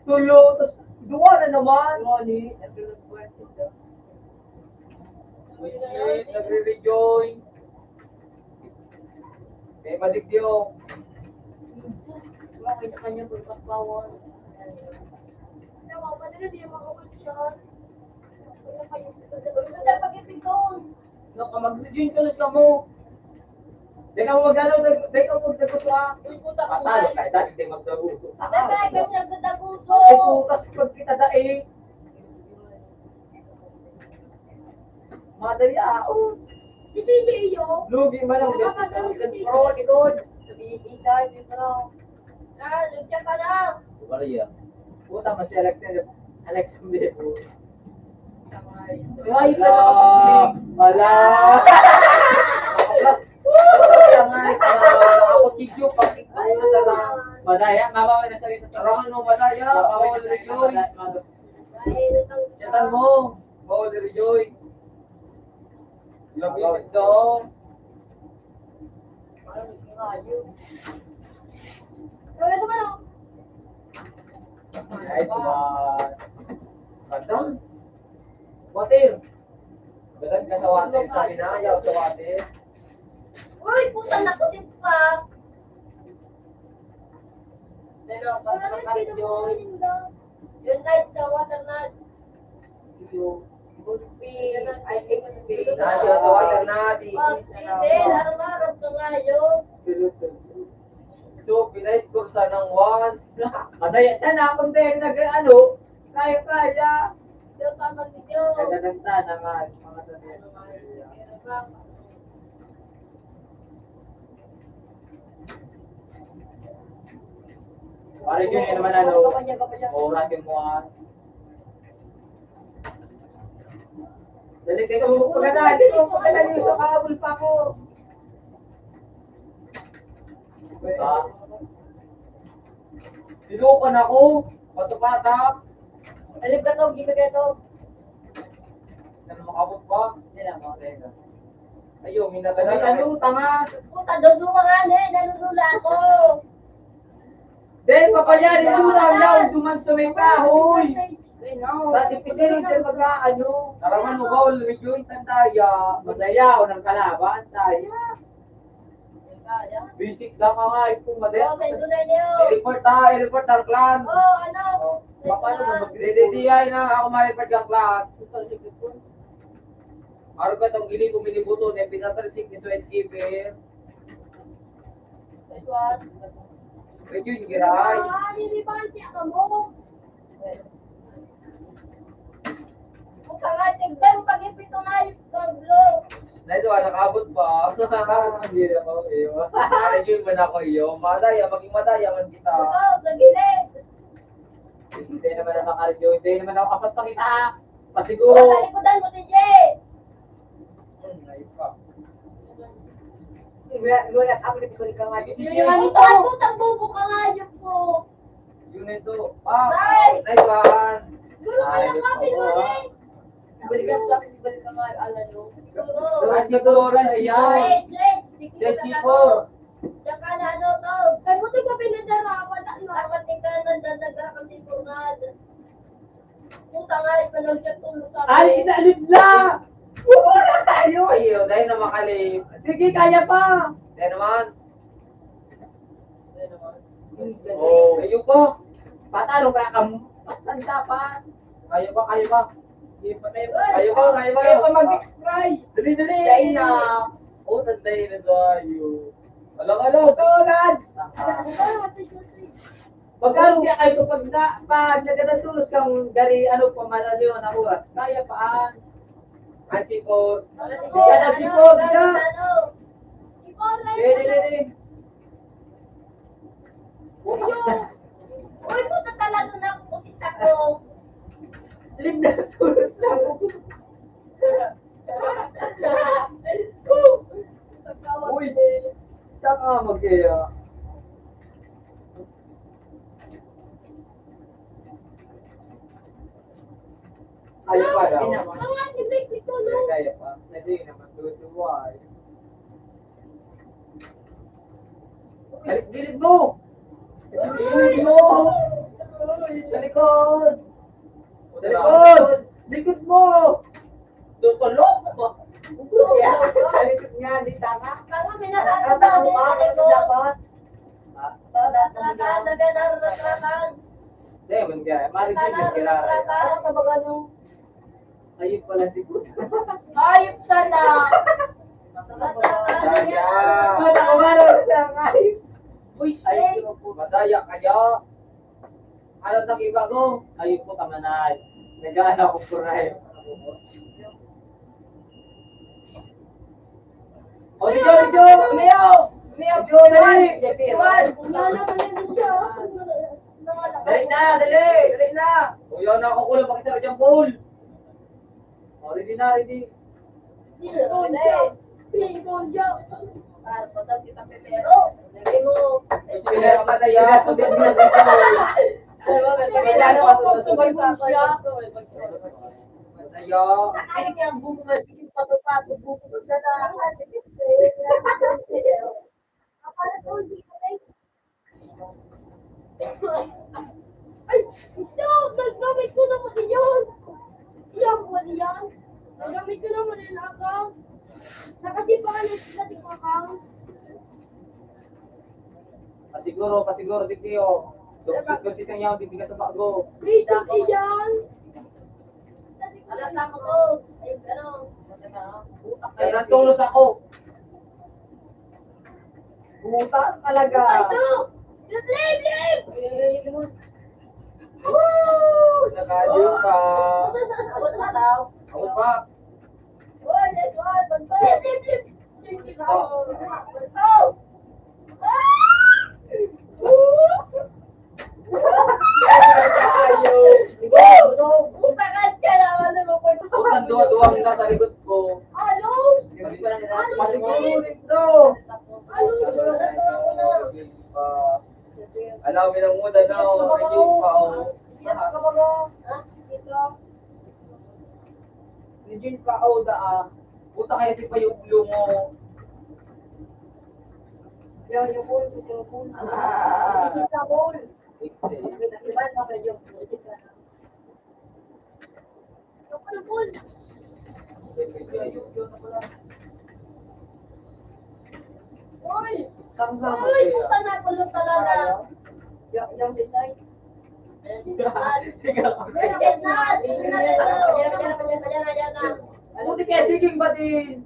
Tulo, tas duwa na naman. Ano ni? Wait, nagre-rejoin. May madigdi, oh. Bakit kanya pagkakbawal? Nawa pa nila, di mo ako siya. Wala pa yung pagkakbawal. Wala pa yung pagkakbawal. No, ka mag-rejoin ka na sa mo. Di ka mag-ano, di ka mag-daguso, ah. Uy, puta, patalo, puta. Kahit dati di magdaguso. Patalo. Ay, putas pag kita dai. Madali, ah, oh. Si C J iyo. Lugi man ang Ano ka magkano si C J? Pro, likod. Sabihin, isa, yung pro. Ah, lugyan ka lang. Maria. Puta, mas si Alex, Alex, hindi po. Ay, wala. Wala. Wala. Ako, kidyo, pakit-, ano na sa mga. Madaya, mama, wala sa rin sa Raman mo, madaya. Mama, wala sa rin sa mga. Yatan mo, Paul Rejoy. Lapit daw. Nice one. Kadam. Water. Gadan ka sa water. Sabi na, ayaw sa water. Uy, puta na ko din pa. Pero, Ano pag na yung pinag-, yun, night sa water na. Yung, gulpi, ay, X P. Nasa sa water na, di. Pag hindi, harap-harap ka ngayon. So, pinay-score sa ng one. Madaya, sana akong din nag-ano, kaya-kaya. Yung pamag-, Gaganda na nga, mga sabi. Pare, yun, yun naman, ano, oras yung mga. Dali, teka, huwag pagkadali, huwag pagkadali, sa kahabol pa ko. Ah. Tinukan ako, pato-pato. Alip ka to, gito ka to. Ano, makabot pa? Yan ang mga teka. Ayun, may nagana. May ano, tanga. Puta, doduma nga na eh, nanunula ako. Dahil papayari, Lula, yaw, duman sa may kahoy. Ay, no. Dati pisilin ka mag-aano. Taraman mo ba, Ulrich, yung tandaya? Madaya, o ng kalaban, tayo. Basic lang ka nga, ito, madaya. Oh, may tunay niyo. I-report, ah, i-report ang clan. Oh, ano? Oh, paano mo mag-, D D D I na, ako ma-report ang clan. Araw ka tong ginibo, minibuto, na pinatalisik nito, S K P. Medyo yung giray. Ah, hindi ba siya kamo? Kung ka nga, tigdan, pag-ipito na yung kablo. Dahil wala, nakabot pa. Nakabot ang diri ako, iyo. Ano yun man ako, iyo? Madaya, maging madaya man kita. Oo, sa gilid. Hindi naman ako, Cardio. Hindi naman ako kapagpakita. Pasiguro. Sa likodan mo, T J. Hmm, ayun pa. Wala, wala, ako nagkukulit ka nga. Yun yung ano to? Ang putang bobo ka nga, yun po. Yun ito. Ah, nice one. Guro ka lang, kapit mo, eh. Balikan sa akin, balikan nga, ala, no? Guro. Ay, siguro, ay, yan. Red, red. Red, siko. Diyan ka na, ano, to? Kaya mo ito ka pinadarapan, ano? Dapat ikaw nandadaga kami tungad. Puta nga, ikaw lang siya tulog sa akin. Ay, inalib na! Wala tayo! Ay, yun, dahil na makalib. Sige, kaya pa! Dahil naman. Dahil naman. Oh. Kayo pa. Patalo ka, kam-, pasan ka pa. Kayo pa, kayo pa. Kayo pa, kayo pa. Kayo pa mag-extry. Dali, dali. Dahil na. Oh, tatay na tayo. Alang, alang. Tulad! Ah. Pagka hindi kayo, pag na, pag nagkatatulos kang gari, ano, pamalayo na oras, kaya pa, ah. Ay, si Paul. Siya na si Paul, siya. Ready, ready. Ah, magkaya. Ayaw pa daw. Mga tigil ito, no? Kaya pa. Hindi naman tutuwa eh. Balik gilid mo! Gilid mo! Sa likod! Sa likod! Likod mo! Tutulog mo! Sa likod nga, di tama. Parang may nakakatawa ko. Dapat. Ha? Hindi, man kaya. Marinig yung kirara. Ano ka ba, ano? Ayun pala, siguro. Hayop sana! Madaya. Mata ko, maro siya, hayop. Uy, shit! Madaya kaya. Ano nang iba ko? Ayun po, kamanay. Nag-aano ako, kuray. O, dito, dito! Umiyaw! Umiyaw! Dito, dali! Iwan! Iwan! Dali na, dali! Dali na! Uy, ako na ako kulang pakita dyan, Paul! O, ready na, ready! Pingon siya! Pingon siya! Para po daw kita primero. Lagi mo. Pinapatay ako, sabi mo na dito. Alam mo, may pagkakailangan pa ito sa pagkakailangan. Patay ako. Ay, kaya ang bunga, sige, pato-pato, bunga na lang. Ay, ito, nagamit ko naman iyan. Iyan, wala yan. Nagamit ko naman iyan, akang. Nakasipangan yung sa tikmakang. Pasiguro, pasiguro, di kayo. Kung sisang yaw, di ka sa bago. Dito iyan. Alam na ako to. Ay, ano? Nagkatulos ako. Puta talaga. Puta ito. Leave, leave! Woo! Nakaliw pa. Abot pa daw. Abot pa. One, one, one, one. Leave, leave, leave. Leave, leave. Oh. Oh. Ah! Woo! Utang duwa-duwang na sa likod ko. Alo? Pasiguro nito. Alo? Alam mo, ilang muda na, oh. Ayun pa, oh. Eugene pa, oh, da, ah. Puta, kaya si pa yung ulo mo. Yan, yung ball, yung ball. Ah. Yung ball. Uy! Uy, puta na, kulot talaga. Yang, yang design. Ayan na, ayan na, ayan na, ayan na. Ano di kaya sige batiin?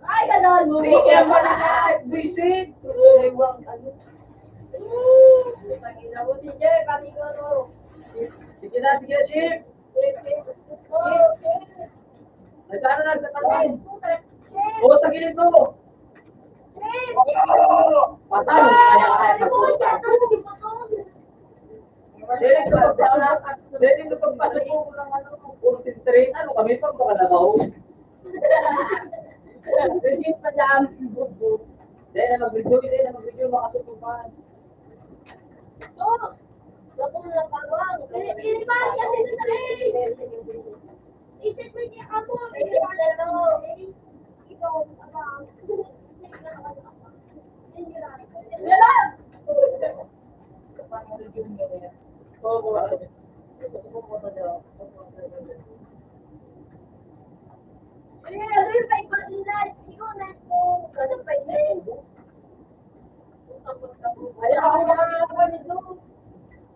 Ay, ganon mo. Sige, ang mga visit. Ay, wag, ano. Panginoon, D J, pati ko, no? Sige na, sige, Chief. Nagkano na sa tabi? O, sa gilid mo. Patay. Dili ko pagpasa-, dili ko pagpasok ko ng ano, concentrate. Ano kami pag baka nabaho? Repeat pa dyan. Dili na mag-review, dili na mag-review, makatutupan. Oh, bakong na bawang. Pinipilit pa kasi sa tae. Isip mo niya ako, may kilala to. Ikaw, abang. Wala! Ay, ano yung paipasilay? Ikaw na ito. Ano pa yun? Ay, ako na nga ako nito.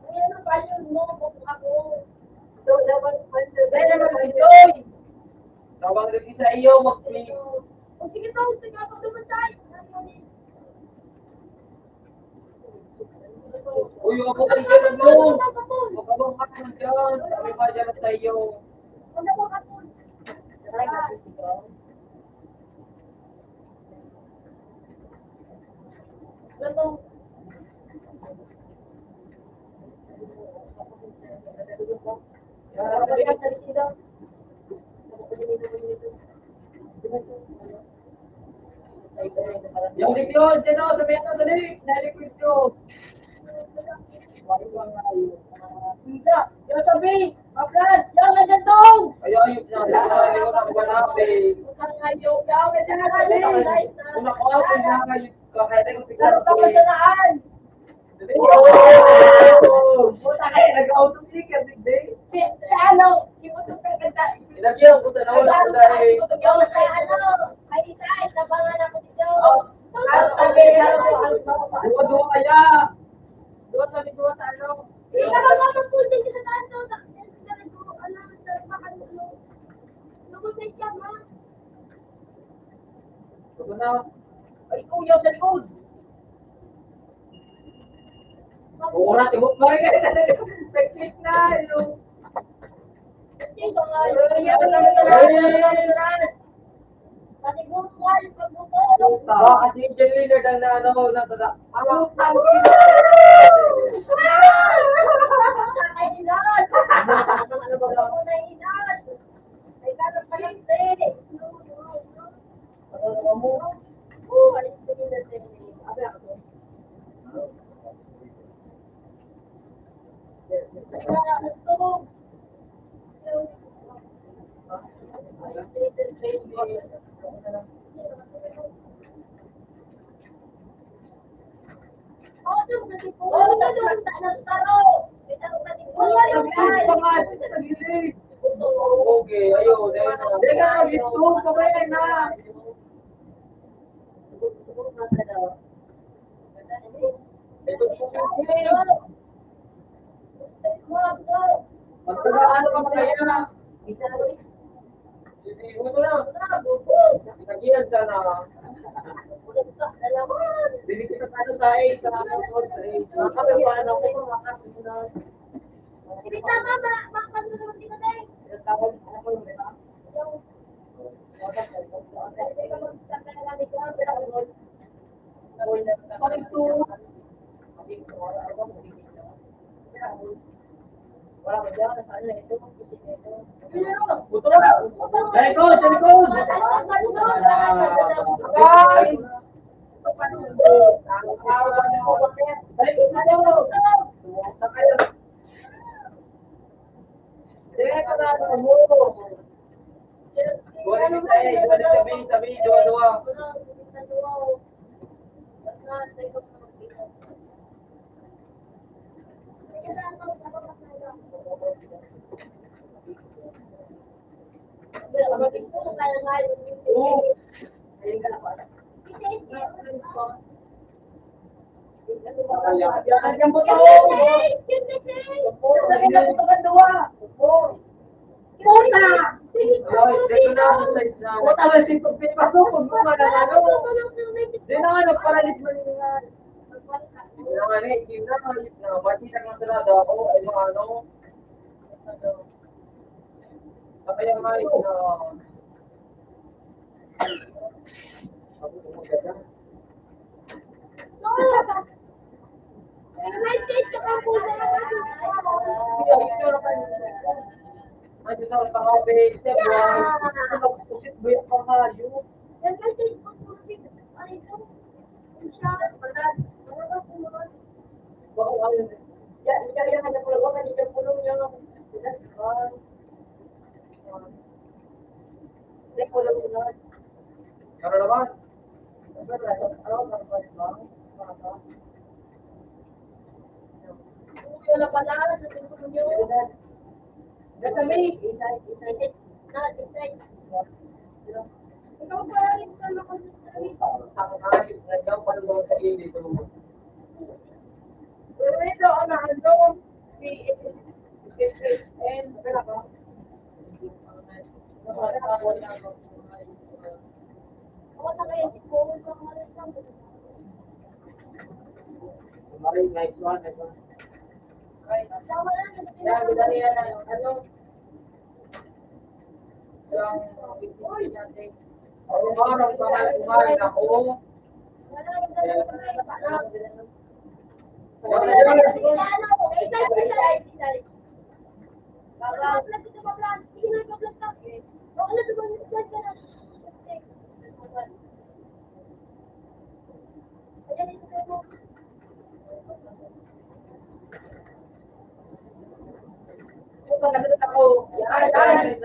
Ay, ano ba yun? No, kung ako. Ito, dapat pa yun. Kaya naman, Joy! Tawag lagi sa iyo, mag-play. O, sige, to, sige, ako naman sa'yo. Uy, yung ako kay Jerome, no? Magkabang ka naman dyan. Sabi ba dyan sa iyo? Yung liquid, yan o, sabihin ko, dali. Naliquid ko. Hindi. Yung sabi, maplan, yung nagdadong. Ay, ayun na. Ayun na, wala, eh. Ang ayun, yung nagdadong. Kung ako, ako na kayo. Pero tapos na naan. Puta kayo, nag-auto-click yan, big day. Si, si ano, si Puto ka kanta. Ilagyan ko sa nauna ko dahil. Yung sa ano, ay isa, ay tabangan ako dito. Oh, ang sabi, ang sabi, ang sabi. Duwa-duwa kaya. Duwa sa duwa sa ano. Hindi ka ba mapag-folding sa taas, no? Sa, sa, ano, sa, ano, ano, ano, ano, ano, Ito na. Ay, kuya, sa likod. Ora, tibok pa rin. Nag-click na, hello. Ito nga, yun. Ay, ay, ay, ay, ay. Pati gumukha yung pagbuto. Ah, kasi Angel Leonard ang naano, natada. Ang utang. Ay, Lord. Ano ba? Ako na, Lord. Ay, dapat pala, eh. Okay, ayun, ayun. Teka, ito, sabay na. Magtagaan ka, magtagaan. Hindi, ito na. Pinagihan ka na. Hindi kita tayo sa isa, sa isa. Nakakatawa na ako, mga kasimulan. Hindi tama, ma-, ma-, ma-, Tawag ako, di ba? Sa likod, sa likod! Ay! Sa likod na daw! Sa likod na daw! Duwa na sa, duwa na sa, duwa, duwa. Yan, yan, yan, buto. Sabi na, buto ka, duwa. Puta! Ay, dito na ako sa isa. Puta, may sipag pinipasok. Huwag mo magagano. Di na nga, nagparalit man yun nga. Di na nga, eh, di na nga, di na nga, di na nga, sarado ako. Ay, mga ano. Kaya nga, eh, na, Ano naman? Wala pala, sa cellphone niyo. Nasa may, isa, isa, isa, isa. Ikaw pa rin ka nakasasalita. Ang ayos na diyan, palugaw sa init. Pero ito, ang ano, si S S N, wala ka? Nice one, nice one. Yan, kita niya na, ano? Yung, uy, natin. Ako, parang, parang kumain ako.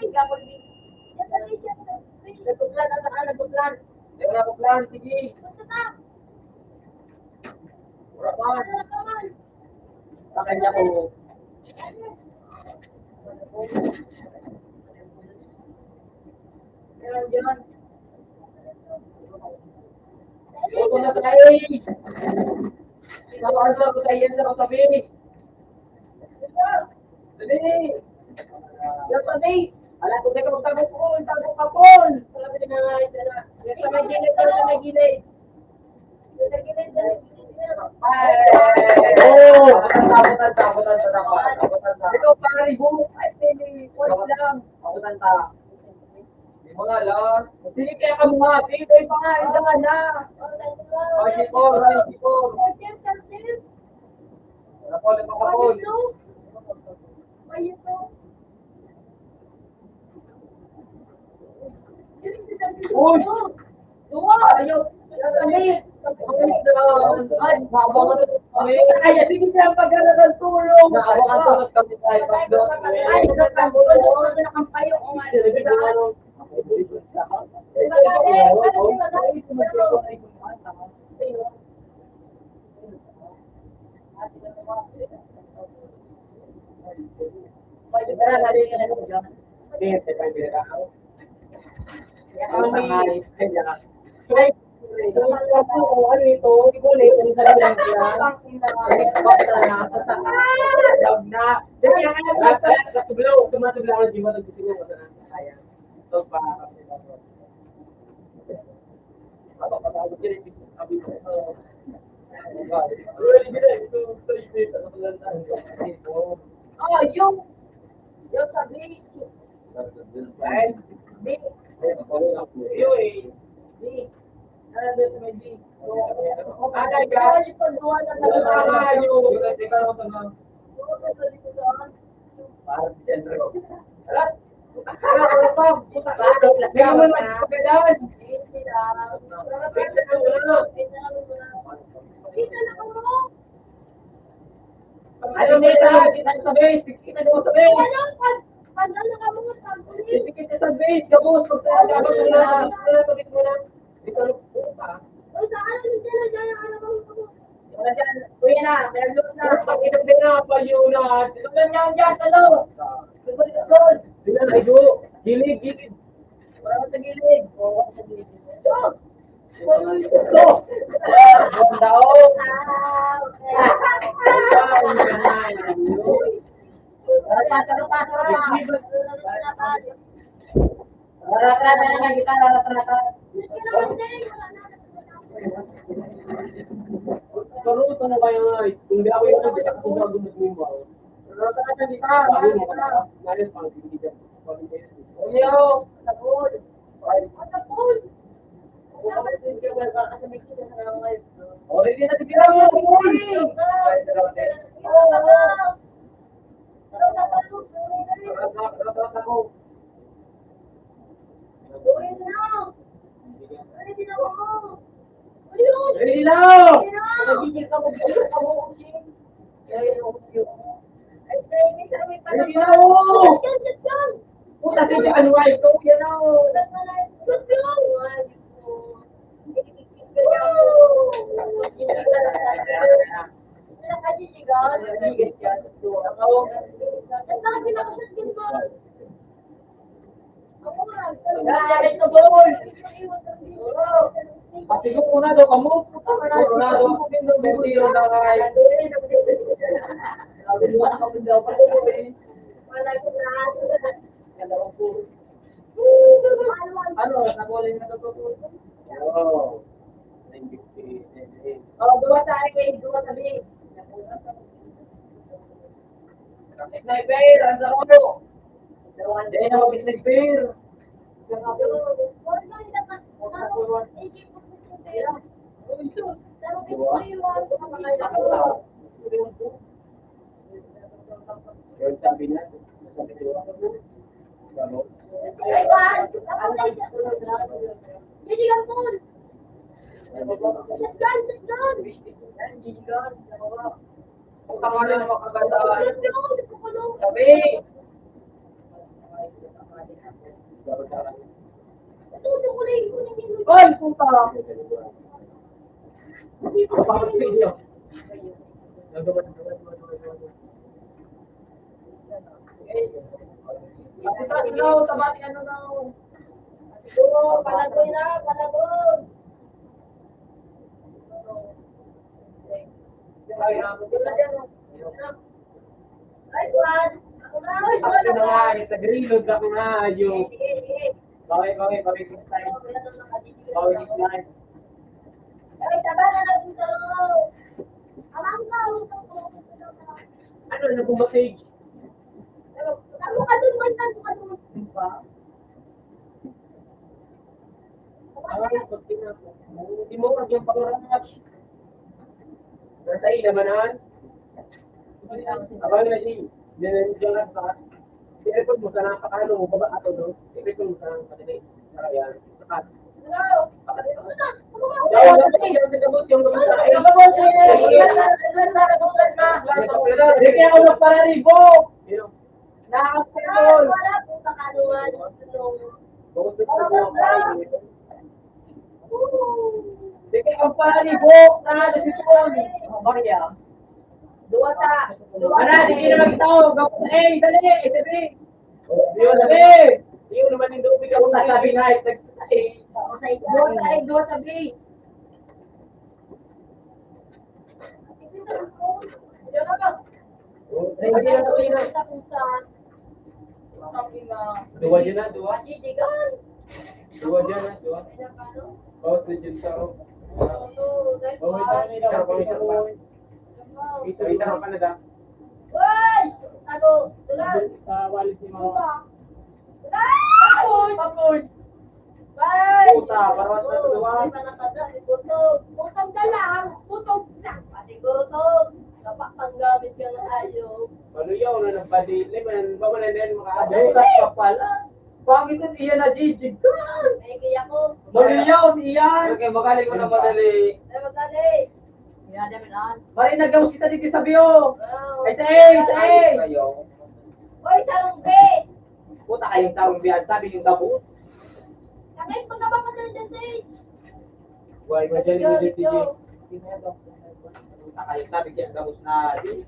Nagkapulbi. Nagkapulbi. Nagkapulbi. Sige. Wala pa. Sa kanya ko. Meron dyan. Ito na sa kain. Sinabahan mo ako sa iyan sa katabi. Dali. Yan sa base. Alam ko, teka, magtago, Paul. Tago ka, Paul. Sabi na nga, ito na. Yan sa may gilid, yan sa may gilid. Yan sa gilid, yan sa gilid. Ay. Oo. Abutan ta, abutan ta, abutan ta, abutan ta. Ito, pare, buhok. Ay, pili. Wait lang. Abutan ta. Di mo nga, Lord. Sige, kaya ka mo nga. Sige, kayo pa nga. Ito nga na. Ay, si Paul, ay, si Paul. Thirteen, thirteen. Wala, Paul, wala, Paul. Ayun, no? Uy! Duwa! Ayaw! Ay, sige, siya pagkalaban tulong. Naawa ka, tulos kami tayo, pagdo. Ay, nagkakagod ako sa nakampayo ko nga. Oh, yung, yung sabi, ay, di, yun eh, di, ano doon sa may di? Agay ka? Yung pagduwa na nagkakayo. Parang dyan, bro. Tara. Tara, tara, pa. Puta. Hindi naman nagpagdaan. Ayaw mo sa, kita sa base, kita doon sa base. Ano, pag, pag ano ka mo, pag pulis? Kita sa base, gabos, pag tayo, gabos, wala, wala, wala, wala. Ito, puta. O, sa ano, hindi na dyan, ano ba, ano ba? Wala dyan. Kuya na, may agos na. Pag ito, pinapaliw na. Ito, ganyan, dyan, ano? Ito, ito, ito. Tingnan, ay, do. Gilid, gilid. Wala sa gilid. Oo, sa gilid. Ito. Ito. Ang daog. Rata-rata na lang kita, rata-rata. Pero ito na ba yung, ay, kung di ako yung nagkita kasi bago nagmumbaw. Rata-rata kita, rata-rata. Ngayon, pang bibigyan. Pang bibigyan. Oyo, tapos. Ay, tapos. O, hindi na titira mo, boy. Rata-rata ako. Dali na! Nagigil ka, mag-, mag-, mag-, Dali na! Puta, si John White, oh, yan, oh. Pati ko una daw kamo, puta ka na, una daw kamo, yung bentiro na kay. Sabi mo, ano ka daw pa, eh. Ano, nagwalay na daw po. Oo. Oh, duwa sa A, duwa sa B. Sniper, ang sa ulo. Hindi na mag-sniper. Pero sabi niya, sabi niya, ano? Shotgun, shotgun! Ang pangalan ng mga kagandahan. Sabi! Ay, puta! Ang pangalan sa inyo. Pati taas na, oh, tama ni ano na, oh. Oo, palagoy na, palagoy. Ay, Juan. Ako na, ay, Juan. Ako na nga, eh, nag-reload ako nga, ayo. Sige, sige, sige. Bawi, bawi, bawi next time. Bawi next time. Ay, taba na lang yung taro. Amang ka, utang ko. Ano na kung message? Ano ka dun, man, ano ka dun? Di ba? Ay, pag tinapos mo, di mo, pag yung pag-oras. Nasa ila man, ah. Abang na, G. Yan ang diyan ka sa taas. I-record mo sana, pakano mo, baba ato, no? I-record mo sana, pati na, saka yan. Saka, Yawa na, yawa na, gabos, yung gabos, ay. Hindi kaya ako magpararibo. Yun. Nakakapagod. Wala po, makaluwan. Bukos na po, mga pare. Sige, ang pare, buhok na, nasipon. Ang pare niya. Duwa sa, duwa. Wala, sige na magtao. Gabos na, eh, dali, eh, sabi. Yun, sabi. Yun naman yung doon, ikaw na sabi na, eh, nag-, eh. Duwa sa, eh, duwa sabi. Duwa dyan na, duwa. Duwa dyan na, duwa. Bawas na dyan sa, oh. Oh, ito na, ito na, ito na. Ito, isa pa na da. Uy! Tago! Tulad! Sa wallet ni Mama. Papoy! Papoy! Bay! Puta, parang sa tuwa. Ay, manakada, si Butog. Butog na lang, Butog na. Pati Gurutog, kapag panggamit ka na ayo. Maluyaw na nagpadili, man, ba man na yan, makaabot ka pala. Pangit ang iyan na jijig ka. Ay, kaya ko. Maluyaw, iyan. Okay, magaling mo na madali. Ay, madali. Kaya naman, ah. Marinagaw sita digdi sa biyo. Wow. Ay, sa A, sa A. Kayo. Oy, sarong B. Puta kayong sarong B, ang sabi yung gabos. Sakit, pagkabang ka sa dyan, Sage. Buhay mo dyan, Yo, hindi, yo. Hindi. Puta kayo, sabi kaya gabos na, di.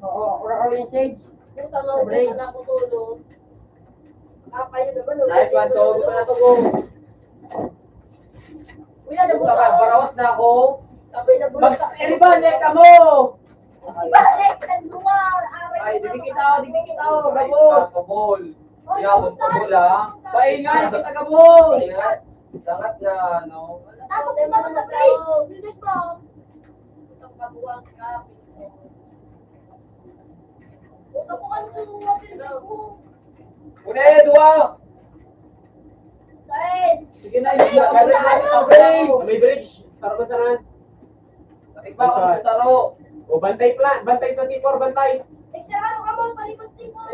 Oo, ura ko yung Sage. Puta, Break. Maubusan na ako, Tolo. Ah, kayo naman, oh. Nice one, Tolo. Wala to, go. Kuya, Puta ka, nabulsa. Barawas na ako. Sabay nabulsa. Mag-, eh, di ba, net ka mo? Di ba, net ka mo? Aray, Ay, di kita, di kita, gabos. Kabol. Oy, Yaw, nabulsa. Kabol, ah. Paingay, kita, gabos. Ayan. Dapat na, ano. Tapos yung mga sa pre. Bilis mo. Itong kabuwang kapit mo. Puta ko, ano yung mga pinag mo? Una, eh, duwa. Guys. Sige na, Ay, yung ano, ano? May bridge. Sarap na sarap. Tikba ko sa taro. O, bantay pla-, bantay sa C four, bantay. Nagsarado ka mo, palibot C four.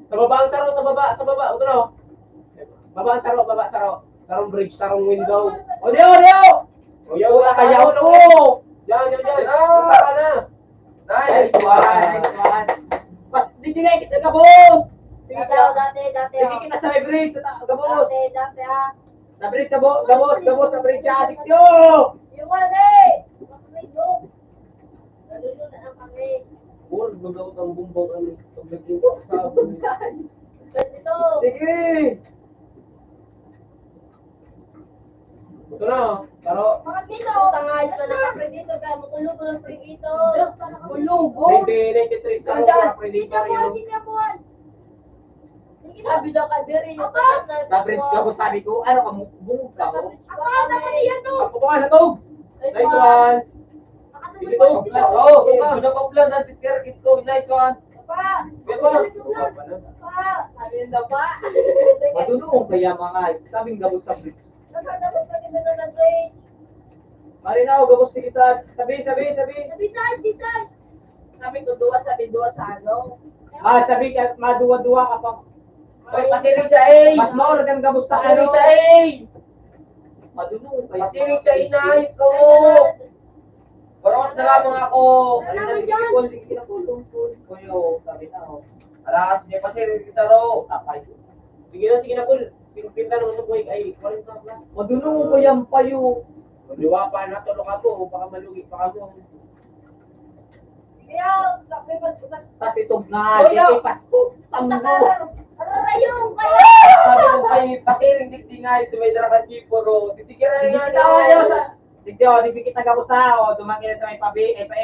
Sa baba ang taro, sa baba, sa baba. Utro. Baba ang taro, baba ang taro. Sarong bridge, sarong window. O, di, o, di, o! O, yan, wala ka, yan, o! Yan, yan, yan. Ah! Wala ka na. Nice one, nice one. Mas, di, di nga kita gabos. Sige, dati, dati, dati, dati, dati, ah. Sige, kita sa may bridge, sa ta-, gabos. Dati, dati, ah. Sa bridge, sa bo-, gabos, gabos, sa bridge, ah, dikyo. Yung ano, eh. Nalulunod ang kami. Or, maglaot ang bumbang, ano, pag naging sa Ganito. Sige. Ito na, oh. Pero, bakit dito? Tanga, ito na, pre, dito ka. Makulog ko ng pre dito. Makulog, oh. Maybe ninety-three sa mga pre dito, yun. Sige na, buwan. Sige na. Sabi daw ka, diri, yung Apa? Sa bridge ka, sabi ko, ano ka, mu-, bungog ka, oh. Apa, ano ba yan, to? Ako ka, natog. Nice one. Sige, to. Oh, oh, oh, oh, oh, nice one. Apa? Apa? Apa? Sabi ng dapa. Madunong kaya mga, sabing gabos sa bridge. Nagkakabot pa din na ng bridge. Marinaw, gabos, sige, sad. Sabi, sabi, sabi. Sabi, sad, sabi, sad. Sabi ko, duwa, sabi, duwa sa ano? Ah, sabi ka, maduwa-duwa ka pa. Ay, pasiring sa A. Mas maor kang gabos sa ano. Pasiring sa A. Madunong kaya. Pasiring sa inay ko. Baros na lamang ako. Ano naman yan? Kuyo, sabi na, oh. Alas, di pa, sir, isa ro. Tapay. Sige na, sige na, Kul. Singkwenta naman sa buhay, ay, kwarenta plus. Madunong ko yan, payo. Liwa pa na, tulog ako, baka malugi pa ako. Kaya, sabi mo, Tas itog na, Kuya! Dito, pasko, tanggo. Nakakar-, karayong kayo! Sabi ko, "Ay, pasiring, digdi nga, ito may dara ka, Chipo, ro." Titigyan na Hindi nga kita niya. Ayaw sa, hindi, oh, hindi kita gabos, ha, oh, dumangin sa may pabi, F A.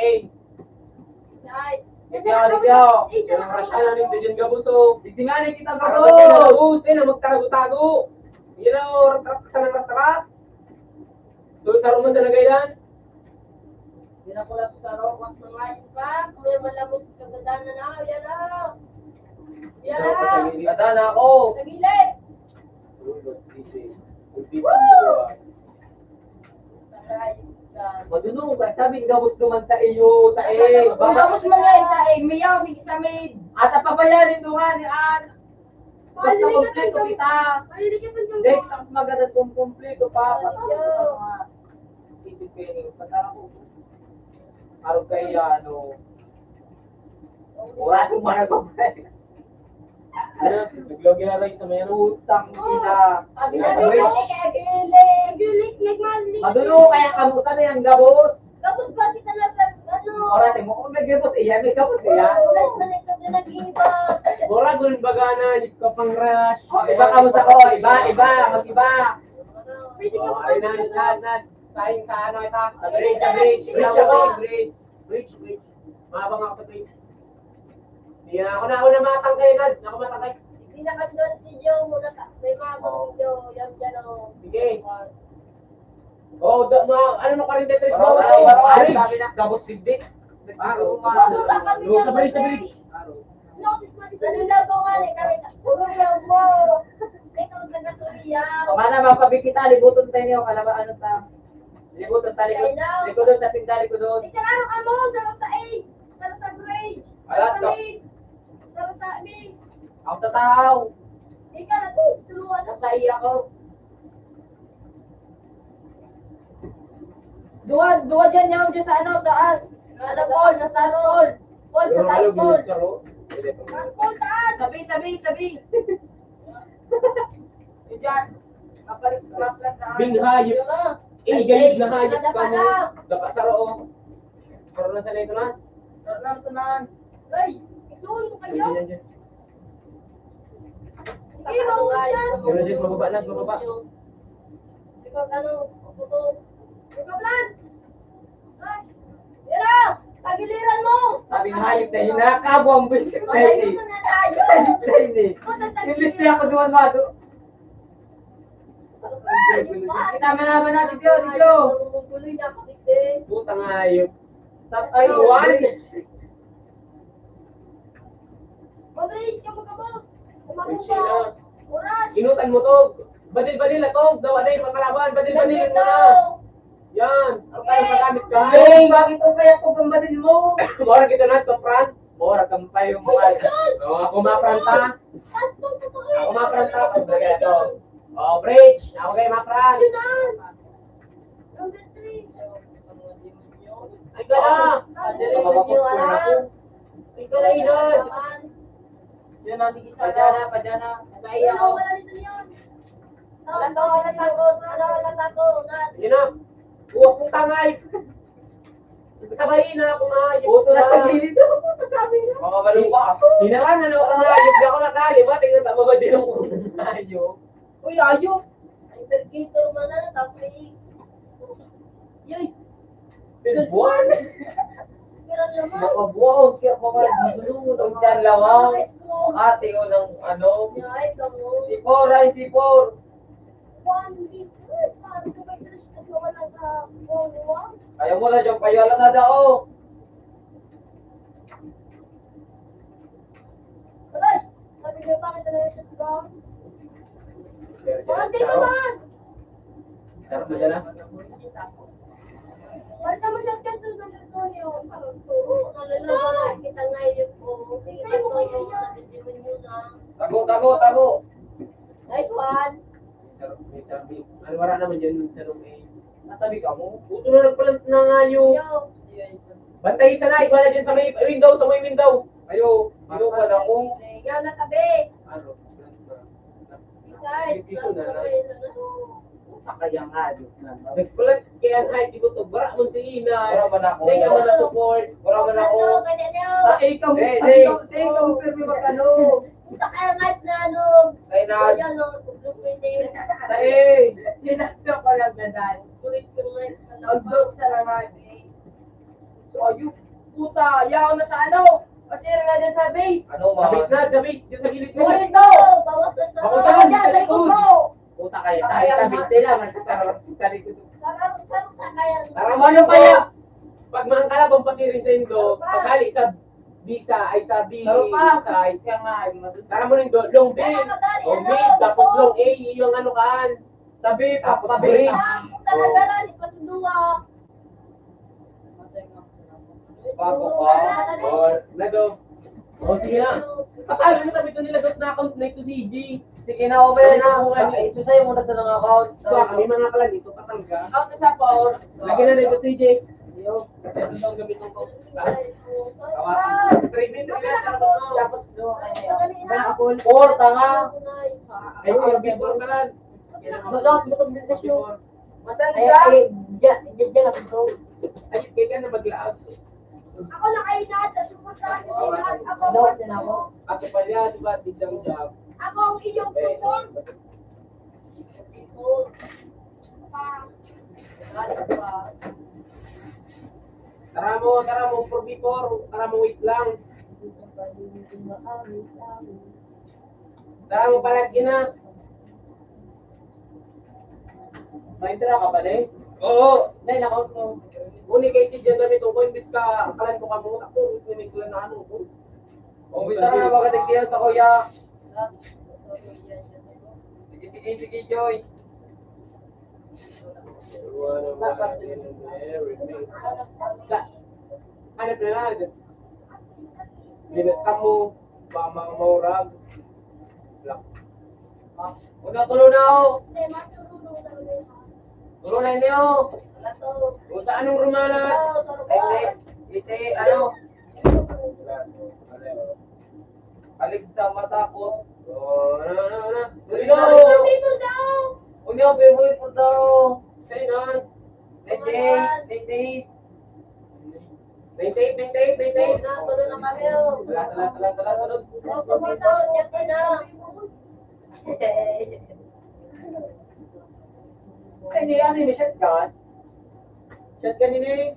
Ay, Hindi, oh, hindi, oh. Isa na Pero ako. Rasyon ang hindi din gabos, oh. Hindi nga, hindi kita Parang gabos. Gabos, eh, na magtago-tago. Yun, oh, rat-, rat-, sa rat-, rat-, rat. So, sa rumah sa lagay yan? Yan ako lang sa saro, mas mangayon ka. Kuya, malabot ka sa dana na, yan, oh. Yan, Sa oh. Sa dana ako. Sa gilid. Woo! Madunong ka, sabi, gabos naman sa iyo, sa eh. Kung gabos mo nga, sa eh, mayaw, may isa, may At ang pabayarin mo nga ni An. Basta kompleto kita. Hindi, ang maganda kung kompleto pa. Isip kayo niyo, pagkara ko. Araw kayo, ano, wala akong mga kompleto. Ano? Naglogi na rin sa may ano. Utang ina. Sabi na, Naglogi. Naglogi, nagmali. Madulo kaya kamo kami ang gabos. Gabos ba kita na sa ano? Ora, timo, kung may gabos iya, may gabos iya. Oo, nagmali ka na nag-iba. Ora, gun baga na, di ka pang rush. Oh, iba ka mo sa ko, iba, iba, mag-iba. Pwede ka Oh, ay, na, na, na, sign sa ano ito? Sa bridge, sa bridge, bridge, sa bridge, bridge. Mahabang ako sa bridge. Di na ako na, ako na matangkay, Nad. Ako matangkay. Hindi na kami doon si Joe, muna ka. May mga Oh. Joe, yan, yan, oh. Sige. Oh, da, ma, ano na, forty-three Baro, mo? Baro, Baro, Bridge. Sabi na, gabos digdi. Baro. Baro, Baro. Doon sa bridge, sa bridge. Baro. Notice mo, dito nila ko nga, eh, kami, puro Joe mo. Ikaw, taga Surigao. Mana, mapabig kita, libuton tayo niyo, kalaba, ano ta? Libuton ta, likod. Kailaw. Likod doon, tasing ta, likod doon. Ikaw, ano ka mo? Sa Rosa A. Sa Rosa Grade. Alas Sa Rosa ka. Mid. Sa Rosa Mid. Ako sa tao. Ikaw na to, tuluan na. Sa iya ko. Duwa, duwa dyan, yaw dyan sa ano, taas. Ano, Paul, sa taas, Paul. Paul, sa Pero taas, alam mo Paul. Yung saro? Taas, Paul, taas. Sabi, sabi, sabi. Diyan. Kapalit, kapalit na. Binhayop. Eh, gayod na hayop ka mo. Dapat sa roon. Pero nasa na ito na? Pero nasa na? Ay, ito, ito kayo? Yan, yan, yan. Sige, mauwi siya. Pero dyan, mababa na, mababa. Ikaw, ano, ito. Ikaw, Lan. Mira! Tagiliran mo! Sabi ng hayop na yun, nakakabo ang buwisit na yun eh. Hayop na yun eh. Imbis niya ako duman mado. Kita man naman natin, Tio, Tio. Tuloy na ako, Tio. Putang hayop. Sa ay, Juan. Mabilis ka, magkabos. Umakuha. Oras. Inutan mo to. Badil-badil na to. Daw, ano yung pangkalaban? Badil-badil mo na. Yan. Ang tayo magamit ka. Hey, bakit ang kaya ko pang badil mo? Mora kita na, to, Fran. Mora kang payo mo. Ay, ay, ay. Oh, ako mapranta. Tapos, totoo yun. Ako mapranta. Pag bagay to. Oh, bridge! Ako kayo, Makran! Yun na! Number three. Ay, ka na! Number three, wala. Ay, ka na, Inod! Yun ang tigisa na, padya na. Sa iya, oh. Wala dito yun. Wala to, wala tako, wala, wala tako, wala. Yun na. Buwak mong tangay! Sabay na ako nga, yung Puto na. Nasa gilid ako, sabi niya. Mga balong pa. Hinarangan ako nga, yung ako nakali, ba? Tingnan tama ba din ako nga, yung Uy, ayok! Ang interpreter man na, tapos eh. Yun. Buwan! Pero naman. Makabuwan, kaya mga gulungan ang Huwag dyan, lawang. Ate, o ng ano? Ay, kamo. Sipor, ay, sipor. Buwan, hindi. Ay, paano ko may Diyos na wala sa buwan? Ayaw mo na dyan, payalan na daw. Aray! Sabi niyo, bakit na lang siya, diba? Pero dyan Bakit ang di tao. Naman? Sarap na dyan, ah. Bakit naman siya kasi sa San Antonio? Parang turo. Ano na ba? Kita nga yun po. Sige, Ay, ano mukha kayo? Niya. Sabi niyo yun, ah. Tago, tago, tago! Nice one! Sarap, may sarap. Ano, wala naman dyan sa nung eh. Nasabi ka mo? Buto na nagpalant na nga yung Yo. Bantay sa live, wala dyan sa may window, sa may window. Ayo, ano pa na kung Yan, natabi. Ano? Besides. Piso na lang. Puta kaya nga, Diyos na. Nagpalat kaya nga, di ko to, bara mo si Ina. Wala man ako. Hindi ka man na-support. Wala man ako. Ano, kanya niyo? Sa ikaw, Hey, sa hey. Ikaw, sa ikaw, pero may magkano? Puta kaya nga, na ano? Ay, na. Ayan, no, tublong pwede. Sa eh. Yun ang sa palagdadan. Kulit ko nga, ano? Ang doon sa laman. So, ayun. Puta, yaon na sa ano? Pasira na dyan sa base. Ano, Sa base na, sa base. Dyan sa gilid ko. Kulit to! Bawas na sa Ako dyan, Dyan, sa sa likod likod. Ko! Puta kayo. Sa Kaya sa nga. Base nila, mas sa, sa likod. Sarap, sarap sa kaya. Tara, Ano mano pa kaya? Pag maangkala, bang pasiring sa indo, Ano pa? Paghali sa bisa, ay sa bi, Taro pa. Sa ay Kaya nga, ay mas Tara mo rin do, long B. Kaya madali, Long B, ano? Tapos long A, yung ano kaan. Tabi, Tapos tabi. Break. Ah, talaga Oh. Rin, ipatudua. Bago ka? Or, nado? O, sige na. Patalo na tabi ito nila, dot na account na ito si G. Sige na, okay na. Ano na. Ay, susay mo na sa mga account. Ito, kami mga kalan, ito pa talaga. Account na sa pa, or? Lagi na na ito si G. Iyo. Ito ang gamitin ko. Tawa. Three minutes na sa ako. Tapos, no, ay, ay, ay. Four, tanga. Ay, four, before ka lang. Dudot, bukod din sa show. Matan Ay, siya? Ay, dyan, dyan, dyan ako. Ay, kaya ka na maglaag. Ako na kayo na, suportahan ko sila. Ako, Daw, sila ako. Ako pala, di ba, di jam jam. Ako ang inyong Eh. Support. Tara mo, tara mo, four before, tara mo, wait lang. Tara mo, palag yun na. May tira ka ba, Day? Oo. Day, nakaw mo. Uni kay si John David, kung imbis ka, kalan mo ka mo, ako, may kulang na ano ko. Kung may tara, wag ka tigtiyan sa kuya. Sige, sige, sige, Joy. Dapat. Ka-, ano na lang? Linas ka mo, ba, ma-, maurag. Black. Ah, una, tulo na, oh. Tulo na, ini, oh. O, sa anong rumana? Ite, ite, ano? Balik sa mata ko. Oh, ano, ano, ano? Tuloy na, oh. Unya, pe, boy, puta, oh. Sa'yo na. Twenty-eight, twenty-eight. Twenty-eight, twenty-eight, twenty-eight. Wala, wala, wala, wala, wala. Ay, ni ano, ni shotgun? Shotgun ini.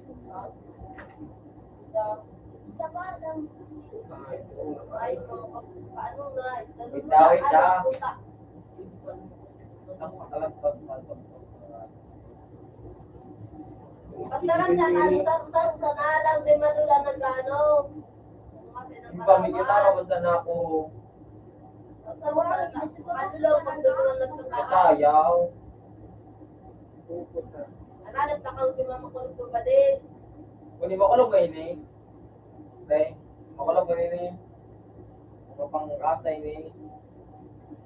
Itaw, itaw. Pagtarang sa ano, tarong-tarong sa nalang, di man wala nag-ano. Yung pamilya na, wala na ako. Ano lang, pag doon lang nagtataka. Sayaw. Nananap na kang di mamakulog ko pa din. Kung di makulog na ini, Day, makulog na ini. Ano pang rasa ini?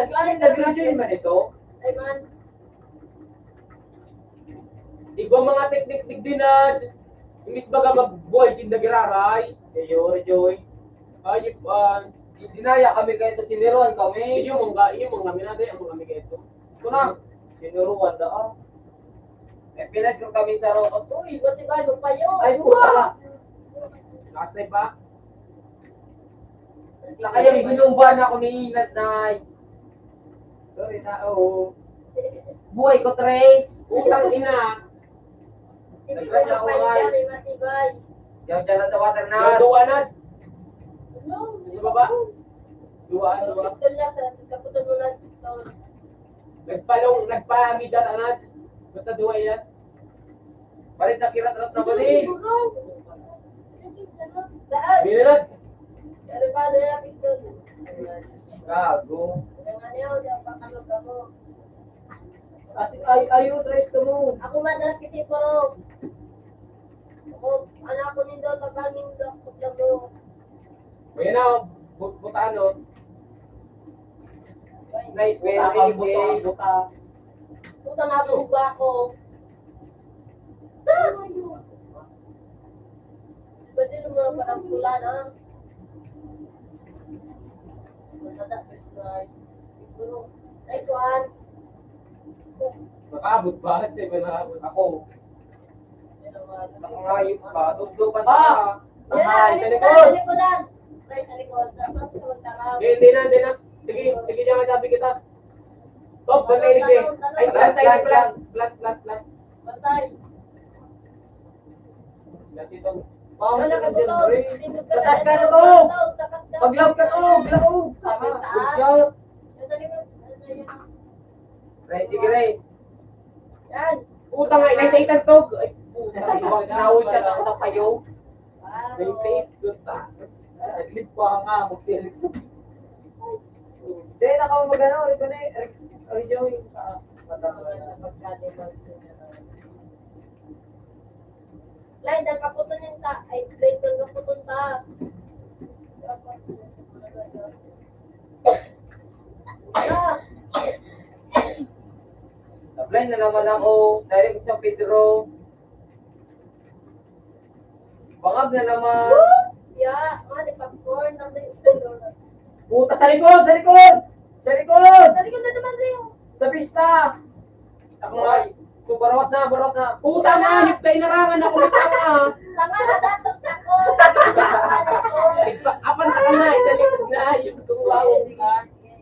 Nag-, ay, nag-graduate man ito? Ay, man. Igwa mga teknik digdi na, imbis baga magbuhay sinda giraray. Iyo, Joy. Ay, ah, dinaya kami kaito, siniruan kami. Iyo, mangga, iyo, mangga, minagay ang mga kami kaito. Ito na. Siniruan na, ah. Eh, pinag-, kami sa Rocos. Uy, ba't di ba, ano pa yun? Ay, buha! Nasa ba? Sa kayang binumba na ako ni Inad, Nay. Sorry na, oo. Buhay ko, Tres. Putang ina. Nagkasya ako, Nay. Yan, dyan na sa water na. Yan, duwa na. Sa baba. Duwa, duwa. Pistol lang, sa kaputan mo lang, pistol. Nagpalong, nagpamida ka na. Basta duwa yan. Balik na kirat-rat na balik. Daan. Binilad. Ano pa, ano yan, pistol? Gago. Ang ano yun, yung pakalog ako. Kasi ay, ayaw, try ko mo. Ako madalas kasi puro. Ako, anak ko nindo, tabangin do, paglago. O, yan na, oh. Bu-, buta, ano? Nay, buta, buta, buta. Puta na, buba ako. Pwede naman parang pula na. Matapos na. Ay, kuan. Nakaabot ba? Kasi ba nakaabot ako? Nakangayop ka. Tugtukan ka. Ah! Yan, Tahay, sa sa likod, likod. sa likod, sa likod. Dapat sa magtara. Hindi, hindi na, hindi na. Sige, sige dyan, matabi kita. Top, bantay, bantay. Ay, bantay, flat, flat, flat, flat. Bantay. Gatito. Wala ka dito. Taas ka na to. Pag-love ka to, love. Good shot. Sa likod. Ray, sige, Ray. Yan. Puta nga, inay-inay tog. Ay, puta, nawal siya ng kapayo. May faith, puta. Naglit pa nga, magpilit. Hindi, nakaw magano, ito na eh. Rejoin. Lain, dahil kaputon yung ta-, ay, lain, dahil kaputon ta. Ah, Sablay na naman ako, direct sa Pedro. Bangag na naman. Ya, mga di popcorn, ang dahil sa lolo. Puta, sa likod, sa likod! Sa likod! Sabi ko na naman sa'yo. Sa pista! Ako nga, ito, barawat na, barawat na. Puta na, yung kainarangan ako ng tanga. Tama na dapat sa ako. Apan taka na, isa likod na, yung tumawa ka.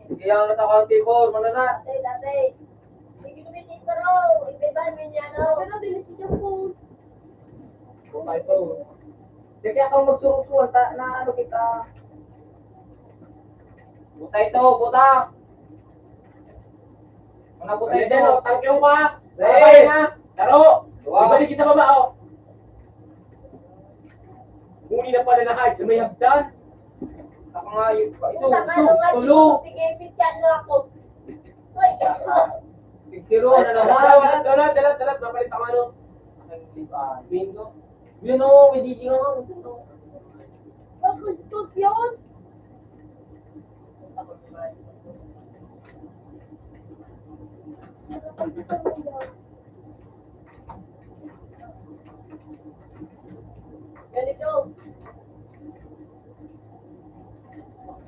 Kaya ang nasa County Four, mana na. Dati, dati. Hindi ko may tinturo. Iba-iba ang minyano. Pero dili si Japon. Puta ito. Sige, ako magsurusuan, ta, na ano kita. Puta ito, puta. Mga puta ito, tangkyo ka. Sabay na. Taro. Ibalik sa baba, oh. Huni na pala na hide sa may hagdan. Ako nga yun pa. Ito, Puta ka, ito, ano nga, tulo. Sige, picture nyo ako. Uy, Six zero na naman. Dalat, dalat, dalat, dalat. Mapalit ang ano. Ang lipa. Bingo. Yun o, may D J nga. Pag-scoop yun. Ganito.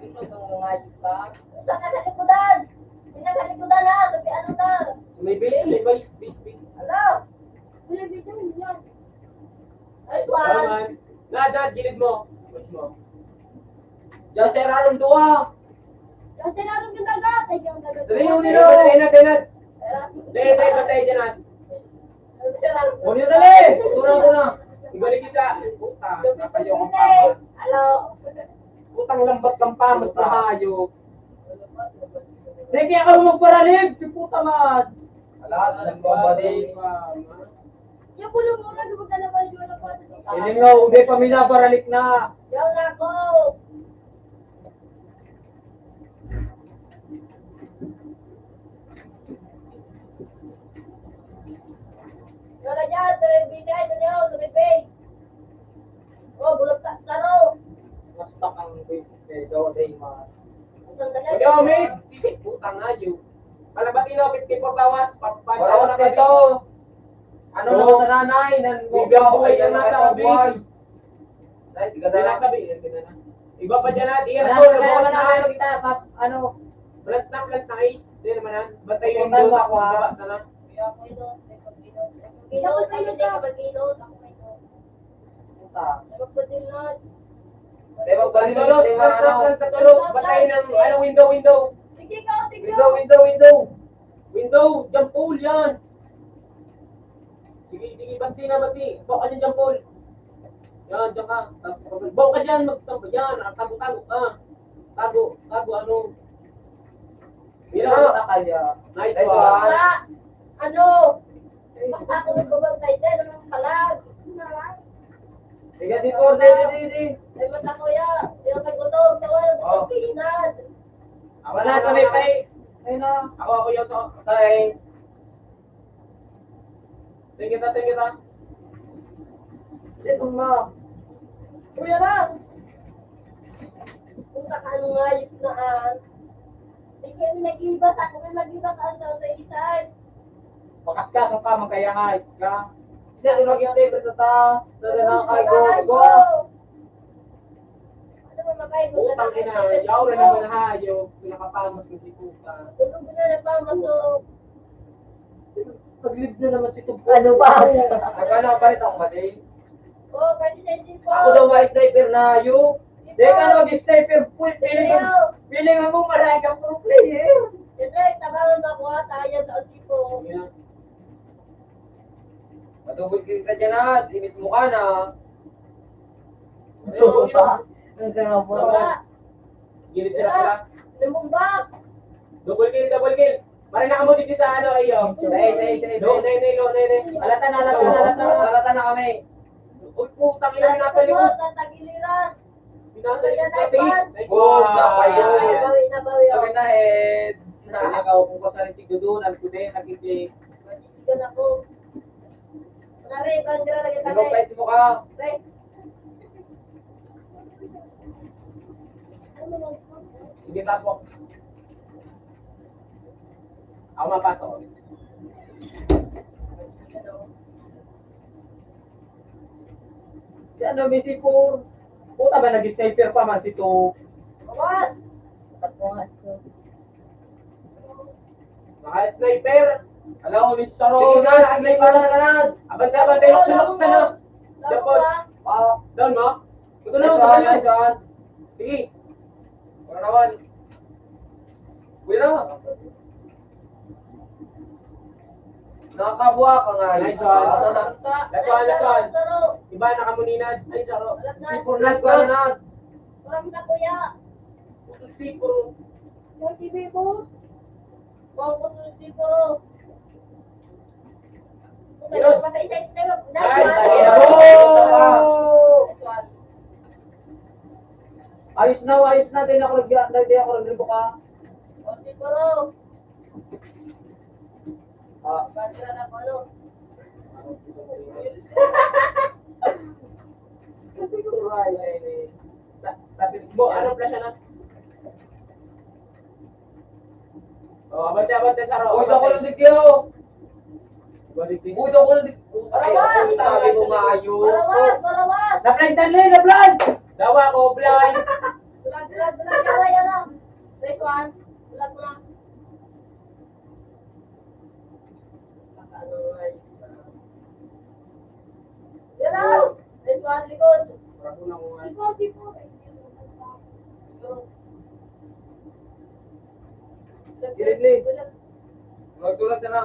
Ito, itong mga di ba? Puta ka sa likodan! Hindi na sa likodan, ha? Sabi, ano ta? May base, may base, base, base. Ala! Wala dito, yun yan. Ay, kuwan! Nadat, gilid mo. Push mo. Diyan sa irarom, duwa. Kasi naroon yung dagat, ay yung dagat. Dali, yun, yun. Dali, dali, dali. Dali, dali, patay dyan, ah. Huwag niyo dali! Tura ko na. Ibalik isa. Puta, napayo ang pamas. Hello. Putang lambat ng pamas na hayop. Hindi kaya ka magparalig, si puta man. Lahat ng bombarding. Yung pulo mo na, lumagdalaban yung ano pa. Hindi nga, hindi pa minabaralik na. Yaw na ako. Wala dyan, sa may bigay, sa niyo, sa may pay. Oh, bulog sa taro. Basta ang basic na ito, day, man. Ang ganda. Ikaw, Mig, sisig putang na yun. Palabati na, fifty-four lawas, pa-, pa-, Wala pa- na ito. Ano Oo. naman sa nanay? Nan Bibiyahe ko kayo na sa buhay. Big. Dahil sige na Hindi lang. Nasabi, hindi na. Iba pa dyan natin. Yan, Wala ano, na, ano, wala na ano, kayo kita. Pap-, ano? Plant na, plant na, eh. Hindi naman yan. Bantay yung Pagkita mo doon, ako, ha? baba sana. Kaya ako ito, may pag-ino. Ino, kayo na mag-ino, ako may ino. Puta. May magpatinod. May magpatinod, Plant, may plant, ano. plant, plant, plant. Bantay ng, ano, window, window. Sige ka, sige. Window, window, window. Window, dyan, Paul, yan. Sige, sige, bansi na, bansi. Bawa ka dyan, dyan, Paul. Yan, dyan ka. Tapos, bawa ka dyan, magtamba, yan. Ah, tago, tago, ah. Tago, tago, ano. Yan. Wala kaya. Nice Nice one. one. Ah, ano? Basta ako nagbabantay dyan, anong palag? Sige, si Paul, di, di, di, di. Ay, mata ko ya. Yung kagutom, tawag, Oh. Pilipinas. Wala sa may pay. Ayun na. Ako, ako yun to. Tay. Tingin kita, tingin kita. Sino mo? Kuya na! Puta ka, ano nga yun na, ah? Hindi kami nag-iba, sa kami nag-iba ka, ang sa isay. Bakas ka, sa pa, magkayangay ka. Hindi, ano lagi ang table sa taas? Sa taas, kay go, go. Ano ba, Putang ina, yaw na naman na hayop, pinakapamas ng si puta. Tulog na na pa, masok. Paglib na naman si Tugpo. Ano ba? Nagkano pa rin ako, Matay? Oh, pwede sa hindi po. Ako daw may sniper na hayop. Di ka na mag-sniper, full feeling. Feeling mo, marami kang pro player. Siyempre, tabangan ba ko ha? Tayo sa tipo. Matubig din ka dyan, ha? Inis mo ka na. Ito pa? Ito na po. Wala. Gilid sila pala. Lumumba. Double kill, double kill. Marina ka mo dito sa ano, ayo. Nay, nay, nay, nay, nay, nay, nay, nay. Alata na, alata na, alata na, alata na kami. Uy, putang ina, nasa likod. Tatagiliran. Nasa likod ka, sige. Nice Good, one. Nabawi, nabawi, nabawi. Sabi na, head. Nakakaw ko pa sa rin, tigdo doon, ang puti, nakikita. Matigigan ako. Pare, bandera lagi Ano, pwede mo ka? Pre. Sige, tapos. Ako mapasok. Si ano, may sipon. Puta ba, nag-sniper pa man si to. Awas! Naka-sniper. Alam mo, Mister Rowe, naka-sniper na ka na. Abante, abante, luksan, luksan na. Dapat. Ah, down mo? Ito na, sa kanya. Sige. Wala naman. Wala. Nakakabuha ka nga. Nice one. Last one, last one. Iba na kamuninad. Ay, saro. Sipon na, kuha na. Parang na kuya. Sipon. Yung T V boss. Bawang ko sa sipon. Yun. Patay sa itlog. Ay, Nice ay, one. oh! Ayos na, ayos na. Di na ako nag-, di ako nagribo ka. O, sipon. Ah, Bandera na palo. Kasi kung wala, eh, sa, sa Facebook, ano pala siya na? Oh, abante, abante, Saro. Uy, ako lang digyo. Uy, ako lang digyo. Ay, ako yung sabi mo maayo. Parawas, parawas. Na-blind na rin, na-blind! Dawa ko, blind! Bulag, bulag, bulag, yawa, yawa. Next one. Bulag, bulag. Yan na! Next one, likod. Likod, likod. Directly. Tulad-tulad ka na.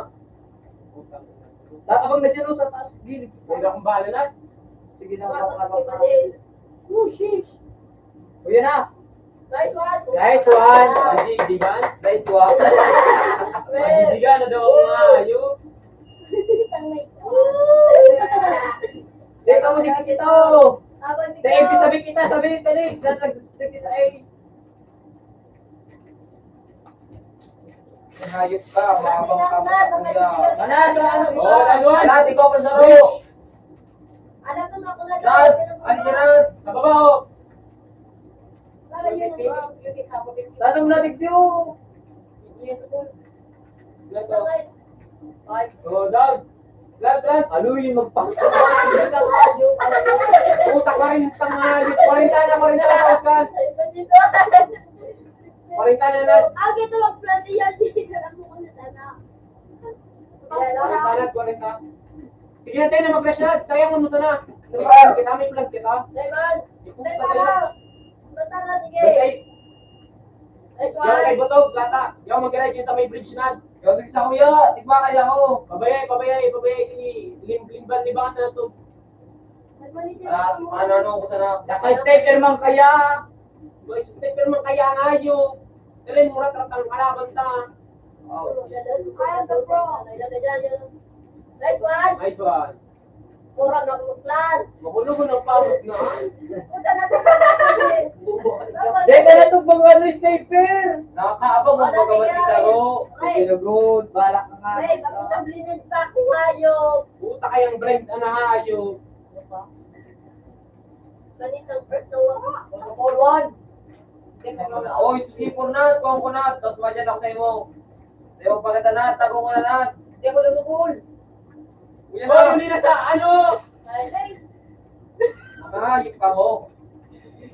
Abang na dyan, oh, sa taas, gilid. Huwag akong bahala na. Sige na, Bakit abang, abang. iba din? Oh, sheesh. O, yan na. Nice one. Nice one. Hindi, hindi ba? Nice one. Hindi ka na daw ako maayo. Teka mo, hindi kita, oh. Sa A B sabi kita, sabi kita, Nick. Sa, sa, sa, sa A. Hayop ka, mahabang ka, kuya. Mana, sa ano, Oh, ano, Dati ko pa sa ro. Alam mo, ako na Dad, ano ka na? Sa baba, oh. Para yun, yun, yun, yun, Tanong na, Big Q. yun, Ito. Oh, Dad. Dad, Dad. Aloy, magpakita. Puta, kwarenta nga. Kwarenta na, kwarenta na, Oscar. Kwarenta na, Dad. Ah, gito lang pala niya, hindi ka lang muna sana. Kwarenta na, kwarenta. Sige na tayo na mag-rush na. Sayang mo sana. Nag-plan kita, may plan kita. Diamond! Puta Teka tayo. lang! Basta na, sige! Batay. Next Yaw kay one! Butog, Plata. Yaw mag-ride yun sa may bridge na. Yaw sa kuya, tigwa kaya ako. Pabayay, pabayay, pabayay si Lim-, Limban ni Baka sa ito. Nagmanitin Ah, ako. ano, ano ko sana. Dakay sniper man kaya. May sniper man kaya nga yun. Dali, mura tratang kalaban ta. Oh. Kaya ka, bro. Ilagay dyan, yun. Next one! Nice one. Mura na akong plan. Magulo mo ng paros na. Puta na sa pagkakas. Dahil na itong mga ano, sniper. Nakakaabang mo pagkawan kita, ro. Sige na, good. Balak na nga. Ay, bakit sa blinid pa ako, hayop? Puta kayang blind, ano, hayop. Ganitang first na wala. Protocol one. Oy, sisipon na, kuha ko na, tapos madyan ako sa imo. Sa imo pagkata na, tago ko na na. Hindi ako nasukol. Uy, ano, yun na sa, ano? Ay, ay. Mga hayop ka mo.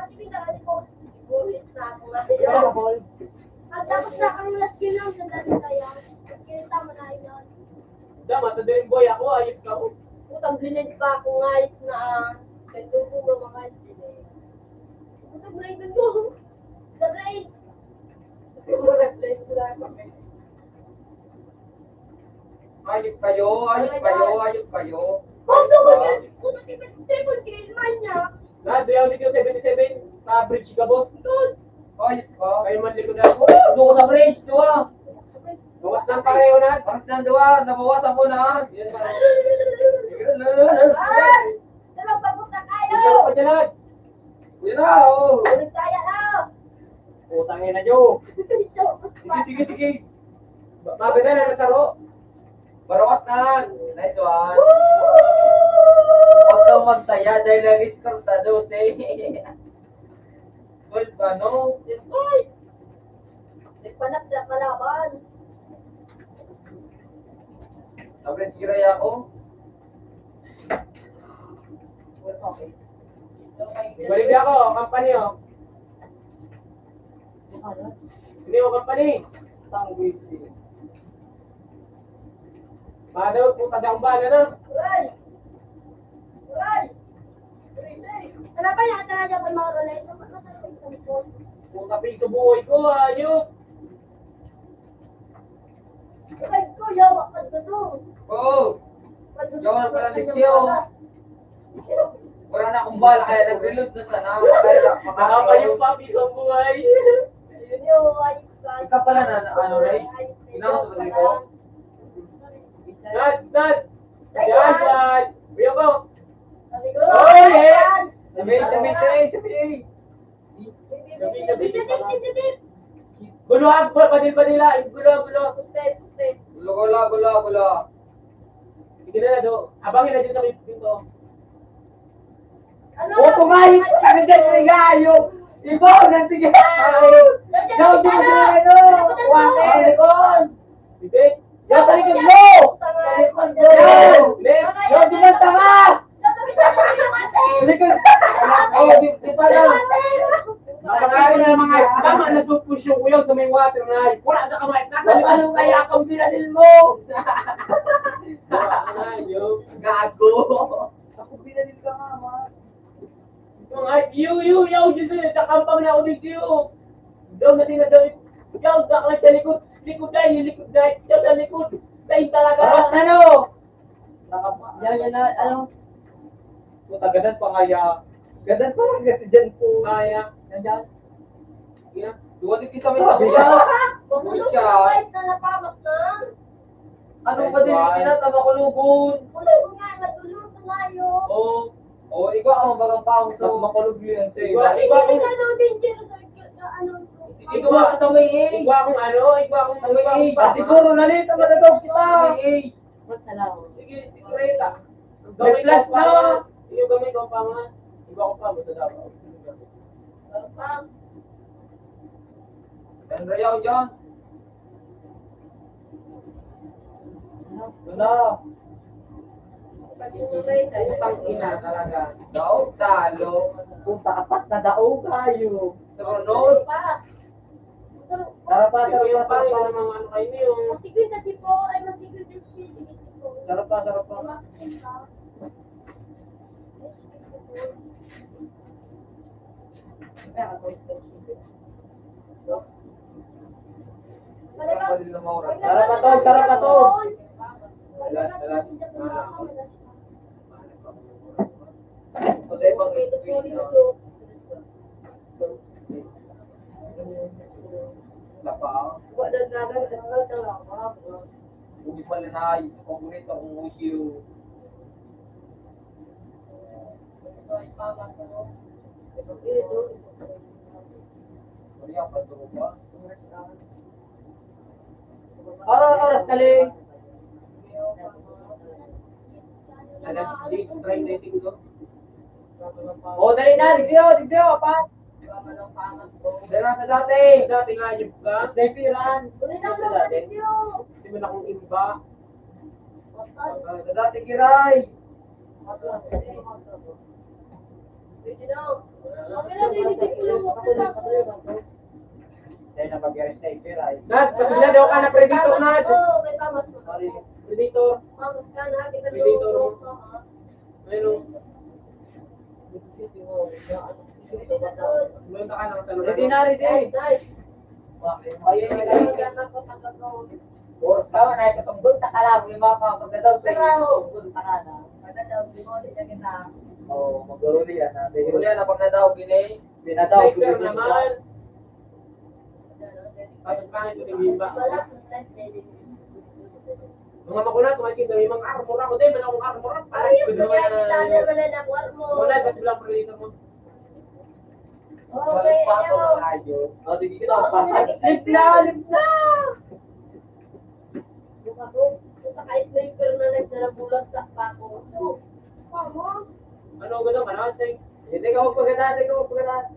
Pati kita kasi po, buwis na ako nga. Pagtapos na kami na skill lang sa dati kaya, skill tama na yun. Dama, sa Dream Boy ako, ayos ka mo. Putang blend pa ako nga, ayos na, ah, kaya tubo mo mga blend. Putang blend mo. Sa blend. Sa blend ko lang. Ayop kayo, ayop kayo, ayop kayo. Kung tungkol yun, kung pati sa triple K, man niya. Na, di ako dito seventy-seven, pa-bridge ka, boss. Good. Ayop ka. Kayo man, likod ako. Doon ko sa bridge, duwa. Bawas ng pareho na. Bawas ng duwa, nabawasan ko na. Yan, pare. Ay! Dalawang pagod na kayo! Isa pa dyan, ah. Yan na, oh. Ulit tayo na. Putang ina nyo. Sige, sige, sige. Maganda na nasaro. Barawat na. Nice one. Huwag kang magsaya dahil ang score sa dose. Gold ba, no? Uy! Nagpanakda kalaban. Sabi, giray ako. Balik ako, company, oh. Hindi, oh, company. Tangwi. Madawag po, tagang bala na. Uray! Uray! Ano ba yan? Talaga ba, mga Ronel? Ano ba sa likod? Puta, piso buhay ko, ayok! Ay, kuya, wakad ko to. Oo. Wakad ko to. Yawan pala ni Tio. Wala na akong bala, kaya nag-reload na sana. Kaya na, makakayo pa, piso buhay. Ayun yun, ayos ka. Ikaw pala na, na, ano, Ray? Ayos ka. Ginawa ko ba ito? Dad! Dad! Dad! Dad! Kuya ko! Sabi ko, Oy, eh! ayan! Sabi, sabi, sabi, sabi. Sabi, sabi, sabi. Guluhan, gul-, badil-badila. Guluhan, guluhan. Puste, puste. Gulo, gulo, gulo, gulo. Sige na, do. Abangin na dito sa may pinto. Ano? O, tumayo po kasi dyan, may gayo. Ikaw, nang sige. Ikaw, di mo sila, ano, kuha ka, likod. Bibig. Yan sa likod mo! Sa likod mo! Yan! Yan, di ba tanga? Likod! Oh, di, di pala. Mga, mga, tama na supos yung kuyaw sa may water na. Wala na kamay. Nasa likod mo kaya akong binadil mo? Gago. Ako binadil ka nga, ma. Mga yo, yo, yo, Diyos ko, nagkakampang na ako dito. Daw na sila daw, yo, dakla sa likod. Likod na, yung likod na, yo, sa likod. Sa yung talaga. Oras na, no? Nakapa-, yan, yan na, ano? Puta, ganun pa nga, ya. Ganun pa nga, kasi dyan po. Kaya. Nandyan. Yeah. Duwag yung isa may sabi niya. Makulog yung kahit na napamas na. Ano ba din yung pinata, makulog? Makulog nga, matulog sa layo. Oo. Oo, igwa ka, mabagang pa ako sa makulog yun, sir. Igwa, igwa, igwa. Hindi ka daw danger sa, ano, Igwa ka sa may A. Igwa akong ano, igwa akong sa may A. Siguro, nalito, madadog kita. Sa may A. Sige, sikreto. May flash na. Sige, gamay ko ang pangas. Igwa ko pa, madadog. Ano pa? Yan, Rayaw, John. Ano? Putang ina talaga. Daog talo. Puta, apat na daog kayo. Sunod. Tara pa, tara pa, tara pa. Yung mga ano kayo, yung Mas singkwenta si po, ay, mas singkwenta si, si po. Tara pa, tara pa. Mas singkwenta. Tara pa, tol, tara pa, tol. Patay pag Wala na, wala na, wala na. Uy, pala na, paborito kong uyo. Oras, oras, dali. Alas diyes treinta y cinco. O, dali na, digdi o, digdi o, apat. Dali na sa dati. Dati nga, yun ka. Sniperan. Dali na, dali. Hindi mo na akong imba. Sa dati, Kiray. Dahil na pag-aris na yung Kiray. Nad, kasi na daw ka na Predator, Nad. Sorry. Predator. Predator. Pero, Ready na, ready. Ayun, ayun. Oras ka, na ikatong bulta ka lang, yung mga pagkadaw sa iyo, bulta ka na. Pagkadaw, binuli na kita. Oo, mag-uli yan, ha? Uli yan, pag nadaw, binay. Pinadaw, sniper binuli naman. Pasok ka, ito yung iba. Mga makulat, mga sinda, yung mga armor ako, dahil man akong armor, parang ito naman na, wala, kasi lang predator mo. Okay, ayaw. O, di kita pa. Lip na, lip na! Yung ako, yung naka-sniper na nagdarabulag sa pako. Ano ba daw, manawag sa'yo? Hindi ka magpaganda, hindi ka magpaganda.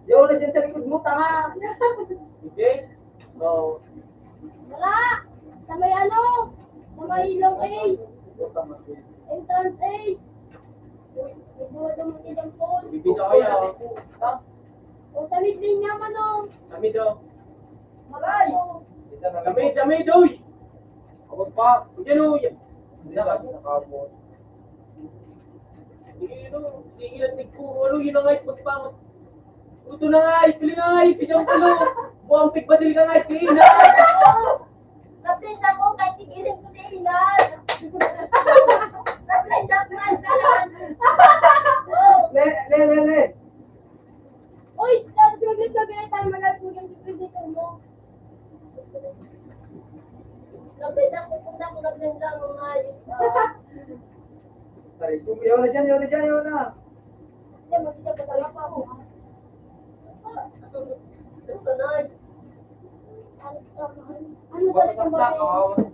Yo, na dyan sa likod mo, tanga! Hindi? Oo. Wala! Sa may ano? Sa may ilong A. Entrance A. Uy, may duwa-duwa ilang phone. Bibitaw ko yan. Ha? O, sa mid lane niya man, oh. Kami daw. Maray! Kami, kami, doy! Abot pa. Yan, oh, yan. Hindi na, bakit nakabot? Sige, ito. Sige, lang, tigpuro. Ano, yun na nga, ipagpangas. Ito na nga, ipili nga, si Jean Paul, oh. Buang pigbadil ka nga, si Ina. Na-please ako, kahit tigilan ko si Ina. Na-please ako, man, ka lang. Le, le, le, le. Uy, tapos magluto ka na tayo, malapit yung predator mo. Kapit ako, kung ako nagdala mo nga, Diyos ko. Aray, kung yaw na dyan, yaw na dyan, yaw na. Yan, magkita pa talaga ako. Ano ka na? Ano ka na?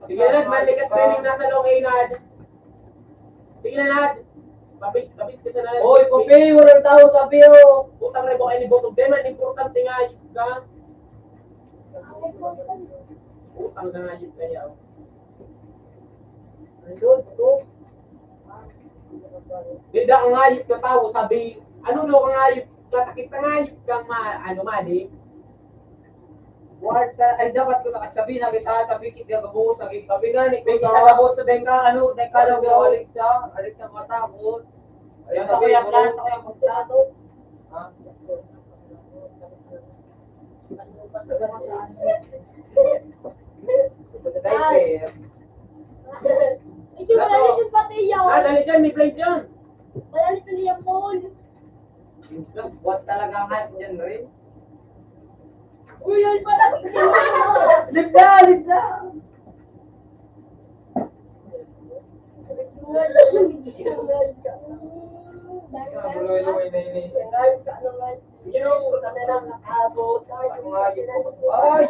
Sige, Nad, malikat training nasa long, eh, Nad. Sige na, Nad. Kapit, kapit ka sa Nad. Oy, Poppy, walang tao sa view. Putang na, baka inibotog. Di man, importante nga, yun ka. Putang na nga, yun kaya. Ayun, ito. Bida ang hayop na tao, sabi, ano daw ang hayop? Tatakit ang hayop kang ma-, ano, mali? Buhat sa, ay, dapat ko nakasabi na kita, sabi, kita gabo, sabi, sabi nga, ni, may kita gabo sa dengka, ano, dengka daw, Alexa, Alexa, matakot. Ay, yan, sabi, sa kuya, plan, sa kuya, plan. Ha? Ay. Ito, wala na yung pati yun. Ah, dali dyan, may blade dyan. Wala na ito niya phone. Buhat talaga nga dyan rin. Uy, yun pala. Ligda, ligda. Ay!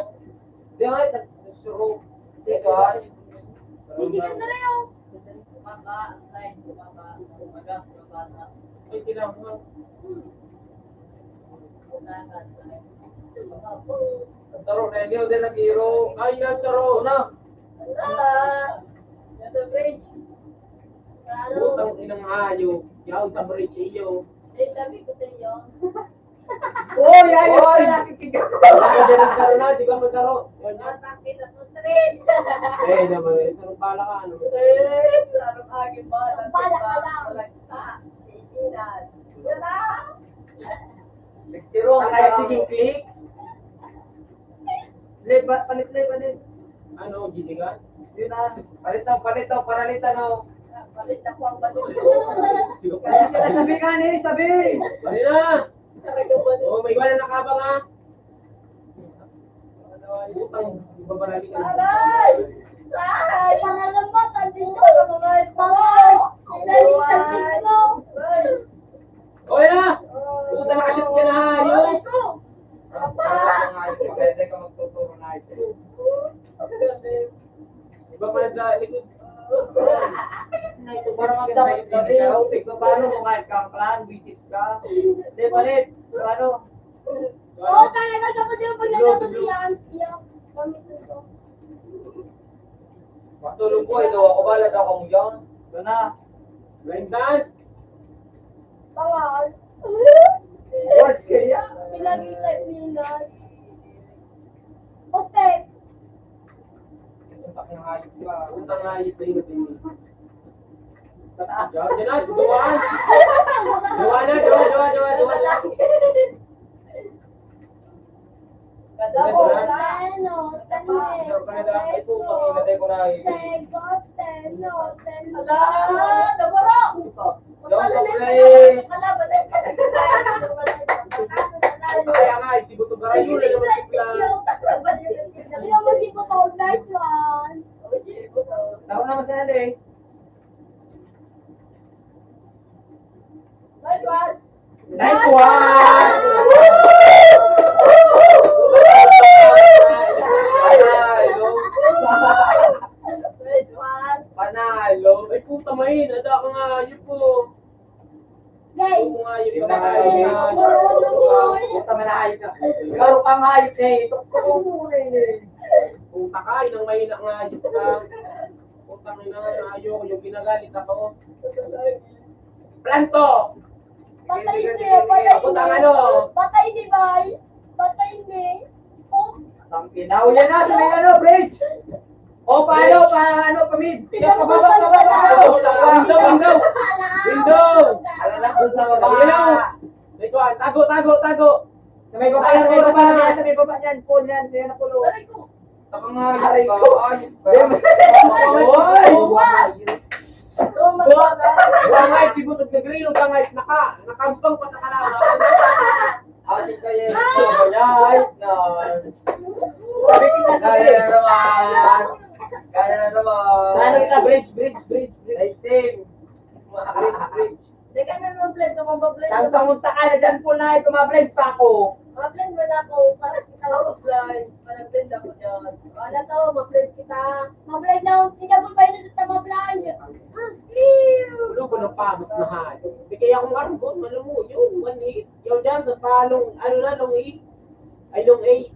Di nga, nagsuro. Di ba? Hindi ka na rin, oh. Bumaba ang line, bumaba. Bumaba, bumaba. Ay, sila, oh. Bumaba ang line. Bumaba po. Saro na yun, di nag-iro. Ay, yan, saro na. Ah! Nasa bridge. Putang inang ayo. Yaon sa bridge iyo. Eh, sabi ko sa iyo. Oy, ayaw ka nakikita. Ayaw ka na, di ba, masaro? Masakit ako, Trin. Eh, naman, eh, sarong bala ka, ano? Eh, sarong agi ba? Sarong bala ka lang. Walang sa. Pilipinas. Wala. Nagsiro ang Akala tao. Sige, click. Leba, palit, leba, palit. Ano, ginigan? Yun na. Palit na, palit na, paralitan, oh. Palit na po ang palit. Sabi ka, ni, sabi. Palit na. Oh, may iba na nakabang, ha? Putang, ibabarali ka. Aray! Aray! Pangalan mo, tandin ko, mga pangalan. Pinalitan ko. Oy, na! Puta, nakashoot ka na, ha? Yun! Pwede ka magtuturo na ito. Iba pala sa likod. Parang ang dapat sabi, ikaw, tigpa paano mo kahit kang clan, bisis ka? Hindi, palit. Ano? Oo, talaga, dapat yung pag Blue, nagkakot blue. Yan, yan. Gamit ito. Matulog ko, ito, ako bala daw kamo dyan. Ito na. Line dance. Bawal. Words kaya? Pinag-type nila. Poste. Utang na hayop ka. Utang na hayop na yun. Diyan, diyan na, duwaan. Duwaan na, duwaan, duwaan, duwaan, duwaan. Kadamo na. Ano, tani, Sir Canada, ay po, pag-ingatay ko na, eh. Sego, teno, teno. Ala, nabara! Don't complain. Kaya nga, eh, si Buto Barayo na naman si Plan. Kaya mo si Buto, nice one. Tao naman sa hali, eh. Nice one! Nice one! Panalo! Nice one! Panalo! Ay, puta, main. Ada ka nga, yun po. Guys! Yun nga, yun. Yun na nga, yun. Puta, manahayop ka. Ikaw, pangayop na, eh. Ito, ito, ito, eh. Puta ka, inang mahina nga, yun ka. Putang ina, ayoko yung ginagalit ako. Planto! Patay ni, patay ni. Putang ano? Patay ni, bay. Patay ni. Oh. Tangina. O, yan na, sa may ano, bridge. O, paano, pa, ano, pa mid? Yan, pababa, pababa, pababa. Window, window. Window. Alala ko sa baba. Window. This one. Tago, tago, tago. Sa may baba, sa may baba, sa may baba niyan, Paul, yan, yan, Paul. Aray ko. Tanga nga, aray ko. Ay, oy! Buwangay, si Butog na Grilo, bangay, naka, nakampang pa sa kalaban. Ate kayo, ay, na. Sabi kita sa kaya na naman. Kaya na naman. Sa ano kita? Bridge, bridge, bridge, bridge. Nice team. Bridge, bridge. Teka, may mga blend ako, ma-blend. Tang sa munta ka na dyan po na ito, ma-blend pa ako. Ma-blend mo na ako, para kita ako ma-blend. Para blend ako dyan. Wala to, ma-blend kita. Ma-blend na, hindi ako pa yun sa ma-blend. Ah, ew! Ulo ko ng pagos na hali. Hindi kaya akong argon, alam mo, yun, one eight. Yaw dyan, sa palong, ano na, long eight. Ay, long eight.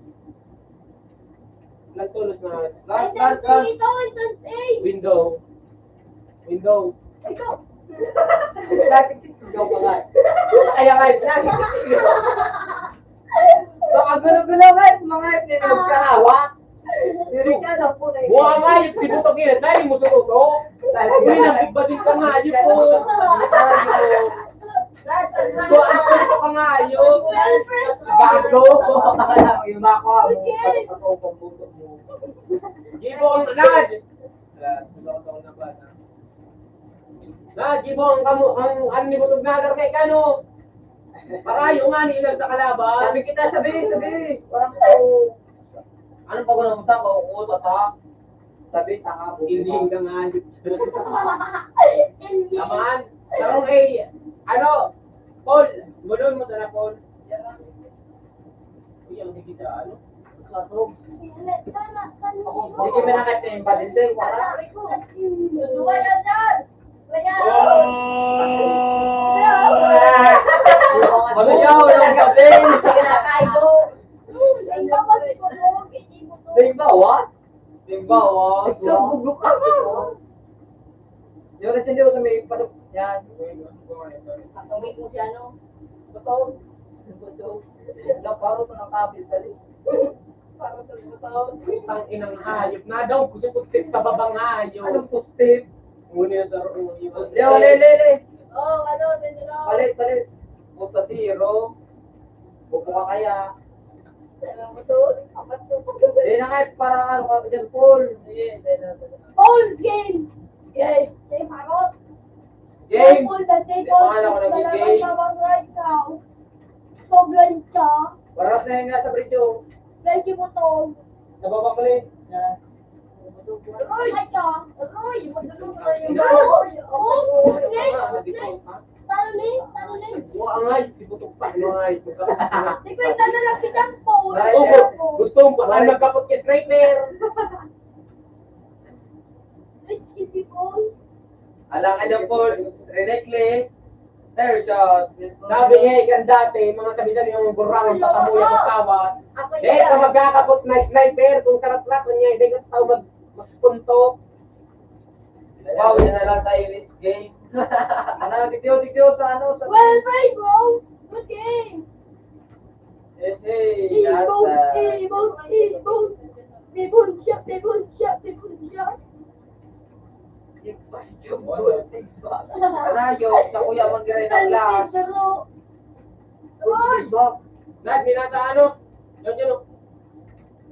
Nagtulos na. Ay, Last, last, last. Ito, ito, eh. Window. Window. Ikaw. Nakikita ka nga. Kaya nga, nakikita. Baka gulo-gulo nga, mga hindi magkalawa. Siri ka na po na. Buha nga, yung si Butog yun. Dali mo sa totoo. Uy, nagbabaling ka nga, yun po. Buha ang totoo ka nga, yun. Gago. Yung mga ko, ang Gibo ang anad! Nagibong kamo ang, ang ni Butog Nagar kay kano. Parayo nga ni ilang sa kalaban. Sabi kita, sabi, sabi. Parang tao. Ano pa ko nang usap? Mauutot, ha? Sabi, tanga, buti hindi ka. Ka nga. Tamaan. Tarong, eh, ano? Paul, mulon mo sana, Paul. Uy, ang higit sa ano? Sa to. Hindi ka manakat na yung padente, wala. Tutuwa yan dyan! Kaya! Oh! Maluyaw ng gabi! Kaya kayo! Ikaw ba si Kudong? Hindi ba, wa? Ikaw, ah. Isang bugok ka. Yung natin daw sa may pasok. Yan. Ang kami kung si ano? Totoo. Totoo. Wala, paro pa ng kapit, dali. Paro pa ng totoo. Putang inang hayop. Na daw, gusto ko tip sa babang hayop. Anong pustip? Muna yung sa roon. Yo, le, le, le. Oh, ano, tendero? Palit, palit. Puta, zero. Buko ka kaya. Hindi na nga, eh, para ano ka dyan, Paul. Paul, game! Game! Game, harot! Game! Paul, the table. Yung pangalan ko naging game. Talagang tabang right now. Sobrang siya. Waras na yung nasa bridge, oh. Thank you, Butong. Nababa ko, Len. Yan. Roy! Ay ka! Roy! Magdulog na yun. Roy! Oh, snake! Snake! Talo ni! Talo ni! Wa, angay! Ibutok pa! Angay! Sikwenta na lang si Jack Paul. Ay, oh, gusto mo pa magkapot kay sniper? Rich kid si Paul. Alang ano po, Renekle, third shot. Sabi niya, ikan dati, mga sabi-sabi ng burang, pasamuya, pagkawat. Ako Eh, yan. Kung magkakapot na sniper, kung sarat-rat, niya, hindi ka tao mag-, magpunto. Wow, yun na lang tayo this game. Ano, video, video sa ano, sa Well played, bro. Good game. Eh, eh, Ibon, nasa ibon, ibon. Bibon siya, bibon siya, bibon siya. Yung basketball, di ba? Kanayo, sa kuya, manggiray na Ano lang. Pero, Good, di ba? Lahat, binasa, ano? Yan, yan, oh.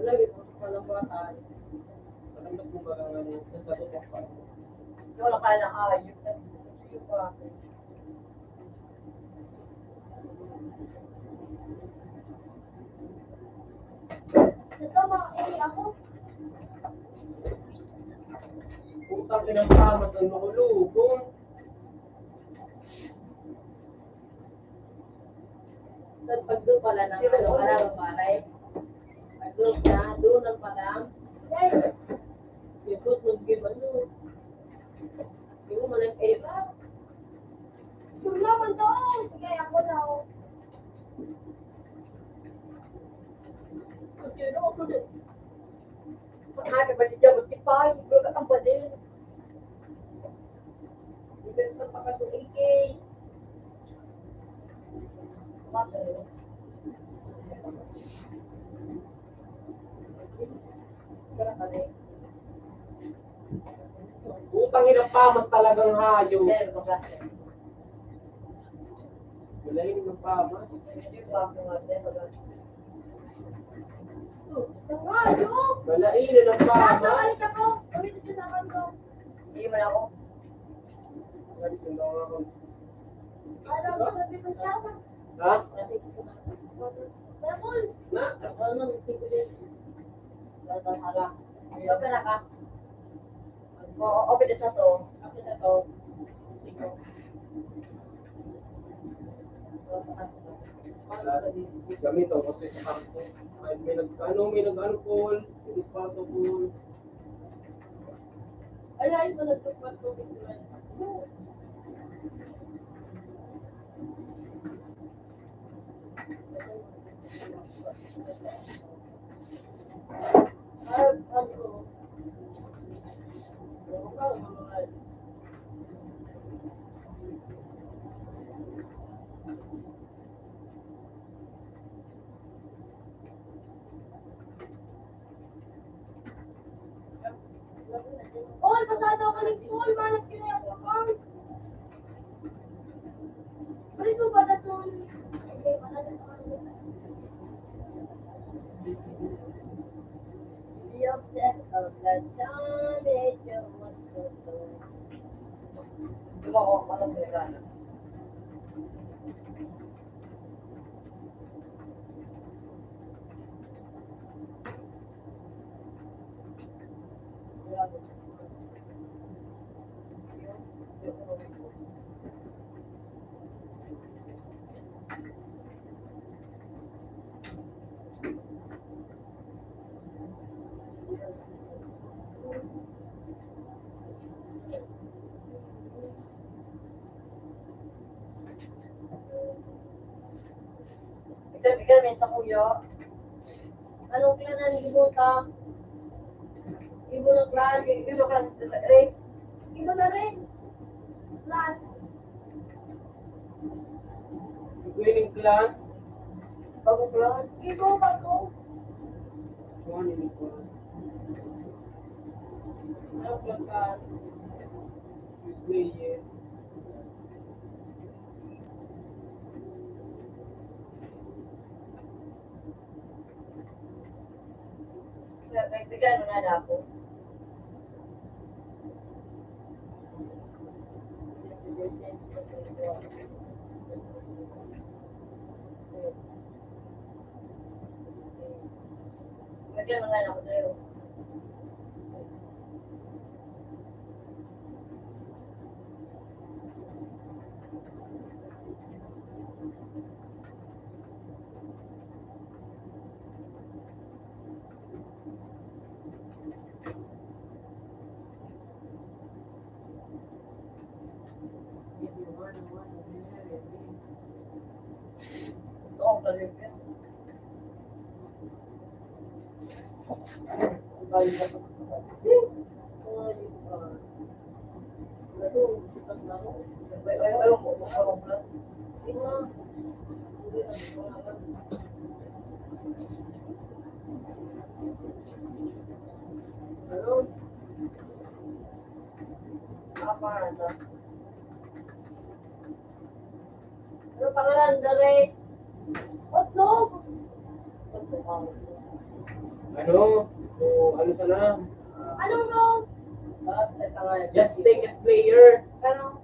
Lagi ko sa mga bata. Maganda po ba ang ano, sa sagot ko pa? Wala ka na ayos. Ito, mga, eh, ako. Putang ina, tamas ang makulubong. Nagpagdo pala ng ano, pala ng bahay. Pagdo na, doon ang pala. Ibot ng game, ano. Hindi mo man ang pera. School naman to. Sige, ako na, oh. Kasi ano, ako na. Ang ano ba niya, magtipay, magkakambal din. Hindi sa pagkatuloy, eh. Putang ina pa, mas talagang hayop. Wala yun yung pa, mas. Hayop! Malain na ng pa, mas. Alis ako! Kami sa ginawa ko. Hindi man ako. Alam mo, sabi ko siya. Ha? Na? Ano? Ito ka na ka. Oo, okay na sa to. Okay na to. Gamit ang kote sa kampo. Ay, may nag-, ano, may nag-ano, Paul? Yung pato, Paul. Ay, ay, managpagpag tubig naman. Paul, pasado ka ng Paul, manap ka na yung Paul. Pwede mo ba na Paul? Yung set of the damage of what to do. Di ba, oh, parang may gana? Ikaw, ikaw, may sa kuya. Anong kailangan ni Buta? Ibo na clan, ibo na clan, re-, ibo na rin. Clan. Ibo yung clan. Bago clan. Ibo, bago. Clan, ibo clan. Ano clan? Slayer. Nagbigan mo na ako. Nagbigan mo na ako sa'yo. Ano pangalan, Direk? Otlog. Ano? So, ano ka na? Anong role? Just take a slayer. Ano?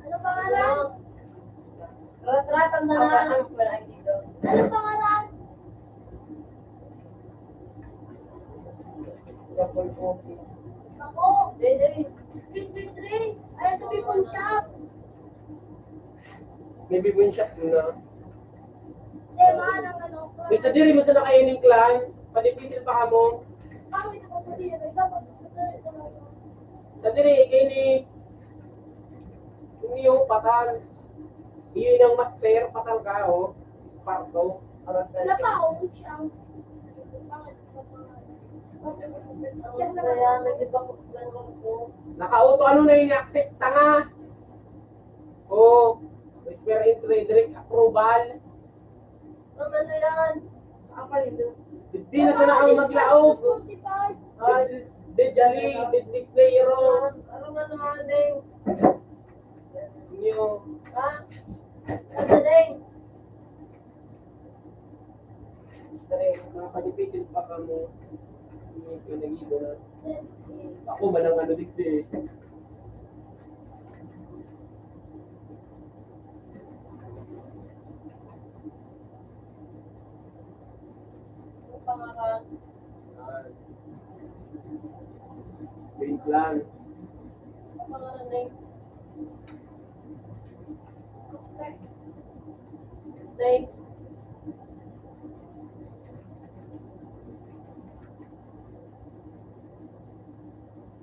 Ano pangalan? Ano pangalan? Ako. Dede. Three three three. Ay, ito, Bicol Shop. May Bicol Shop na. Dede, mahal ang ano, May sa diri mo sa nakaining clan, padipisil pa kamo. Bakit ako sa diri? Dapat Sa diri, kay ni, niyo, patal. Iyo yung master, patal ka, oh. Sparto. Arat na. Napaon siya. Siya sa Kaya, nag-iba ko, Nakauto, ano na yun, accept, tanga? Oh, refer entry, direct approval. Ang ano yan? Apa yun? Di na sana ang maglaog. Forty-five. Ay, Bidjali, Bidjali Slayer, oh. Ano nga naman, Ding? Yung Ha? Ano, Ding? Pre, mga padipisil pa kamo. Hindi ko nag-ibo na. Ako man ang ano, digdi. Pangalan. Ah. Wait lang. Pangalan na yun. Thank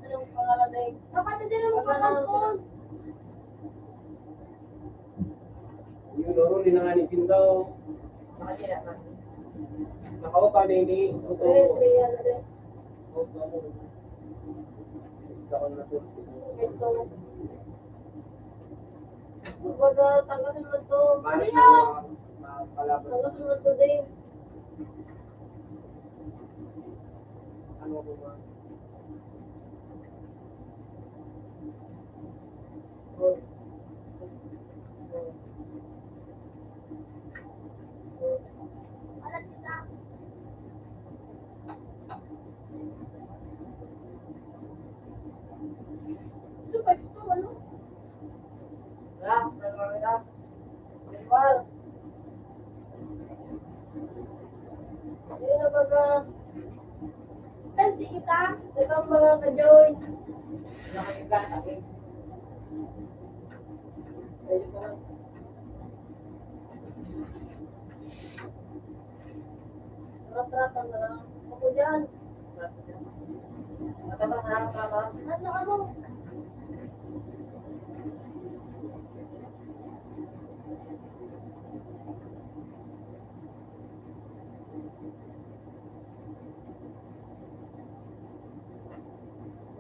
Anong pangalan na yun? Kapatid din mo Wala na. Yung loro, linangan ni Pindaw. Nakaupa na ini. Ito. Three, three hundred. Ito. Ito. Baga, tanggalin mo to. Bakit Kuya! mo, ma-, palaban? Tanggalin mo to, Dave. Ano ko ba? Tratan na lang. Ako dyan. Mataba na ang mama. Ano, ano?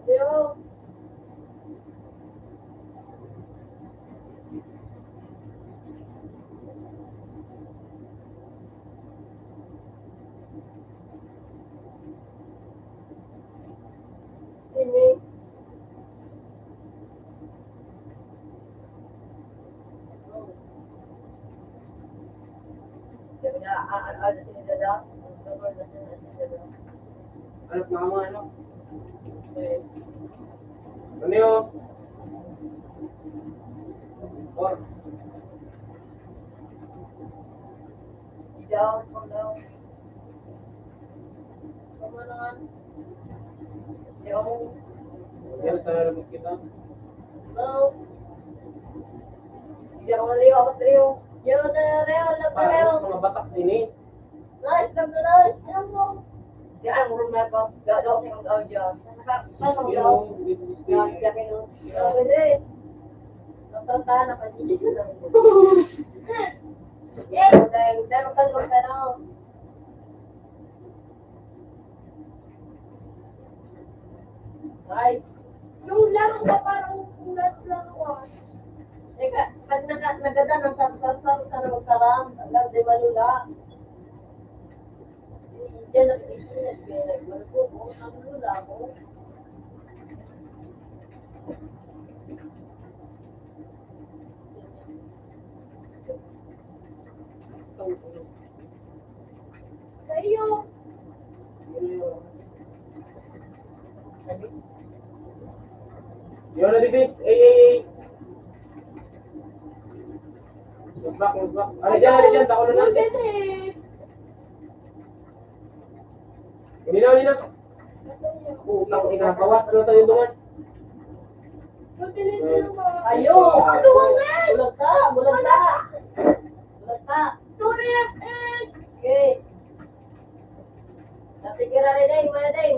Yo. Ini. Anak mama, ano? Ano yun? Or? Ikaw, ikaw. Yan, sa labot kita. Hello. Hindi ako naliw, ako naliw. Yo, sa Real, sa Real. Mga batak din eh. Nice, nice, nice. Ano mo? Yan, ang room na to. Gagaw sa mga audio. Ano mo? Yun, yun, yun. Yan, yan, yun. Yan, pwede. Ang tanta na, pag-ibig ko lang. Yes! Dahil, dahil, dahil, dahil, Ay, yung laro ba parang ulat lang ako, ah. Teka, pag naka-, nagadan ang sarsar-sar sa loob ka lang, hanggang di malula. Diyan ang isinag-, ang lula ko. Sa iyo. Yun na, David. Ay, ay, ay. Look back, look back. Ano dyan, ano dyan? Tako na natin. Hindi na, hindi na. Putang ina, bawas na tayo doon. Ayo, ano ba? Bulag ka, bulag ka. Bulag ka. Sorry, F X. Okay. Dati ka rin, eh, wala din.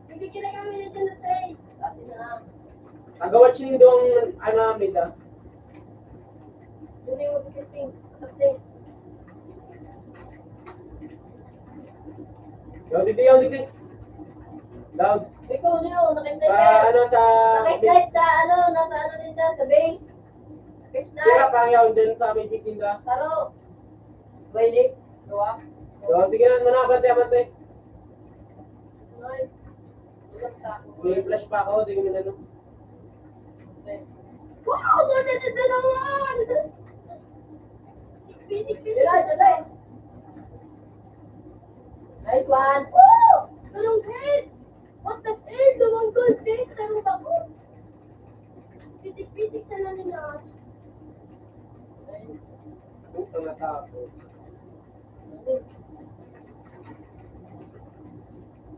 Hindi ka na kami na dyan na say. Dati na lang. Tagawat siya yung doon, ano, Mida. Hindi mo fifteen. Fifteen. Yo, dito, yo, dito. Loud. Ikaw, Leo, nakita Sa, niya. Ano, sa Nakita sa, ano, nasa, ano din sa, sa base. Nakita. Tira pa, yo, dun sa may piscina. Taro. Pwede. Gawa. So, sige na, muna, abante, abante. Ay. May flash pa ako, di ko na, ano. Wow! Ganda na naman! Pitik-pitik. Sila, sila. Nice one. Wow! Talong head! What the hell? Lumang gold head! Talong bako! Pitik-pitik sa lalim na. Puta na tao.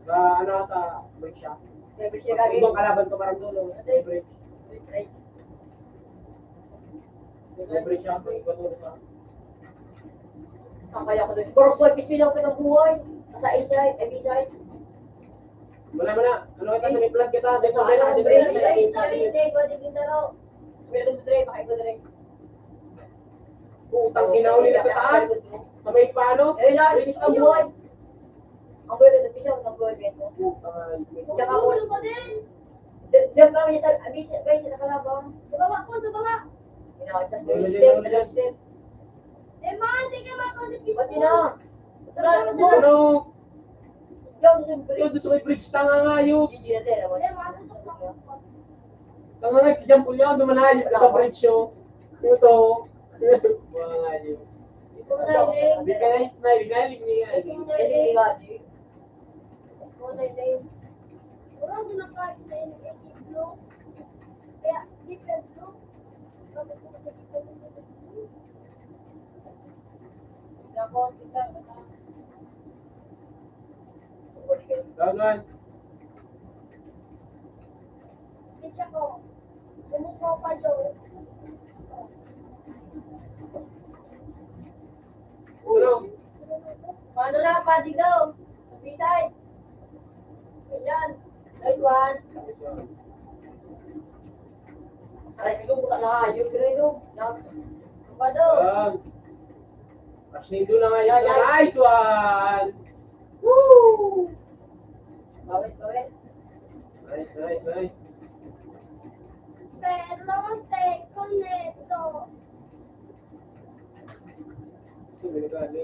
Sa, ano, sa break siya. Sa break siya, Ibang kalaban ko parang dulo. Sa break. Break, break. Sa break siya, break ko to sa Ang kaya ko doon. Pero boy, pispilaw ka ng buhay. Sa A-side, ay B-side. Wala, wala. Ano kita, sa may plan kita. Dito, Ano, dito, ang dito, break, dito, break, dito. Sorry, hindi, go, di, di, pero Meron, Dre, pakaiba, Dre. Putang ina, uli na sa taas. Sa may paano? Eh, na, Ay, ang buhay. Ang buhay, ang buhay, ang buhay, ang buhay. Putang ina. Tsaka, Ulo pa din. Di-, di pa kami sa, abi, siya, guys, sa kalaban. Sa baba po, sa baba. Ina, sa Wala, wala, wala. Step, step. Eh, man, di ka makontribute. Pati na. Tara, Ano? Ikaw, siyempre. Ikaw, doon sa may bridge, tanga nga yun. Hindi na, Dre, wala. Eh, man, ito pa. Tanga nga, si Jean Paul yan, duman na, sa bridge, oh. Ito. Mga nga yun. Ito na, Dre. Di ka na, di ka na, di ka na. Ito na, Dre. Ito na, Dre. Orang ginagawa sa inyo, eh, blue. Kaya, different blue. Bakit mo kasi different blue? Nako, tika, tika. Dagan. Siya ko. Kumukuha pa yun. Ulo. Paano na, padigaw? Kapitay. Ayan. Nice one. Aray, ito, buta na. Ayun, pero ito. Na, pado. Ayan. Mas nindo na nga yun. Yan, yan. Nice one! Woo! Bawit, bawit. Nice, nice, nice. Pero te koneto. Sige, gani.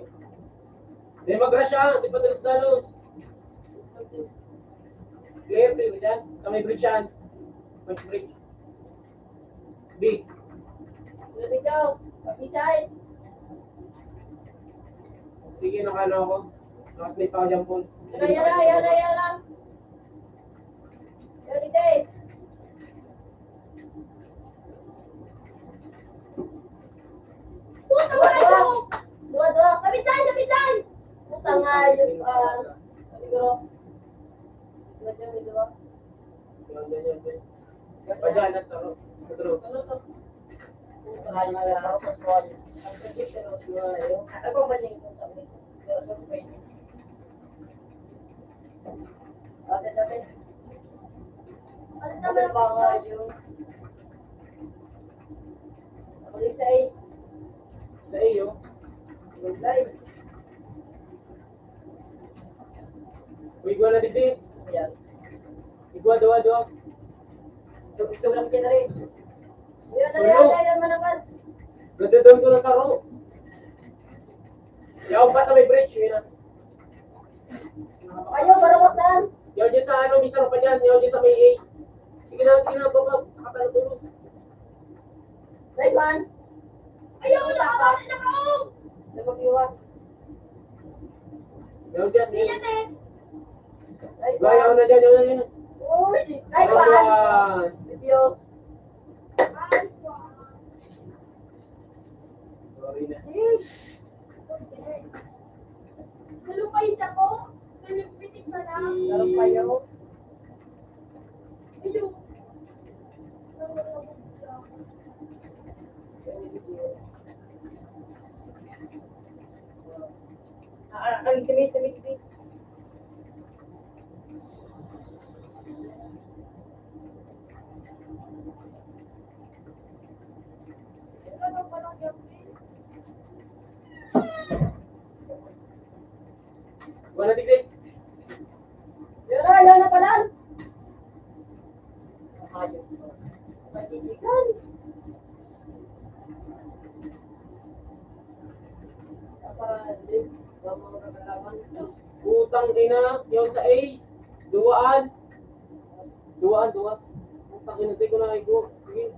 Di magrasya, di pa dalos-dalos. Clear, clear dyan. Sa may bridge yan. May bridge. B. Let me go. Kapitay. Sige, nakano ako. Mas may pa dyan po. Yara, yara, yara, yara. Yara, ite. Puta, wala ko. Dua, dua. Kapitay, kapitay. Puta nga, yung, ah, siguro. Dua, dua, dua. Yan, yan, yan, yan. Pajahan na sa ro-, sa ro-. Ano to? Sa iyo. Uy, igwa na digdi. Yan. Igwa, duwa, duwa. Ito, ito lang kita rin. Yan, Ulo. Yan, yan, yan, manakan. Ganda-ganda ko na saro. Yaw pa sa may bridge, yun na. Ayaw, barawat na. Yaw dyan sa ano, may saro pa dyan. Yaw dyan sa may A. Sige na, sige na, baba. Sa katalabulog. Right, man. Ayaw, wala ka, wala ka, oh! Nagpag-iwan. Yaw dyan, yaw. Iyan, eh. Right, Yaw, yaw man. Na dyan, yaw, yaw, yaw. Uy, right, Yaw, man. Yaw. Video. Sorry na. Kalupay siya po. Kalupit isa lang. Kalupay ako. Ayun. Ah, ang simi-, simi-, simi. Wala, tigre. Yara, yan na pala. Ayun. Matitigan. Putang ina, yung sa A. Duwaan. Duwaan, duwa. Putang ina, di ko na igo. Sige.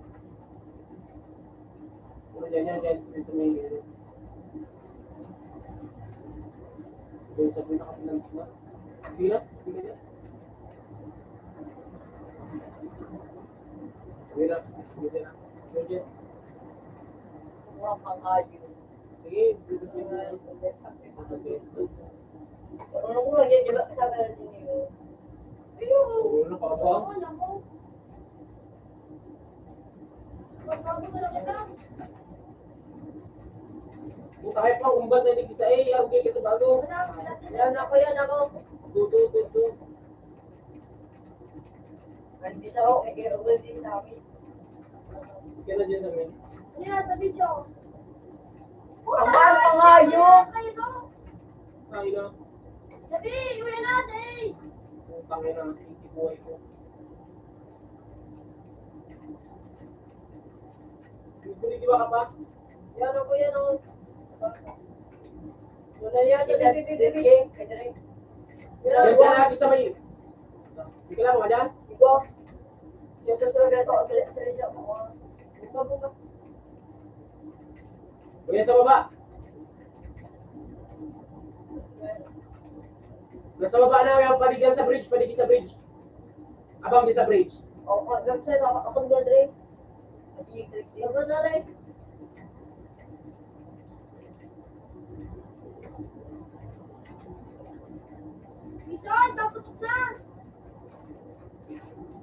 Ano dyan, yan, yan. Ito may, ano. Doon sa pinaka-, sige na, sige na. Sige na, sige na. Sige. Mura pa kayo. Sige, sige na. Ano ko lang yan, di ba? Kasama na din yun. Ayun. Ano pa ba? Ano ko? Buta, hay pa, umbat na digdi sa, eh, ang bigay sa bago. Yan ako, yan ako. Tutu, tutu. Ang isa ko, eh, kaya ulit din sa amin. Kaya na dyan sa amin. Ano yan, sa video? Ang mahal pa nga yun. Kayo, no? Ay, no. Sabi, uwi na, say. Putang ina, ang buhay ko. Nagkunigiwa ka pa? Yan ako, yan ako. Wala yan, yan, yan, yan, yan. Yan, yan, yan, isa may. Hindi ka lang, wala dyan? Ikaw. Yan, sa susunod na ito, ang galit sa inyo. Ikaw po ba? Wala sa baba. Nasa baba na, yung paligyan sa bridge, paligyan sa bridge. Abang di sa bridge. O, o, doon siya, ako, ako doon, Dre. Ako na, Dre. Mission, paputok na!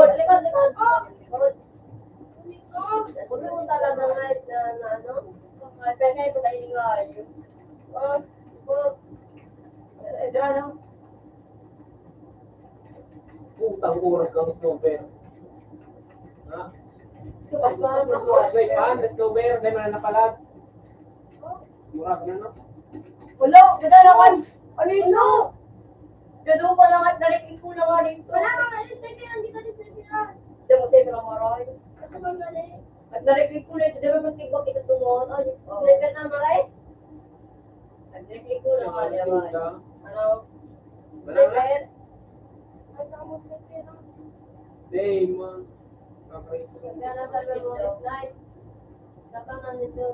Likod, likod, likod. Likod. Ulo talaga nga na, na ano? Ay, pero ngayon ko tayo ngayon. Oh, oh. Eh, dyan, no? Putang oras kang snowbird. Ha? Ito pa, ito pa, ito pa. May pan, snowbird, may mga napalag. Murag na, no? Wala, wala naman. Ano yun, no? Gado pa lang at narikit ko na nga rin to. Wala kang alis na kaya hindi ka alis na kaya. Diyan mo sa'yo, Maroy. Ako man mali. At narikit ko na ito, di ba, pag tigwak ito tungon? Ay, oh. Narikit na, Maroy? At narikit ko na nga, di ba? Ano? Wala na? Narikit? Ay, nakamos na kaya. Day, man. Kaya lang sabi mo, it's nice. Saka nga nito.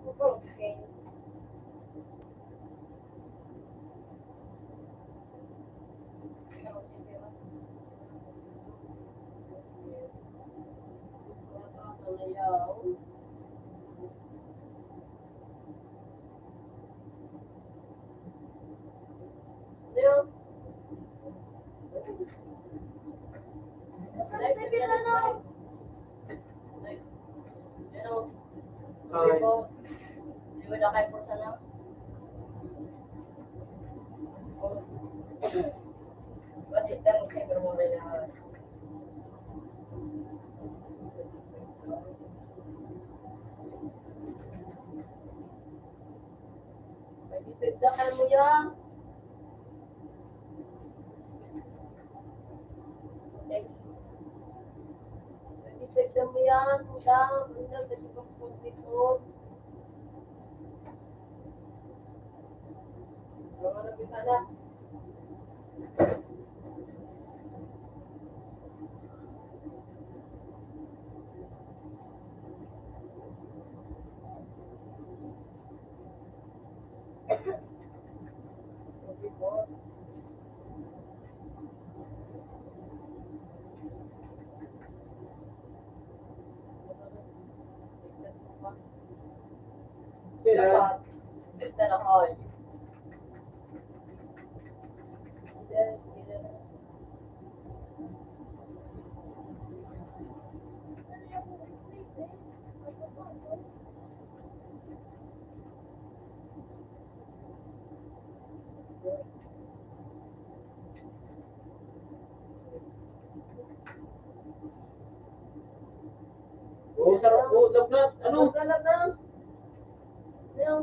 Okay. May dipigdakan mo yan. May dipigdakan mo yan. Wala. Wala. Wala. Wala. Wala. Wala. Sila. Oo, sarap po. Lagnat. Ano? Lagnat na. Ano?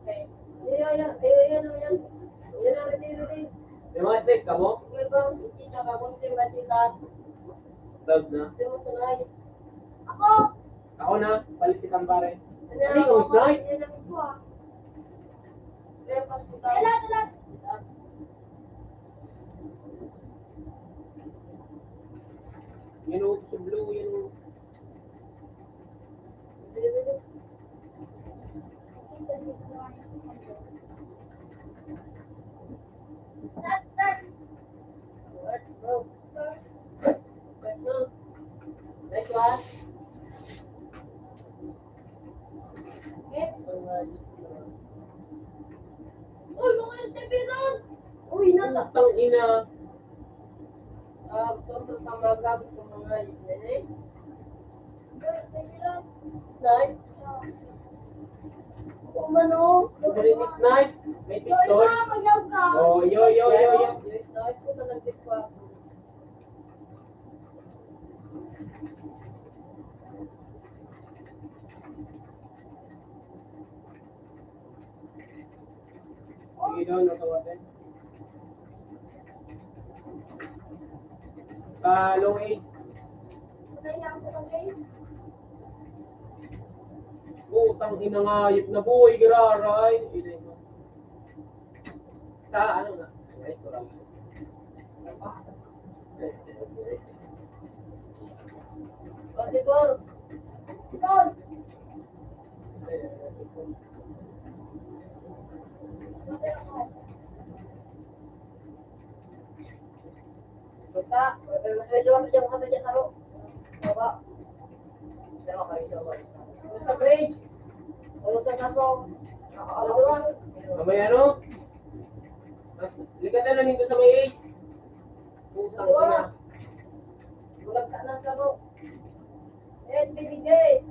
Okay. Ayan, ayan, ayan, ayan, ayan. Ayan na, ready, ready. May mga snake ka mo? May bang, hindi na ka, kung di ba, di ka? Lagnat na. Hindi mo tunay. Ako! Ako na, palit kitang pare. Ano, hindi ko ako, slide. Hindi na ako, ah. Kaya pa, Wala, wala. Yan o, sa blue, yan o. Next one. Uy, mga estebiran! Uy, nata- Putang ina. Ah, gusto ko sa pamagab sa mga yun, eh. Nay? Umano. May snipe. May pistol. Oh, yo, yo, yo, yo. Snipe ko na lang din pa. Sige, doon, natawagan. Sa low eight. Putang ina nga, hayop na buhay, giraray. Sa ano na? Restaurant. Twenty-four. Basta, medyo ano dyan, ano dyan, ano? Baba. Pero kayo dyan, baba. Basta, grade. Ano sa kaso? Ano ba? Sa may ano? Likat na lang dito sa may eight. Putang ina. Bulag ka na, sabo. Eh, binigay.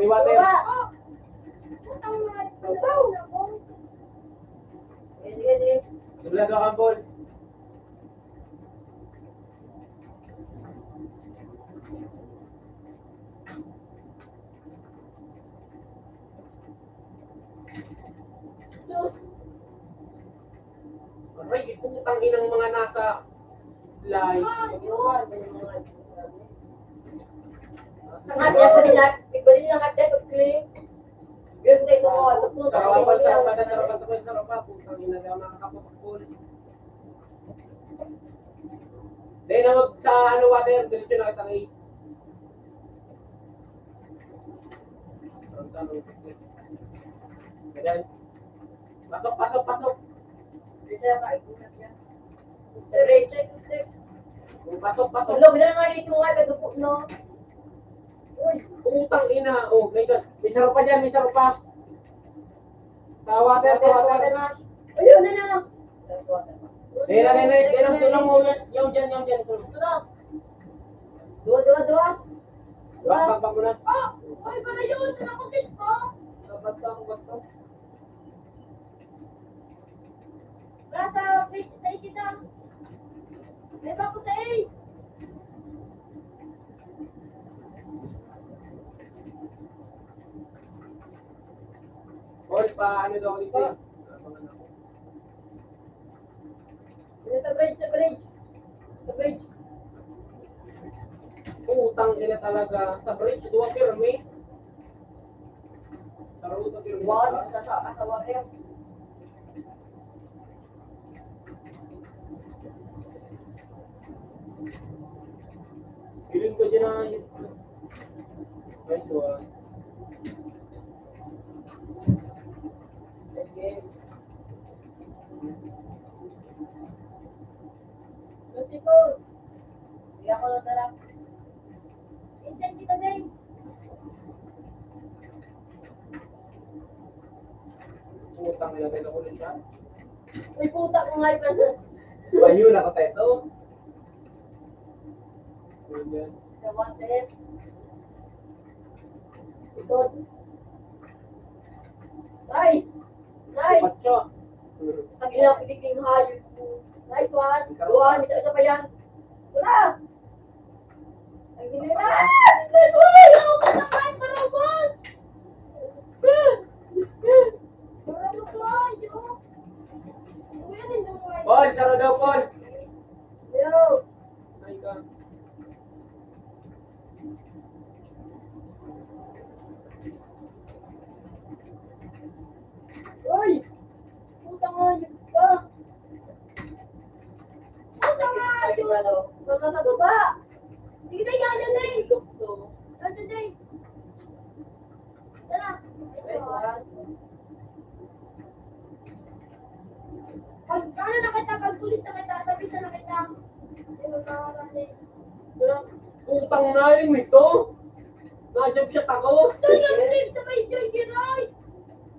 Water. Baba. Putang mga ito. Wala daw ang ball. Aray, putang inang mga nasa slide. Ang hati ako nila, igbali na hati, pag-click. Yun, tayo ko, ano po, Sarapan, sarapan, sarapan, sarapan, sarapan. Putang ina, di ako nakakapag-goal. Dahil na mag sa, ano, water, diretso na kitang eight. Ayan. Pasok, pasok, pasok. Pasok, pasok. Hello, wala nga rito nga, nagupok, no? Uy, putang ina. Oh, may sa-, may saro pa dyan, may saro pa. Sa water, sa water. Ayun na na. Tira, tira, tira, tulong mo. Yung dyan, yung dyan, tulong. Dua, dua, dua. Bak, bak, bak mo na. Oh, ay, pala yun. Nakakit pa. Bak, bak, bak, bak. Nasa page sa ikita. May bako sa A. Paul, pa ano daw dito? Ano sa bridge, sa bridge? Sa bridge. Putang ina talaga. Sa bridge, duwa pirmi. Sa ruta pirmi. Wala, sa, sa, sa water. Feeling ko dyan na yun. Nice one. Okay. Twenty-four. Hindi ako nadala. Inside kita, Dave. Putang ina, may nakulit siya. Uy, puta ko nga, iba na. Bayo na ka, Teto. Sa water. Ito. Ay! Ay! Patso. Tagina, piniking hayop ko. Nice one. Duhan, isa, isa pa yan. Wala! Ang ginagawa! Ay! Ay! Ay! Parabas! Parabas! Paul, saro daw, Paul. Yo! Ay, ka. Uy! Putang hayop ka! Putang hayop! Baba sa baba! Sige na, yan, yan, yan! Ito, ito. Ito, ito. Tara! Pag, ano na kita, pag pulis na kita, tabi sa na kita. Ay, magkakaroon eh. Putang na yun, ito. Nadyan siya tako. Ito yung tip sa may Joy Giray.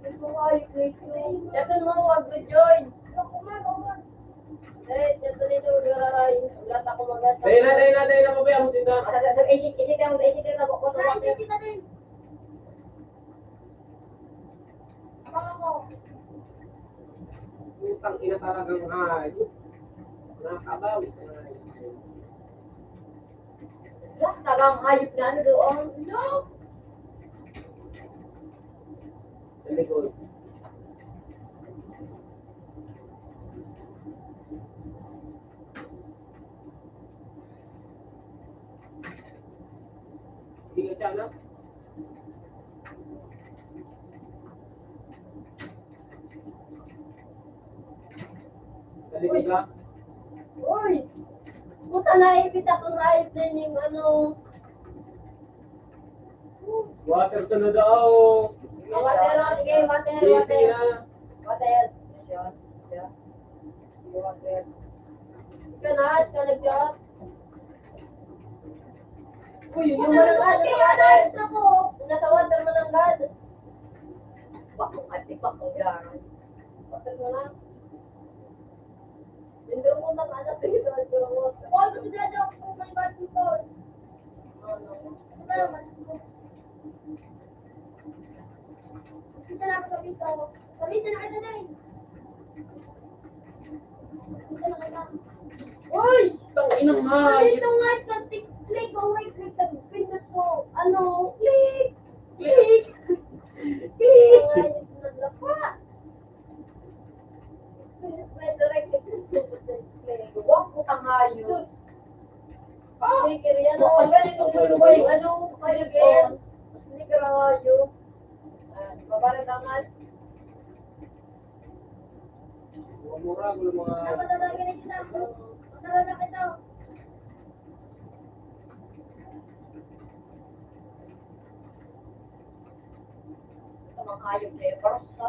Ito nga yung Joy. Ito mo, wag mo, Joy. Ako nga, ako nga. Eh, ito nito, Giray. Wala pa ako maganda. Dahil na, dahil na, dahil na, pabayaan mo sila. Asa, asa, exit, exit lang, exit lang, ako, ako, Ay, ako. Exit kita din. Abang ako. Putang ina talagang hayop. Nakakabawi ka na. Wah, talagang hayop na ano doon. No! Sa likod. Hindi ka siya, no? Sa likod ka? Uy! Puta, naipit ako, naipit na yung ano. Water sa na daw. Water, oh, sige, water, Busy water. Na. Water. Yan. Yan. Sige, water. Ika na, ika na dyan. Uy, yung malagad, yung malagad. Ako. Yung nasa water, malagad. Bakit, ate, bakit yan? Water na lang. Hindi mo na, ano, tingin na, tingin mo. Ako, gusto na daw kung may basketball. Ano? Ano ba, basketball? Sabi ko, sabi ko na kita na eh. Sabi ko na kita. Uy! Tang inang hayop. Sabi ko nga, pag-click, oh, wait, click, pindot ko. Ano? Click! Click! Click! Naglapa. Huwag ko kang hayop. Oh! Sticker yan, oh. Ang galing ng Pinoy. Ano? Sticker. Sticker ang hayop. Ah, babarat angal. Mura-mura ko ng mga... Dapat ang lagi na kita. Masarap na kita. Sa mga hayop na yun, parang sa...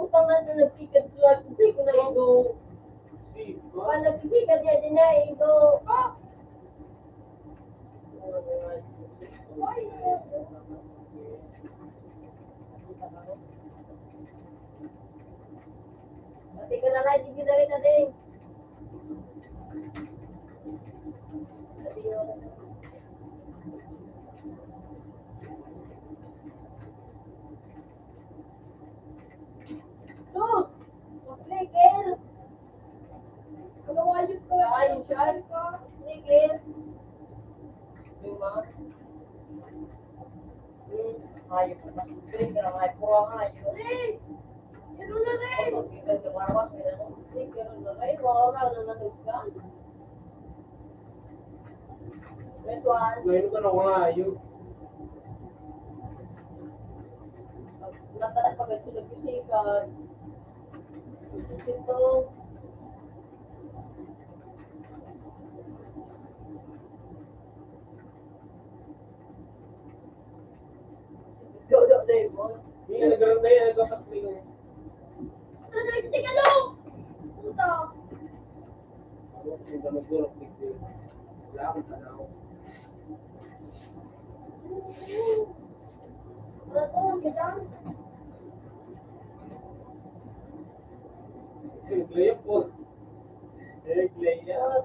Utang na ito, nagpikad ko at hindi ko naigo. Pag nagpikad niya, di naigo. Pati ka na nga, di kita kita, Ding. Sus! Mag-flicker! Ano, ayos ko? Ayos, ayos ko. Flicker. Lima. Hmm, ayos. Flicker, ay, puro ayos. Ray! Ano na, Ray? Flicker na, Ray. Wala na, natugkan. Ito, ah. Ngayon ka na nga, ayun. Mataas pa ganito nagpisikat. Ito. Dodo, Raymond. Hindi, nagkaroon tayo ng kapas nila. Ano, nagsigalo? Puta. Ako, hindi ka magdurok, hindi. Wala akong tanaw. Wala to, kita. Simple yun po. Simple yan.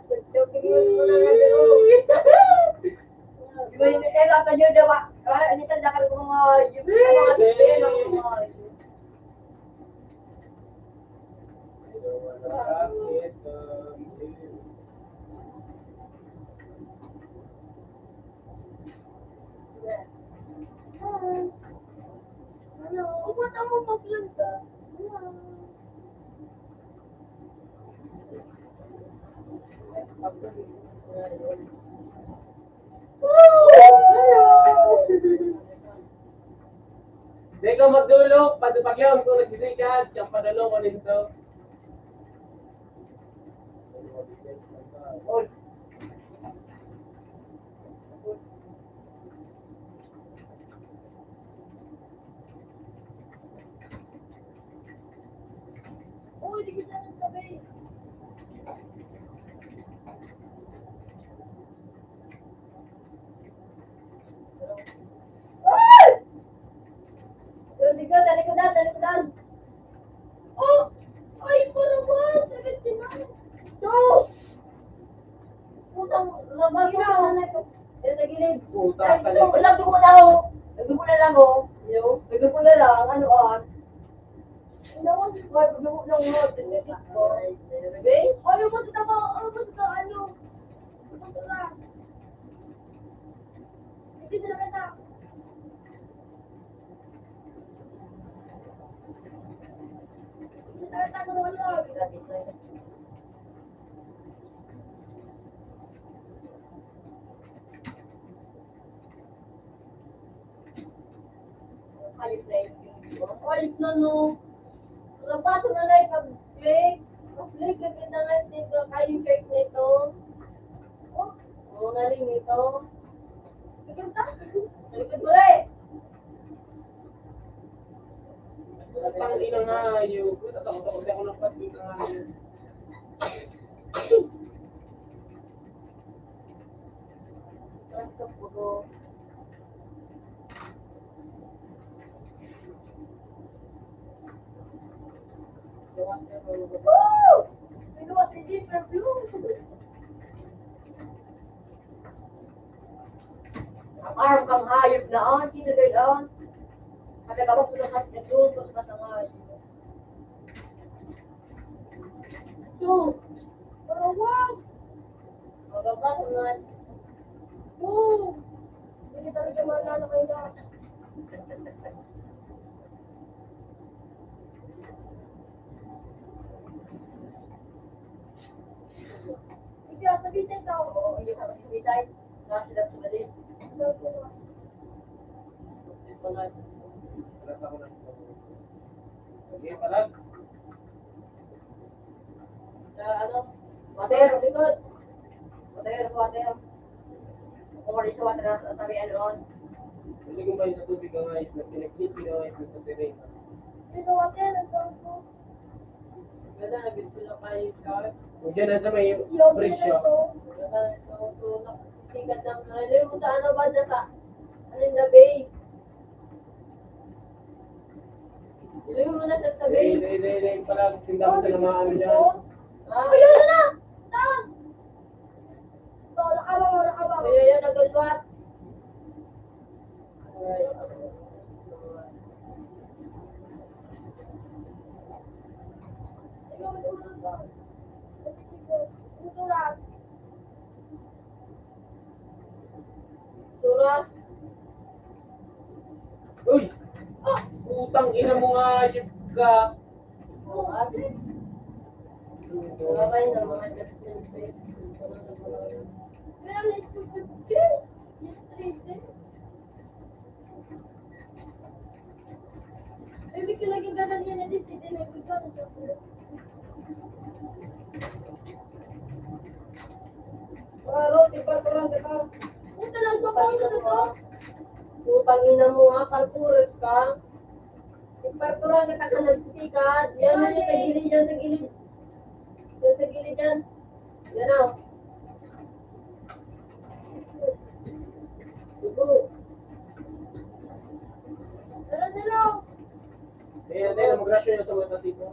Di ba yung, eh, dapat yun, di ba? Ah, ano sa dakal ko mga, yung mga, yung mga, Hello. Upo na mo, maglangga. Hello. Dai ka magdulog, padupag lang kung nagsisigad, siyang padulog ko nito. Oy. Uy, di kita nagsabi. Ay! Talikod, talikod na, talikod na. Oh! Ay, puro mo! Seventy-nine! Dos! Putang, labag na. Yan, tagilid. Puta, ay, talaga. Wala, dugo na, oh. Nagdugo na lang, oh. Yo, nagdugo na lang. Ano, ah? Ano, ah? Ay, nagdugo lang, oh. Ay, ay, ay. Ay, ubos ka ba? Ay, ubos ka, ano? Ubos ka. Hindi na kita. Ayos na yun. Ayos na, no? Rapato na lang yung pag-click. Pag-click, click na lang dito. Kayo yung shirt nito. Oh, oh, na rin nito. Likod na. Likod mo rin. Putang ina nga, ayun. Tatakot ako, di ako nagpatid na nga, ayun. Trust ko po. Woo! Pinuha si Jennifer Blue. Ang arm kang hayop na on, kita din on. Kada kabog sa kasat na doon, sa kasangay. Ito, parawang. Parawang, man. Ito, hindi talaga manalo kayo na. Hindi ako sabi sa ikaw. Oo, hindi ako sabi sa ikaw. Nasa lang sa mali. Hindi pa nga. Wala pa ako nang Sige, palag. Sa ano? Water, likod. Water, water. Orange water na sa tabi, ano, ron. Hindi ko ba yung sa tubig ang ayos na pinaglit, pinangayos na sa terena? Dito, water, ang tawag ko. Ganda, nag-gusto na kayo, Charles. Huwag dyan, nasa may Yung bridge siya. Pinag-, Ganda, ito, ito, ito, tingnan lang na. Alam mo sa ano ba, sa, ano yung the bay? Ilayo mo na sa tabi. Dali, dali, dali, dali. Pala, tindahan sa namaan dyan. Ah. Ayaw na na! Taas! Ito, nakabaw, nakabaw. Ayaw, ayaw, nagulwat. Aray. Ito, ito, ito. Ito, ito. Sura. Uy! Putang ina mo nga, hayop ka. Wala na mga Pero let's go to this. Yes, please. Baby, can I get that again? This is the next one. Klaro, di ba, parang di ba? Puta lang sa kanya na to. Putang ina mo, ah, kalpuros ka. Ipartura kita ka nagsisikad. Yan, yan, yan, sa gilid, yan, sa gilid. Yan, sa gilid, yan. Yan, oh. Ito. Tara, sila. Ayan, ayan, magrasyon na sa mga tatito.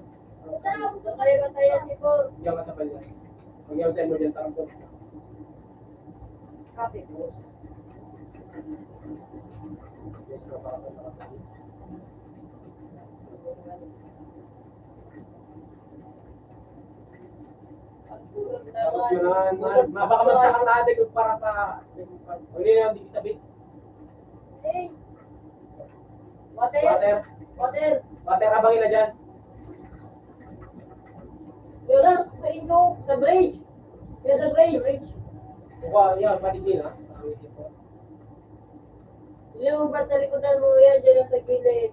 Tara, gusto kayo ba tayo, tipo? Diyan ka sa kanya. Pag-iwan tayo mo dyan, tarong ko. Copy, boss. Yan, ma-, mabaka magsakang lahat, eh, kung para pa, hindi na, hindi sabi. Hey. Water. Water. Water. Water, abangin na dyan. Yun na, sa inyo, sa bridge. Yun, sa bridge. Bridge. Buka, yan, paligid, ha? Yung batalikutan mo yan, dyan sa gilid.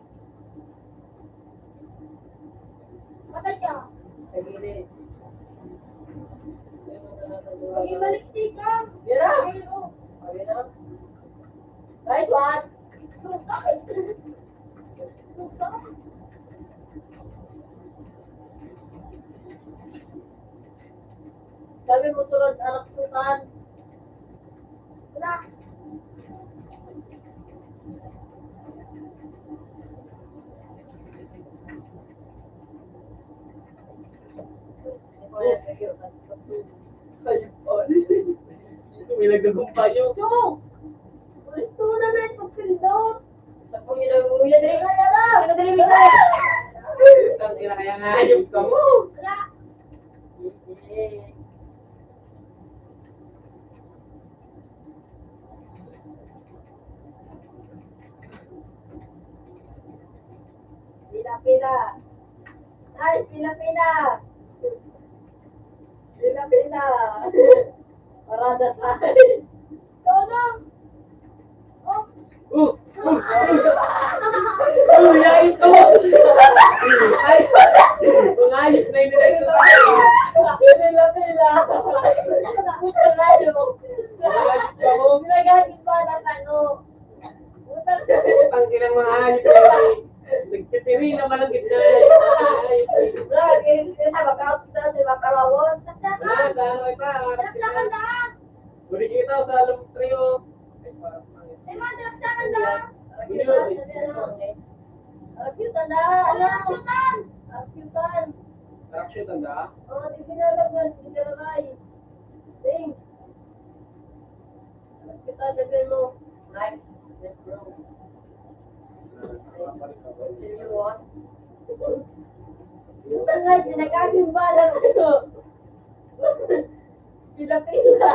Patay ka. Sa gilid. Mag-ibalik si ka. Yan na. Ayun, oh. Ayun na. Nice one. Suka. Suka. Sabi mo, tulad anak sukan. Wala. Ayun pa. Ito, may nagdagumpay yun. Ito! Ito na, may pagpindot! Sa pangilang mo yan, eh. Kaya na! Ano dali, Michelle? Ang ina, kaya nga, ayun ka mo. Wala. Eh, eh. Pila, pila. Ay, pila, pila. Pila, pila. Parada tayo. Ikaw na. Oh. Oh, oh, oh. Uy, ay, ito. Ay, mga ayos na yun, ay, ito. Pila, pila. Puta na yun. Mga ayos ka mo. Nagalit pa na tanong. Putang ina, mga hayop na yan. Nagtitiri naman ang gitna. Ay, ay. Lagi, sa baka, sa baka rawon. Wala, sa ano ito, ah. Sa baka na. Huli kita sa alam trio. Ay, parang pangit. Ay, mga sinaksakan na. Yun, yun. Ang cute na. Ang cute na. Ang cute na. Parang shoot ang daan. Oo, di ginalagyan, di ginalagay. Ding. Hospital, lagay mo. Nice. Yes, bro. Continue on. Yung tangad, ginagaging bala ko. Pila-pila.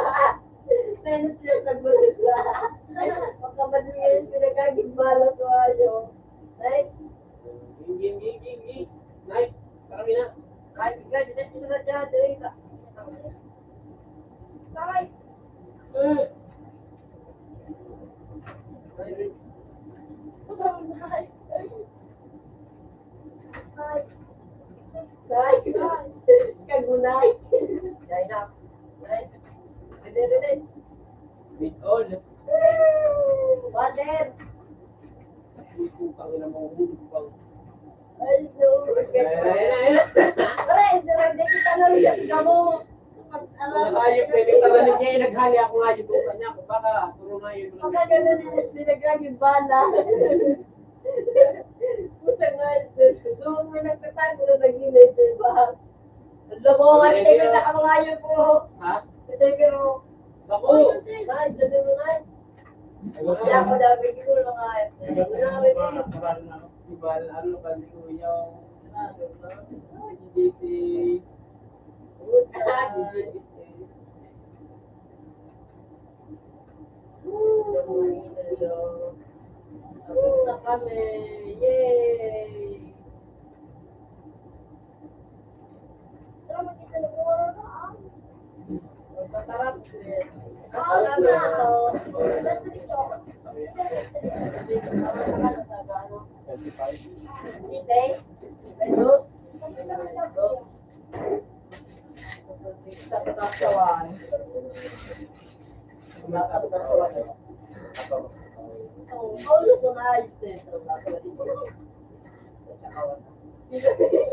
Menos yung nagbulag na. Pagkabalingan, ginagaging bala ko, ayo. Nice. Ging, ging, ging, ging, ging. Nice. Parang ina. Nice, nice, nice, nice, nice, nice. Nice. Eh. Nice. Nice. Kagunay. Nice. Nice. Pwede, pwede. With all. Water. Putang ina mo, hulog pang. Ay, no. Ay, ay, ay. Pare, sinabi kita na ulit kamo. Pag, ano, mga hayop, eh, may taranig niya, eh, naghali ako nga, yung buka niya, kung baka, puro nga yun. Pagka ganun, eh, nilagay yung bala. Puta nga, eh, so, may nagtatago na naghinay, di ba? Alam mo, nga, hindi kita ka mga hayop po. Ha? Kasi, pero, Naku! Ay, sabi mo nga, eh. Kaya ako dami ko mga, eh. Ibal, ano, kami ko yung, ano, D J P. Puta. D J P. Tapos na kami. Yay!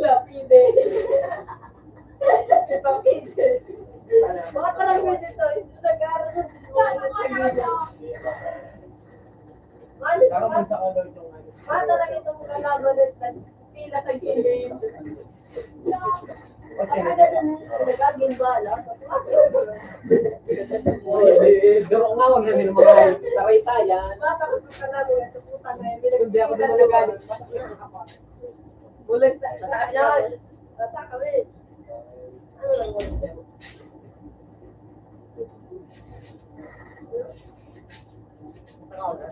Lapide. Ipapide. Mga parang pwede to. Ito nag-aaral sa mga sa gilid. Mano, mano talaga itong kalaban at pila sa gilid. Ang agad na nila, nagaging bala. Uy, eh, durok nga, huwag na nila mga taray-tayan. Matapos ko na lang, ito putang na yun. Hindi ako na nagalit. Bulag sa, sa, yan. Bata kami. Ano lang mo siya? Ako na.